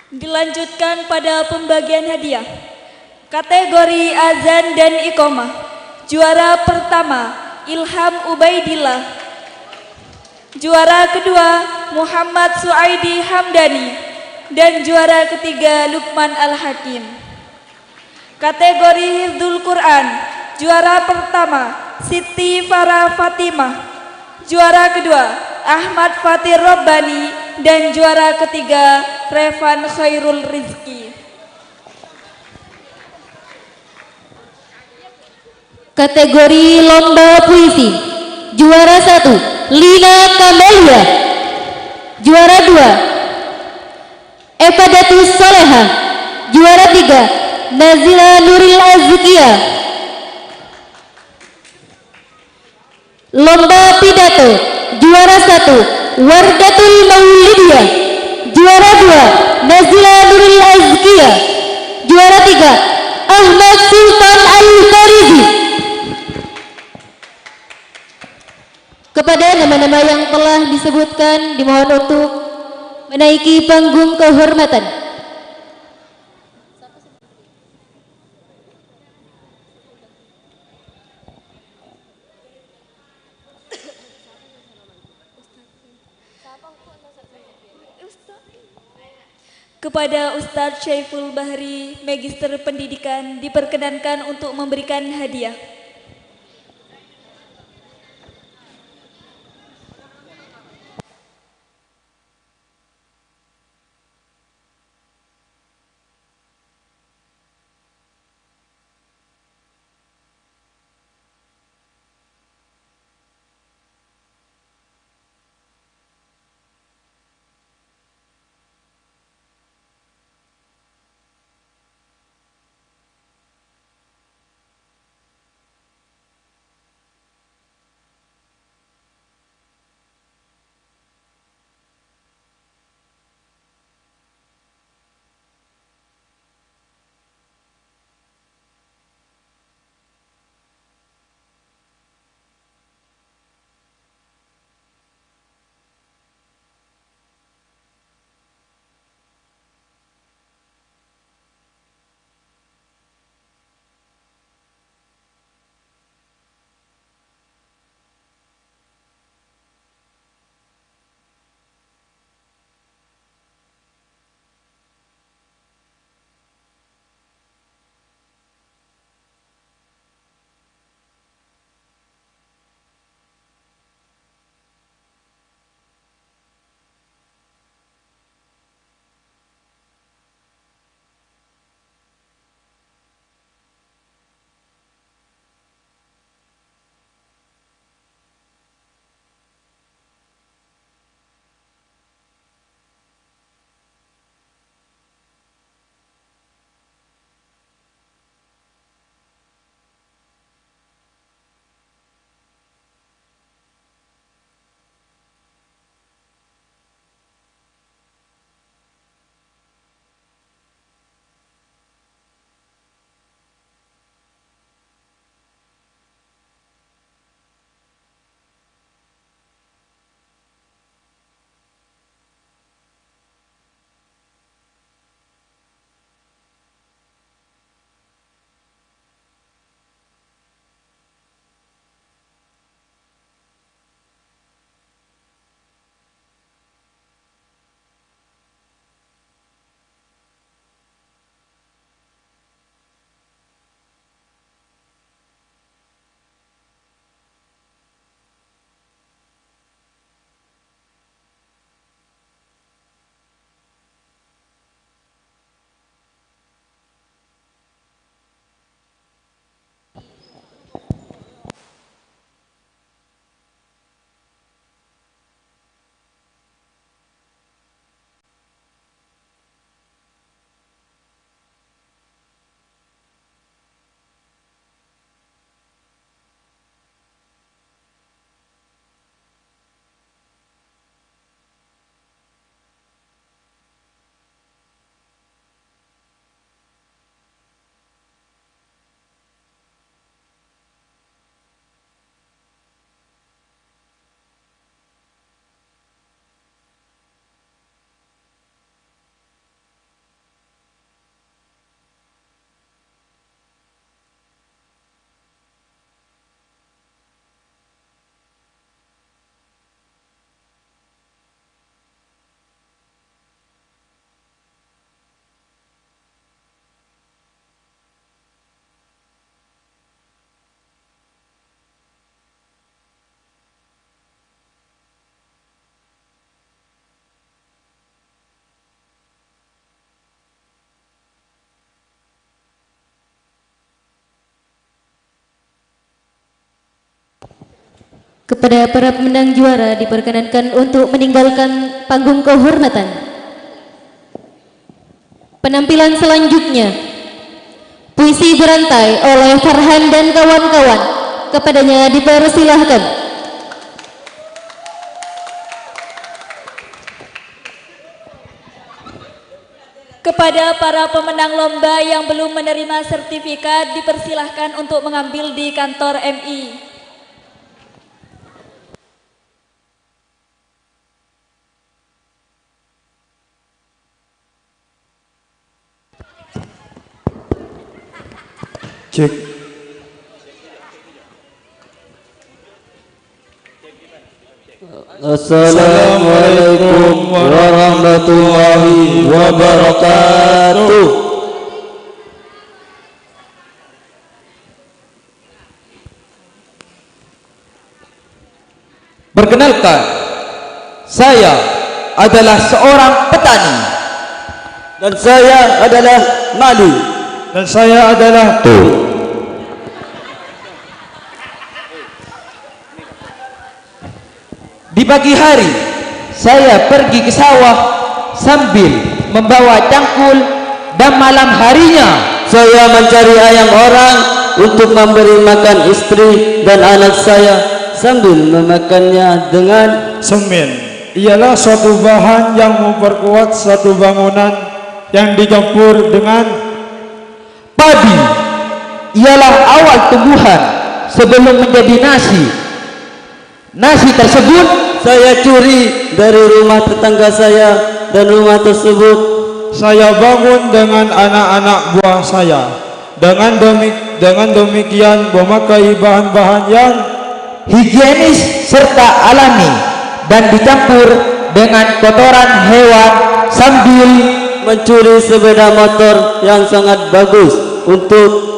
Dilanjutkan pada pembagian hadiah. Kategori azan dan iqamah. Juara pertama, Ilham Ubaidillah. Juara kedua, Muhammad Suaidi Hamdani. Dan juara ketiga, Lukman Al-Hakim. Kategori Hifdzul Quran, juara pertama, Siti Farah Fatimah. Juara kedua, Ahmad Fatir Robbani. Dan juara ketiga, Revan Khairul Rizki. Kategori lomba puisi, juara satu, Lina Kamalia. Juara dua, Eva Datus Soleha. Juara tiga, Nazila Nuril Azkia. Lomba pidato, juara satu, Wardatul Maulidia. Juara dua, Nazila Nuril Azkia. Juara tiga, Ahmad Sultan Al-Farizi. Kepada nama-nama yang telah disebutkan, dimohon untuk menaiki panggung kehormatan. Kepada Ustadz Syaiful Bahri, Magister Pendidikan, diperkenankan untuk memberikan hadiah. Kepada para pemenang juara diperkenankan untuk meninggalkan panggung kehormatan. Penampilan selanjutnya, puisi berantai oleh Farhan dan kawan-kawan. Kepadanya dipersilahkan. Kepada para pemenang lomba yang belum menerima sertifikat, dipersilahkan untuk mengambil di kantor M I. Cek. Assalamualaikum warahmatullahi wabarakatuh. Perkenalkan, saya adalah seorang petani. Dan saya adalah maling. Dan saya adalah tuh. Di pagi hari, saya pergi ke sawah sambil membawa cangkul, dan malam harinya saya mencari ayam orang untuk memberi makan istri dan anak saya sambil memakannya dengan semen. Ialah suatu bahan yang memperkuat satu bangunan yang dicampur dengan padi. Ialah awal tumbuhan sebelum menjadi nasi. Nasi tersebut saya curi dari rumah tetangga saya dan rumah tersebut saya bangun dengan anak-anak buah saya. Dengan demik-, dengan demikian memakai bahan-bahan yang higienis serta alami dan dicampur dengan kotoran hewan sambil mencuri sepeda motor yang sangat bagus untuk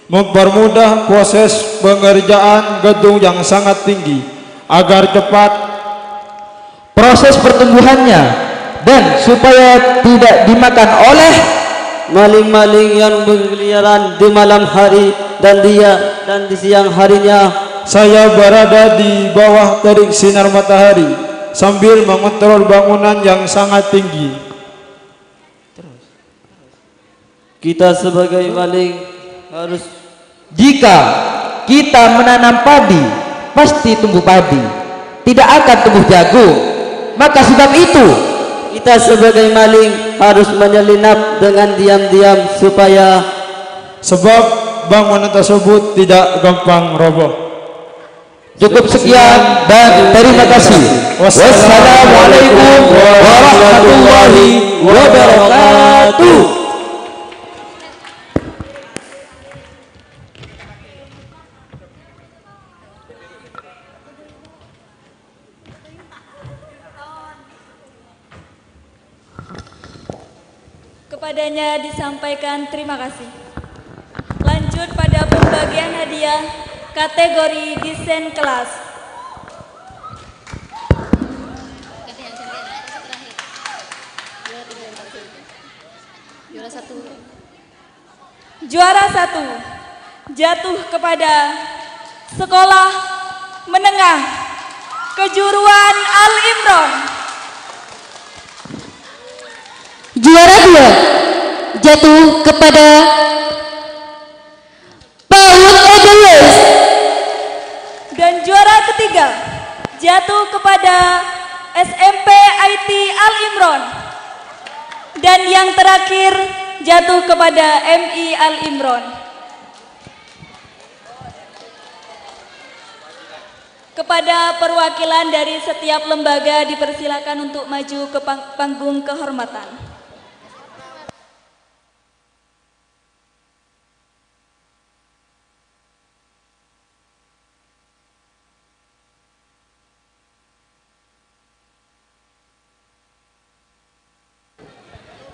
mempermudah proses pengerjaan gedung yang sangat tinggi agar cepat proses pertumbuhannya dan supaya tidak dimakan oleh maling-maling yang berkeliaran di malam hari dan dia dan di siang harinya. Saya berada di bawah terik sinar matahari sambil mengontrol bangunan yang sangat tinggi. Kita sebagai maling harus. Jika kita menanam padi, pasti tumbuh padi. Tidak akan tumbuh jagung. Maka sebab itu, kita sebagai maling harus menyelinap dengan diam-diam supaya sebab bangunan tersebut tidak gampang roboh. Cukup sekian dan terima kasih. Wassalamualaikum warahmatullahi wabarakatuh. Kepadanya disampaikan terima kasih. Lanjut pada pembagian hadiah kategori desain kelas. Juara satu. Juara satu jatuh kepada Sekolah Menengah Kejuruan Al Imron. Juara dua jatuh kepada PAUD Edelweiss. Dan juara ketiga jatuh kepada S M P I T Al Imron. Dan yang terakhir jatuh kepada M I Al Imron. Kepada perwakilan dari setiap lembaga dipersilakan untuk maju ke pang-, panggung kehormatan.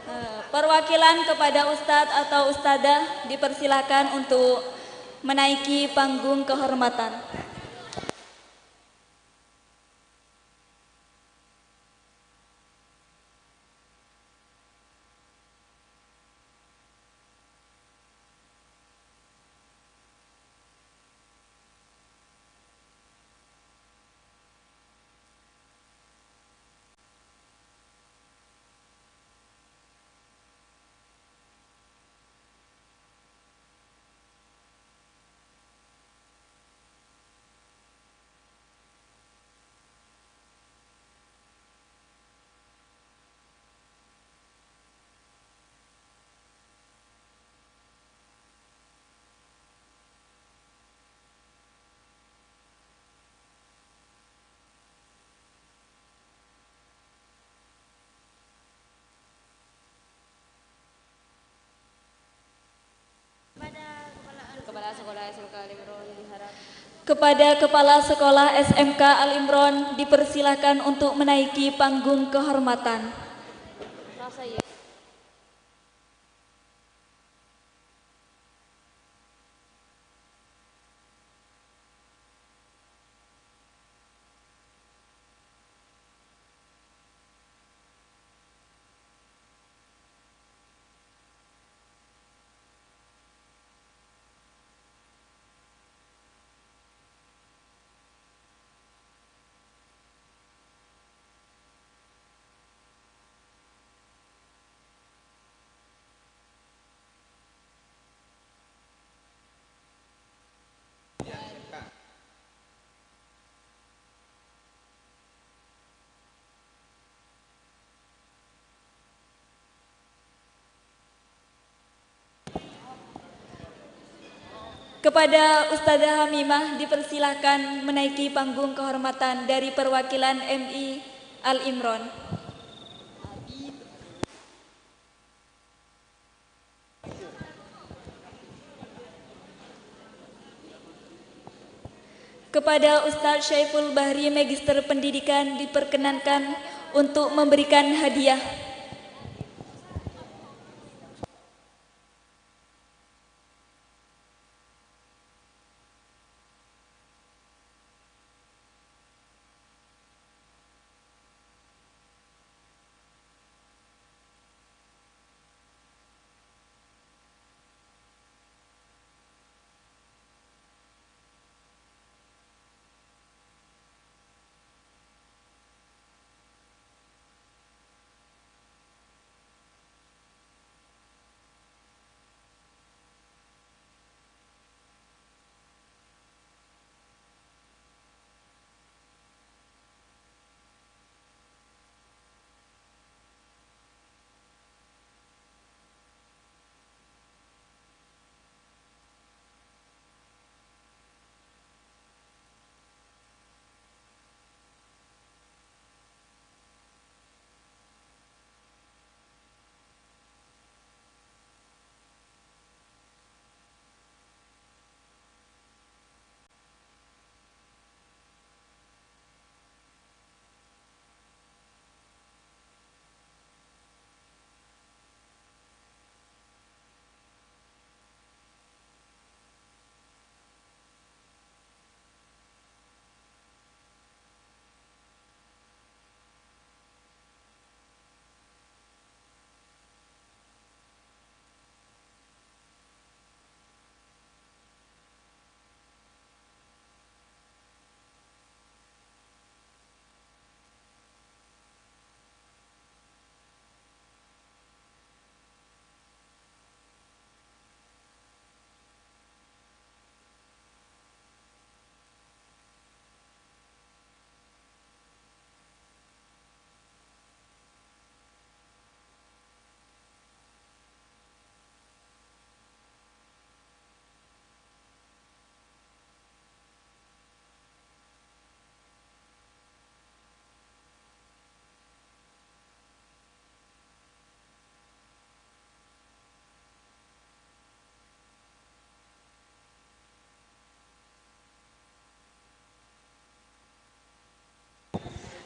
Eh, perwakilan kepada ustadz atau ustadzah dipersilakan untuk menaiki panggung kehormatan. Kepada Kepala Sekolah S M K Al Imron dipersilakan untuk menaiki panggung kehormatan. Kepada Ustazah Hamimah dipersilahkan menaiki panggung kehormatan dari perwakilan M I Al Imron. Kepada Ustaz Syaiful Bahri, Magister Pendidikan, diperkenankan untuk memberikan hadiah.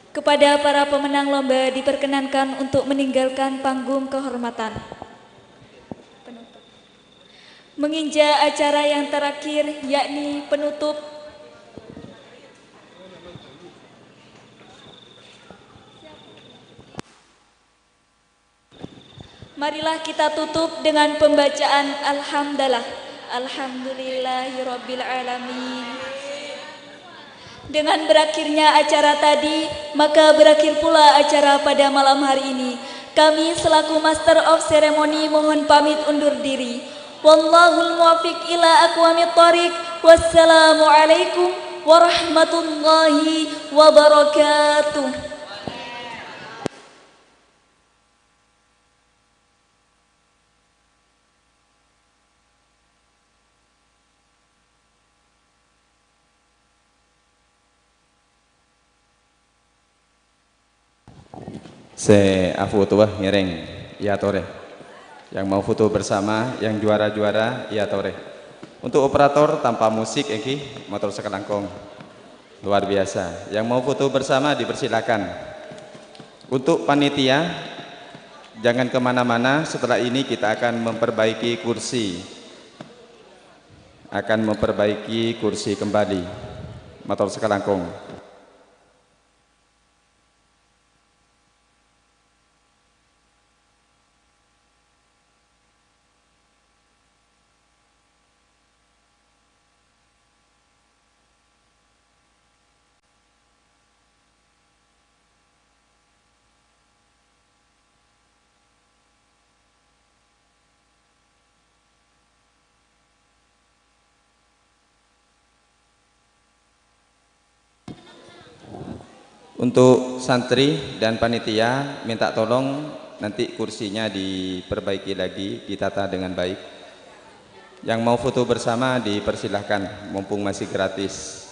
Kepada para pemenang lomba diperkenankan untuk meninggalkan panggung kehormatan. Menginjak acara yang terakhir, yakni penutup. Marilah kita tutup dengan pembacaan Alhamdalah. Alhamdulillahirabbil alamin. Dengan berakhirnya acara tadi, maka berakhir pula acara pada malam hari ini. Kami selaku Master of Ceremony mohon pamit undur diri. Wallahul muwaffiq ila aqwamit thariq. Wassalamualaikum warahmatullahi wabarakatuh. Sè afoto, wah, ngèrèng, èyatorè. Yang mau foto bersama, yang juara-juara, èyatorè. Untuk operator tanpa musik, èngghi, mator sakalangkong. Luar biasa. Yang mau foto bersama dipersilakan. Untuk panitia, jangan kemana-mana. Setelah ini kita akan memperbaiki kursi. Akan memperbaiki kursi kembali. Mator sakalangkong. Untuk santri dan panitia, minta tolong nanti kursinya diperbaiki lagi, ditata dengan baik. Yang mau foto bersama dipersilahkan, mumpung masih gratis.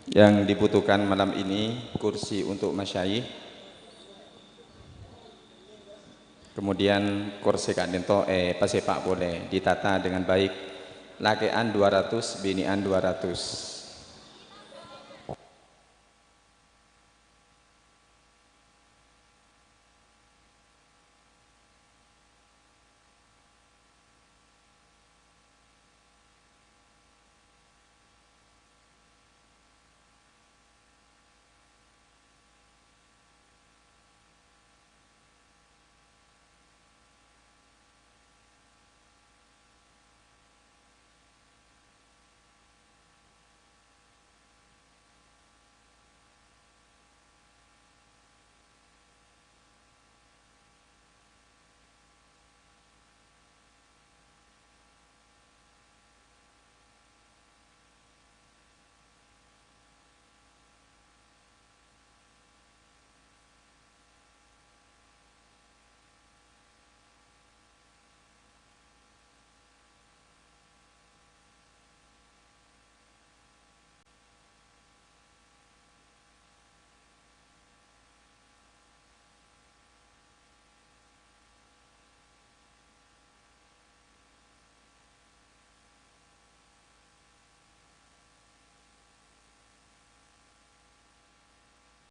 Yang dibutuhkan malam ini kursi untuk masyayikh. Kemudian kursi ka'dinto, eh, pasepa' polè, ditata dengan baik. Lakè'an dua ratus, binè'an dua ratus.